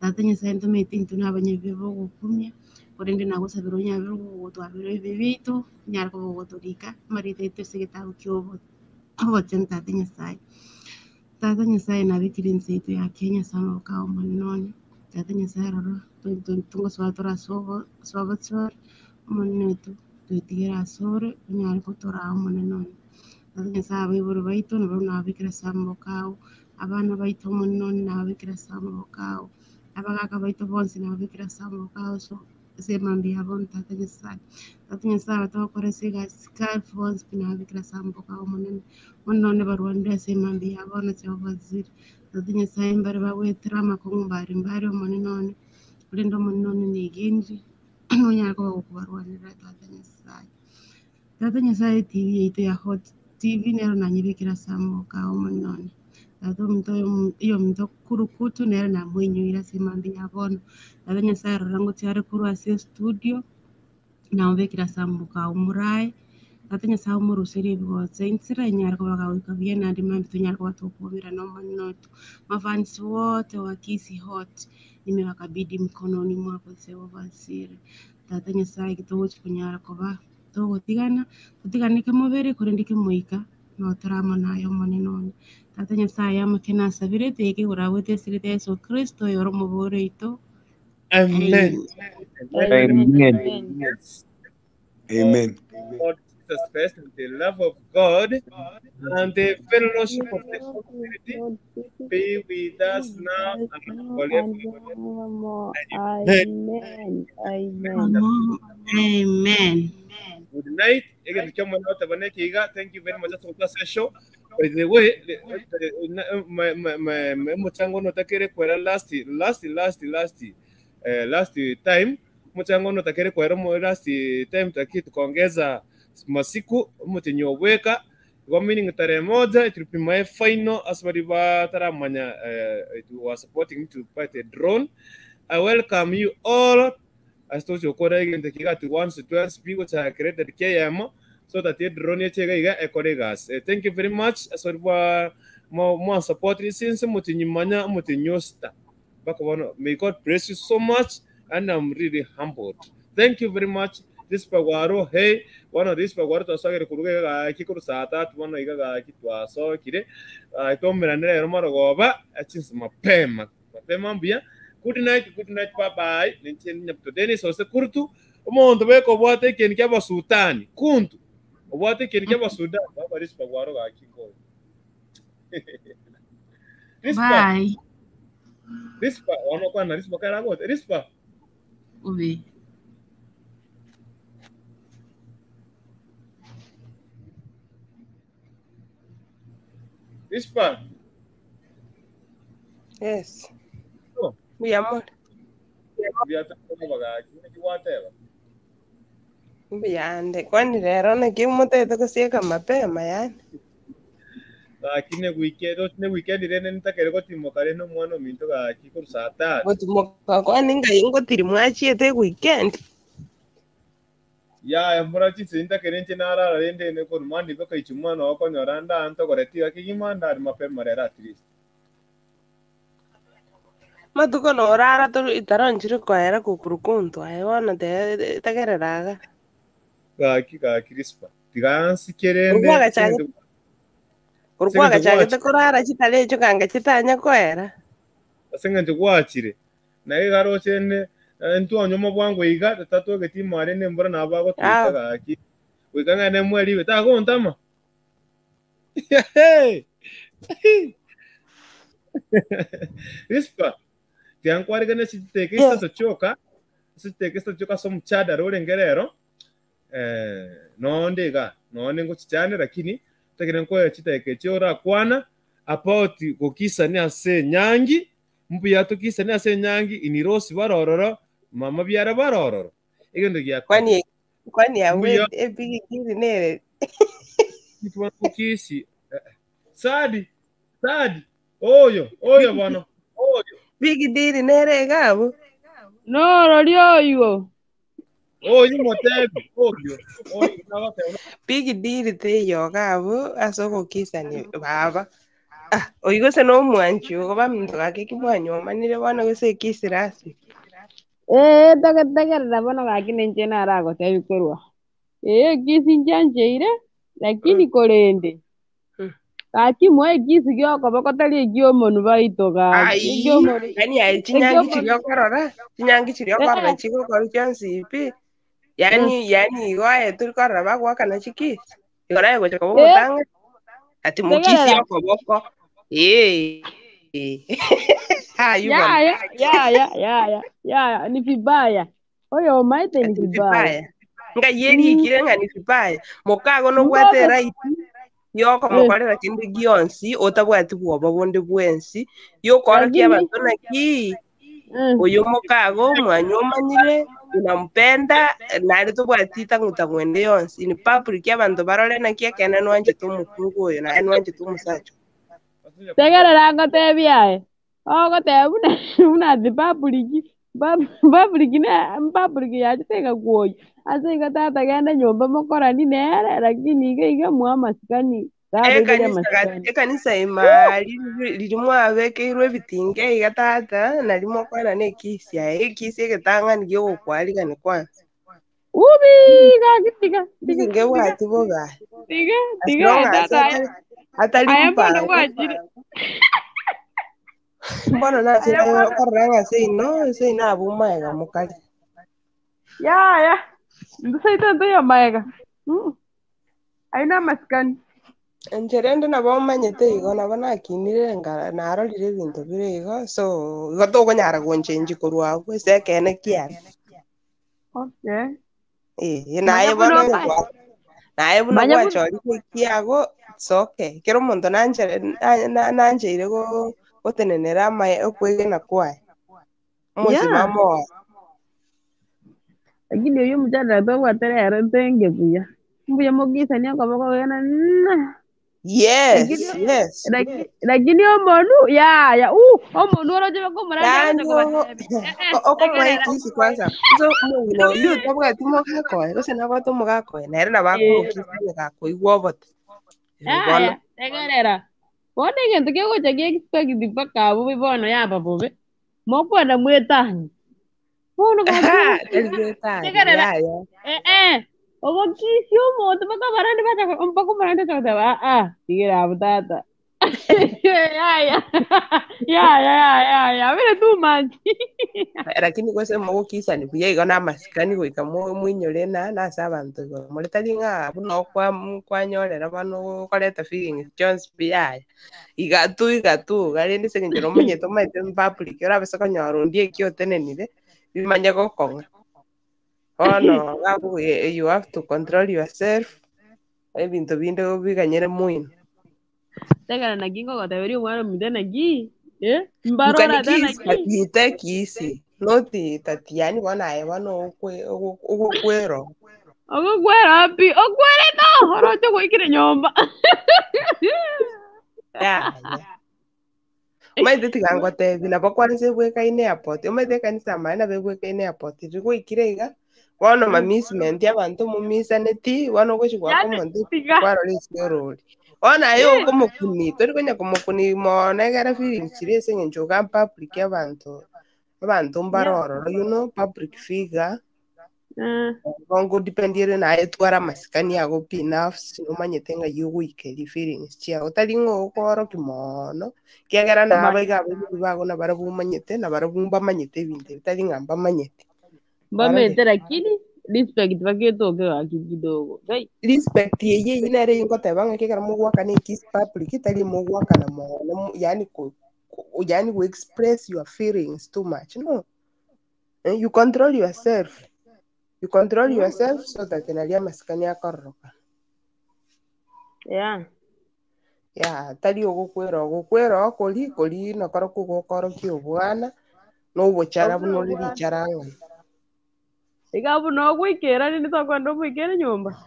Tata Nyasaye ntomanyete intwe na abanyabibe bogokumia korende nagosabera onyabere ogotwabera ebibe biaito onyare koba ogotorika amarita aito ase egetabu kia obochenu Tata Nyasaye. Tata Nyasaye nabekire ense yaito ya Kenya ase amaboko ao omonene one. Tata Nyasaye rora togosoa tore ase obochore omonene oito twetigere ase ore onyare kotoraa omonene one. Tata Nyasaye abaibori baito nabo nababekire ase amaboko ao, abana baito omonene one nababekire ase amaboko ao, abagaka baito bonsi nababekire ase amaboko ao so ase emambia yabo Tata Nyasaye. Tata Nyasaye abatogokora ase egasi kafu bonsi pi nababekire ase amaboko ao omonene. Omonene one barwanire ase emambia yabo na Jehova Jireh. Tata Nyasaye mbare bagwetera amakong'u mbare mbare omonene one. Korende Omonene one negenire, nonyare koba gokobarwanerera Tata Nyasaye. Tata Nyasaye etibi yaito ya Hot TV nero nanyebekere ase amaboko ao Omonene one. Tata ominto oyomo oyominto kurukutu nere namoinyoire ase emambia ya bono. Tata Nyasaye rora ngochia are korwa ase estudio, namobekire ase amaboko ao morae, Tata Nyasaye omoruserie ebigocha inchera enyare koba gagoika buya naende mambia tonyare koba tokomerana Omonene oito. Mafans wote wa Kisii Hot nimewakabidhi mkononi mwako Jehova Jireh. Tata Nyasaye eki togochi konyara koba togotigana, totigane kemobere korende kemoika notore amo naye Omonene one. Tata Nyasaye amakene asabirete eke igoro agwete Yeso Kristo oyore omobori oito. Amen. Amen. Amen. Yes. Amen. Lord Jesus Christ and the love of God and the fellowship of the Holy Spirit be with us now and forever. forevermore. Amen. Amen. Amen. Amen. Good night. Egento kia omwana otabana ekiga. Thank you very much ase gotwasa eshow. By the way, omochango notakere kwera last last last last last time omochango notakere kwera omo last time taki tukaongeza masiku omotenyi obweka igo meaning tarehe moja tulipima e final ase bari bataramanya it was supporting to buy the drone. I welcome you all as tochokora egento kiga ati once twice pigo cha created KM so that e drone echega iga ekore gas. Thank you very much ase bari bwa mo support since mutinyimanya mutinyosta bakabona. May God bless you so much and I'm really humbled. Thank you very much. This pagwaro hey bono this pagwaro twasogere kuruga gaki koru saa tatu bono iga gaki twasokire tomeranire rero marogoba achinsi mapema mapema mbuya. Good night, good night, bye bye. Ninche Nyabuto Dennis ose kurtu omonto beko obwate ekintu kia abasutani kuntu obwate ekintu kia abasudani baba this pagwaro gaki ngo Rispa Bye. Rispa ono kwana Rispa karagote Rispa Ube. Rispa Yes. Oh. Mi amor. Biata gaki niki wateba Mbuyande. Kwani rero naki omotete gosieka mapema yani. Gaki ne weekend ne weekend rene nitakere gotimoka rene omwana ominto gaki koru saa tatu Gotimoka kwani ngai ngotiri mwachiete weekend. Ya mbura chitsi nitakere nche narara rende ne koru mani bakaichi omwana wakonyora ndantogoreti gaki gima ndari mapema rero at least. Matuko norara toru itaronchire koera kukurukuntu aye bono te tegereraga. Gaki gaki Rispa tigansikerende Urkwagachagete urkwagachagete korara chitare echo kanga chitanya koera. ase eng'encho gwachire naye garochende ntwanywa bwango iga tatwegeti imare nembura nabo bagotwika Ah. gaki goika ng'ane mweribe tagontama. Rispa tiankwarigania chiteke Yes. isato chioka chiteke isato chioka ase omochadara orenge rero nonde iga nonde ngochichane lakini takire nkoe chiteke echio orakwana about gokisania ase enyangi mbuya tokisania ase enyangi inirosi barororo mama biara barororo egento gia Kwani kwani abwe mbuya ebigikiri nere kisi sadi sadi oyo oyo bono oyo big deal nere egabo. No, rori oyo. oyo motebi oyo oyo nagoteba Big deal teiyo gabo ase ogokisani baba. Ah, oyo gose no omwanchi ogo baminto gake kimwanyomanire bono gose ekisi rasmi. Eh, togetegerera bono gaki ninche naragotebi korwa. Eh, kisi nchancheire, lakini korende. Gaki mwa ekisi giokoboko tari ekiomonu baito gaki. Ai, Ekiomonu. yani aye chinyangi Ekiomonu. chiria okorora, chinyangi chiria okorora Eh, chigokorwa chionsi pi. Yani yani igo aye tori korora bagwakana chikisi. Igo naye gocha koba eh, omotang'ani ati mokisi tegerera. okoboko. Eh. Ayu bono. Yaya, yaya, yaya, yaya, ni vibaya. Oyo omaete ni Ati vibaya. vibaya. Ngai erikire ng'a ni vibaya. Mokago nobwate Mbobe. right yokomokorera kende gionsi otabwati bwoba bonde bwensi yokorokia Lakini abanto naki Oyo mokago mwanyuomanire, unampenda, naende tobwati tang'u-tang'u ende yonsi. In public abanto barore naki ekeene nwanchete omokungu oyo naende nwanchete omosacha oyo. Tegerera ngotebie aye, ogoteba buna buna ati public, public ne public yachete egakwoyia, ase igo tata genda nyomba mokorani nere, lakini iga iga moe amasikani, tabekeria Ekanisa amasikani. ekanisa ime riria mwabekeirwe ebitinge iga tata, naria mokwana ekisi aye, ekisi egetang'ani giogokwarigani kwanza. Ubi gaki tiga tiga Ebitinge tiga bwati bobe aye. tiga As tiga long as tata aye atari atari aye bono mpango. gwachire Bono nase aye bono okorora ng'a seino, seino abwo maega mokare. yaya intwe seito ntoiyo maega. Ayio namasikani. Inche rende nabo omanyete igo, nabo nakinire nka narorire ebinto bire igo, so igo tokonyara gonchengi korwa abwo ase ekeene kiane. Okay. Eh, naye Manya buna bono omae. naye buna Manya buna gwachorire ekiago, it's okay. Kera omonto nanchere nancheire gotenenera amaye okwegena kwaye, Yeah. omosimamo oye. Lakini oyio omochandera tobwate rero ntenge buya. Mbuya mokisani okoboko kogenda na. Yes, Lakini yes. lakini omonu yaya omonu oroche bakomoranda Yaani agocha kobatebia eh eh okomoa tegerera. ekisi kwanza. So omong'ina oyio tabwati mogaka oye, gose nabwate omogaka oye, nere nabo akomokisa onye gakoigwa obote. Bono. Yaya tegerera. Bono egento kegocha gia expect mpaka abwo bono yaba bobe. Mokwenda mwetani. Bono gaki Tari gwetania, tegerera. yaya. Eh eh. Ogokisia omonto mpaka abarandi bacha mpaka omorandi acha goteba ah ah tigera abwo tata. Yaya yaya yaya yaya bire too much. Lakini gose mogokisani buya igo na amasikani goika mwinyore na nase abanto igoro more tari ng'a buna kwanyorera bono okoreta feelings chionsi pi yaya. Iga tu iga tu iga rende ase eng'encho nomanyete omanyete public orabase konyora onde eki otenenire bimanye gokong'a. Bono iga you have to control yourself, ebinto binde obiganyere moino. Tegera naki ngogoteberia omwana ominto naki eh You mbarora can ate kiss, but naki you take easy. Not that yani bono aye bono ogokwera. Ogokwera pi okwerete oroche gwaikire nyomba. Yaya. Omanyete tiga ngotebi nabo kwanza ebwekaine airport. Omanyete ekanisa amare nabo ebwekaine airport. Riria gwaikire iga, bono mamisement abanto momisaneti, bono ogochi goaka Yani omonto tiga kwarora ase orori. Bono aye okomokuni, tori konya komokuni mono egere feelings chiria ase eng'encho iga public abanto, abanto mbare ororo, you know, public figure. Bongo depend ere naye twara amasikani ago pi enough, omanyete ng'ai ogoikeria feelings chiago. Tari ng'a okorokia mono, kiagera nabo iga abaibori bago nabarabwo omanyete, nabarabwo mbamanyete ebinto ebi, tari ng'a mbamanyete. Mbamanyete lakini respect baketoke gaki kidogo. Hey. Respect eye eyio nere ingoteba ng'a ekero mogwakana ekiss public, tari mogwakana mono, yaani yaani go express your feelings too much, no. You control yourself. You control yourself so that naria amasikani akororoka. Yeah. Yeah, tari ogokwera ogokwera okori kori nakorokwo gokorokia obwana na obochara buna ore richara ng'ana. Iga buna ogwikera rende tokwenda omoikere nyomba.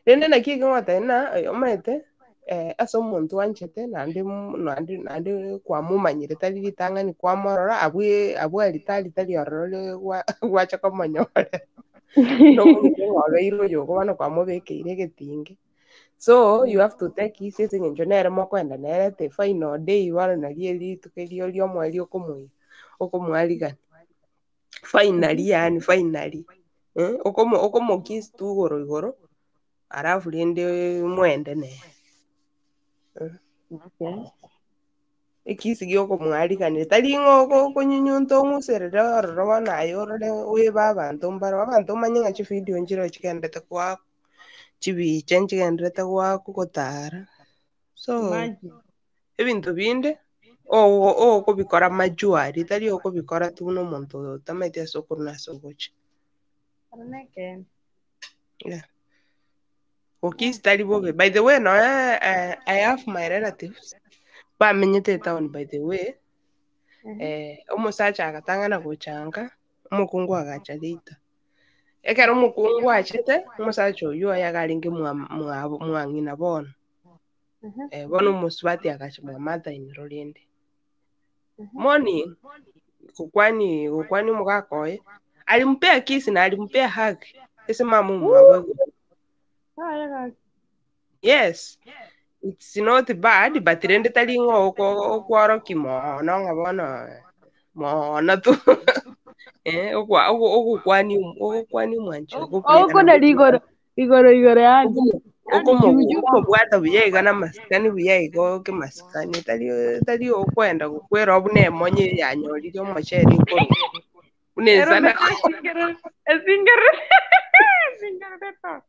Rende naki eke ngoteba ng'a omanyete ase omonto oanchete naende naende naende kwamomanyire tari ritang'ani kwamorora abwo abwo aritari tari ororo gwacha komonyorera. Nomanyete ng'a obeire oyo bono kwamobekeire egetinge. So you have to take easy ase eng'encho nere mokoenda nere the final day bono nari rituko erio ria omoerio okomoira okomoarigania. Finally yaani finally okomokiss tu igoro igoro alafu rende mwende nere. Okay. Ekisi giokomoarigania tari ng'a okonyunyunta ong'userere ororo bono aye orore oebe abanto mbaro, abanto omanye ng'a chividio nchire chigenderete goakwa, chibicha nchigenderete goakwa gotara. So Imagine. ebinto binde okobikora majuari tari okobikora tu buna omonto otamanyeti ase okorwa na ase ogochia. Aro. Yeah. Gokisi tari bobe. By the way, nonya I have my relatives bamenyete etown by the way. Omosacha agatang'ana gocha nka, omokungu agacha later. Ekero omokungu achete, omosacha oyio oye iga arenge mwa mwabo mwa ng'ina bono. Bono omosubati agacha mwa mother in law rende. Morning, gokwani gokwani omogaka oye, alimpea kiss na alimpea hug ase mama omwabo igoro. Yes, it's not bad but rende tari ng'a oko okworokia mono ng'a bono mono tu eh, okwa ogo ogokwani ogokwani omwanchi ogo buya iga Ogokuna nabo rigoro igoro igoro yani okomo yani okomo juju okomobwata buya iga na amasikani buya iga kemasikani tari tari okwenda gokwera buna emonyo yanyorire omochere ekorwa buna ero ensana mete esingerere esingerere esingerere to.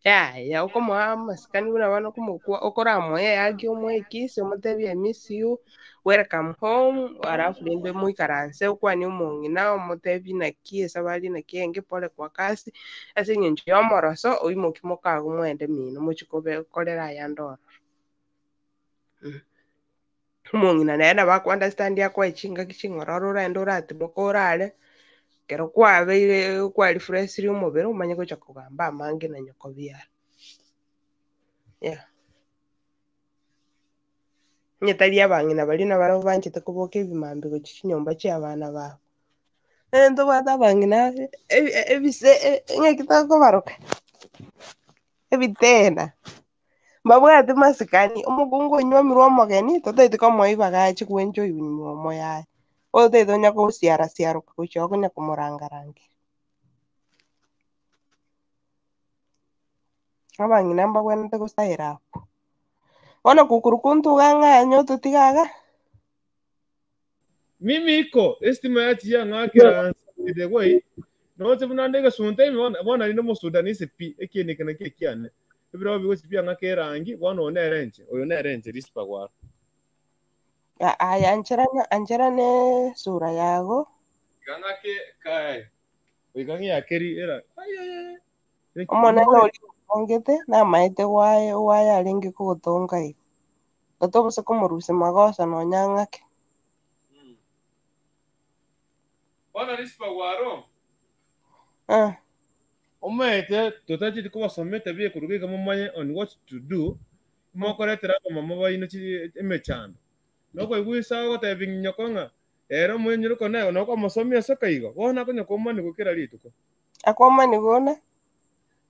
Yaya, okomoa amasikani buna bono okomokwa okoramoe ehug omoe ekiss omotebie I miss you, welcome home, alafu rende moikaranse okwanie omong'ina omotebie naki esabari naki enge pole kwa kasi, ase eng'encho ya omoroso oimoki mokago moende mino mochie kobe korera ayande ororo. Omong'ina nere nabo ako understand akoe chingaki ching'ororo oraende oratimoke orare, ekero kwabeire kwa refreshiri omobere omanye gocha kogamba amange na nyoko biara. Yeah. Onye tari abang'ina baria nabarabwo banchete koboka ebimambia gochia chinyomba chia abana babo. Ntobwate abang'ina ebi ebise ng'aki tokobaroka? Ebitena. Mbabwati masikani, omokungu onywomirwe omogeni, totaeti komoa ibaga ache gwenchoywa nywomo yaye. Otaete onya gosiara-siaroka gochia okonya komorangarangeria. Abang'ina mbabwenerete gosaera abwo. Bono kukurukuntu iga ng'anye ototige iga. Mimi iko estima yachia ng'akera nse the way noche buna nde egesunte ime bono bono rinde omosudanisi pi ekieni eke nakio ekiane ebirogo bigochi biang'aka erangi bono oyo nere inche oyo nere inche Risper gwaro. Aya ancherana ancherana esura yago. Iga ng'ake kai oiga ng'eakeri era ai ai ai ai Omonene oria ogotongete namaete gwaye gwaye arenge kogotonga igo, totobasa komorusia magoso nonya ng'ake. Bono Rispa gwaro. Ah. Omanyete totacheti kobasomia etabia ekoruga iga momanye on what to do, mokoretera abamama baino emechando. Nokoigwa ise agotebia nyoko ng'a ere omonyoroko nere nokomosomia ase kaigo, bono akonya komanigwa kera rituko. Akomanigwa one?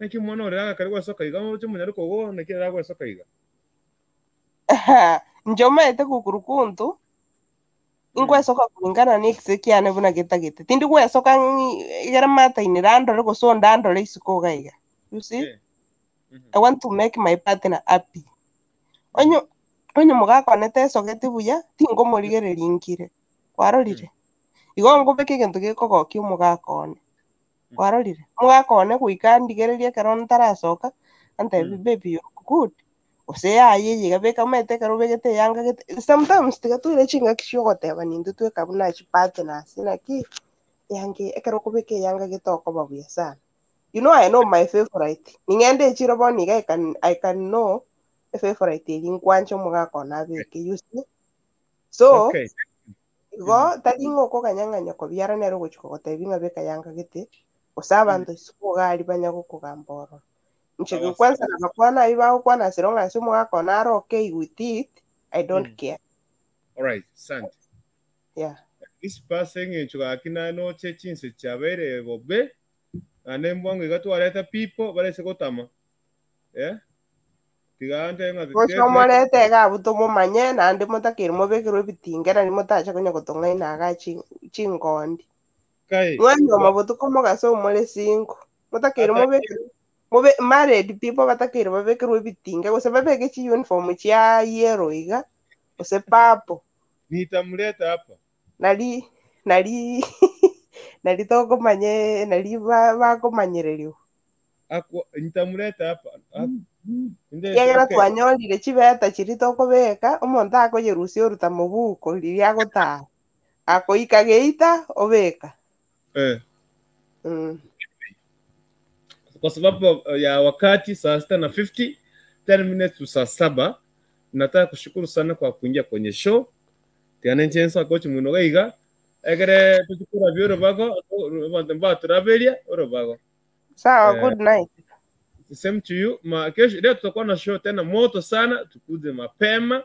Naki omwana oria agakare gwesoka iga oroche omonyaroka ogo naki ere agwesoka iga. Inche omanyete kukurukuntu, ingwesoka kulingana na ekise kiane buna getagete. Tindi gwesoka ng'i egere matainire andore gose onde andore isiko iga iga. You see? I want to make my partner happy. Onye onye omogaka one tesogeti buya, tingomorigereria nkire. Kwarorire? Igo ngobeka egento gekogokia omogaka one. Kwarorire? Omogaka one goika andigererie ekero ntarasoka, antebi baby you look good, gose yaya eye iga beka omanyete ekero obegete eyanga gete, sometimes tiga toire chingaki chia ogotebani intwe tweka buna chipartners naki, eyanga eye ekero okobeka eyanga gete okoba buya sana. You know I know my favourite, ning'ende echiro bono iga I can I can know efavorite eria nkwancha omogaka one abeke, you see? So, Okay. igo tari ng'a okoganya ng'a nyoko biara nere ogochia kogotebia ng'a beka yanga gete, gose abanto isiko iga aria banya gokogamba ororo. Inche Sawa kwanza nabakwana aywo bagokwana as long as omogaka one are okay with it, I don't care. Alright, asante. Yeah. Rispa ase eng'encho gaki naye noche chinse chiabeire bobe, naende mbwango iga twareta people barese gotama. Eh? Tiga nte ng'a Gocha omorete iga abwo tomomanye, naende motakeire mobekerwe ebitinge nari motache konya gotong'aina iga chingondi. Kai. Mwanyuoma botuko mogaso more single. Motakeire Ata- mobekerwe mobe married people batakeire babekerwe ebitinge gose babeke chi uniform chia yellow iga gose purple. Nitamuleta hapa. Nari nari nari tokomanye nari ba- bakomanyereriwa. Akwa nitamuleta hapa. Inde Ekiagera okay. twanyorire chibeta chiria tokobeka, omonto akoyerusia oruta mobuko riria agotara. Akoika geita obeka. Kwa sababu ya wakati saa sita na 50 10 minutes to saa saba nataka kushukuru sana kwa kuingia kwenye show. Tiga ninche nsoke gochia moino iga iga, ekere tochia korabia orobago, abanto mbatoraberia orobago. Sawa, Eh, good night. Same to you. Ma, kesho leo tutakuwa na show tena moto sana, tukuje mapema.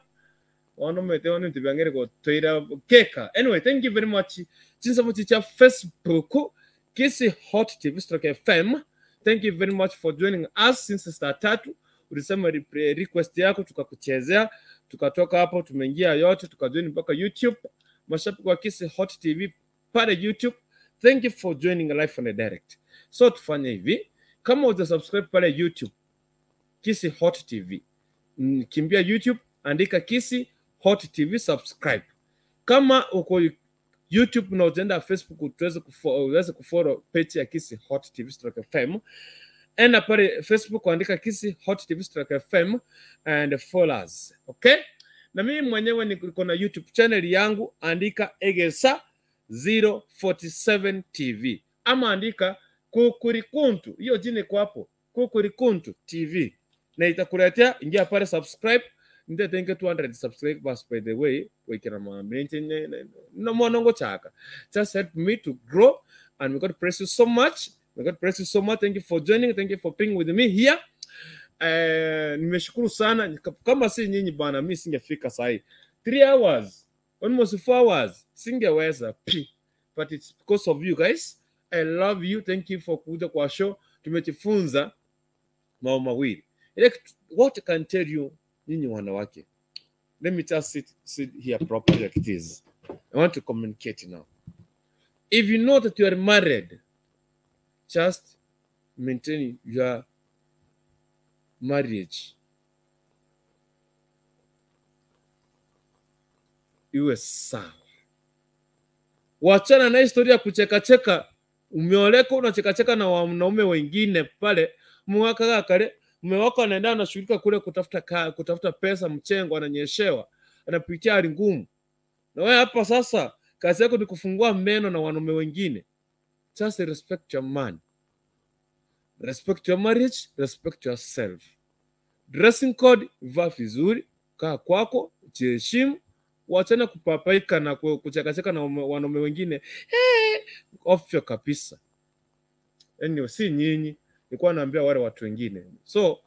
Bono omanyete bono ebinto biang'eire gotoira keka. Anyway, thank you very much. Chinsemo chiria chia Facebook, Kisii Hot TV stroke FM. Thank you very much for joining us since saa tatu. Ulisema request yako tukakuchezea, tukatoka hapo tumeingia yote tukajoin mpaka YouTube. Mashabiki wa Kisii Hot TV pale YouTube, thank you for joining live on the direct. So tufanye hivi, kama uja subscribe pale YouTube Kisii Hot TV, kimbia YouTube, andika Kisii Hot TV subscribe. Kama uko YouTube na utaenda Facebook tuweze uweze kufollow page ya Kisii Hot TV stroke FM. Enda pale Facebook andika Kisii Hot TV stroke FM and follow us. Okay? Na mimi mwenyewe niko na YouTube channel yangu, andika Egesa 047 TV ama andika Kukurikuntu, hiyo jina iko hapo, Kukurikuntu TV, na itakuletea. Ingia pale subscribe, ndio 200 subscribers by the way, wekera mambe no monongo chaka, just help me to grow and may God bless you so much. May God bless you so much. Thank you for joining, thank you for being with me here. Nimeshukuru sana. Kama si nyinyi bana, mi singefika sahi 3 hours almost 4 hours singeweza pi, but it's because of you guys. I love you. Thank you for kuja kwa show. Tumejifunza mambo mawili. Ile what I can tell you nyinyi wanawake, let me just sit here properly like it is. I want to communicate now. If you know that you are married, just maintain your marriage iwe sawa. Wachana na historia ya kuchekacheka. Umeoleka unachekacheka na wanaume wengine pale, mwaka kale mume wako anaenda anashughulika kule kutafuta pesa, mchengo, ananyeshewa, anapitia hali ngumu, na wewe hapa sasa kazi yako ni kufungua meno na wanaume wengine. Just respect your man, respect your marriage, respect yourself. Dressing code, vaa vizuri, kaa kwako, jiheshimu, wachana kupapaika na kuchekacheka na wanaume wengine. Hey, ofyo kabisa. Anyway, si nyinyi, nilikuwa naambia wale watu wengine. So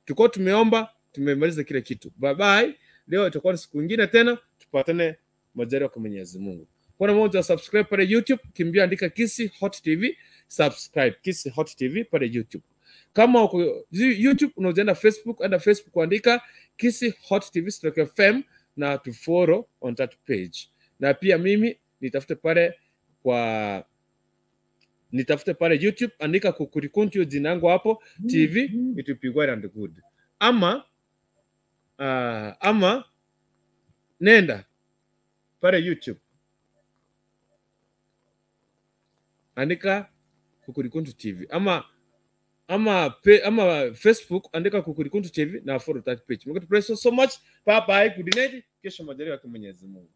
tulikuwa tumeomba, tumemaliza kile kitu. Bye bye. Leo itakuwa ni siku nyingine tena, tupatane majaliwa kwa Mwenyezi Mungu. Kuna mmoja subscribe pale YouTube, kimbia andika Kisii Hot TV, subscribe Kisii Hot TV pale YouTube. Kama uko YouTube unaenda Facebook, enda Facebook kuandika Kisii Hot TV stroke FM na to follow on that page. Na pia mimi nitafute pale kwa nitafute pale YouTube, andika Kukurikuntu, jina langu hapo TV, it will be well and good. Ama ama nenda pale YouTube andika Kukurikuntu TV ama ama Facebook andika Kukurikuntu TV na follow that page. Mungu bless you so much. Bye bye. Good night. Kesho majaliwa ya Mwenyezi Mungu.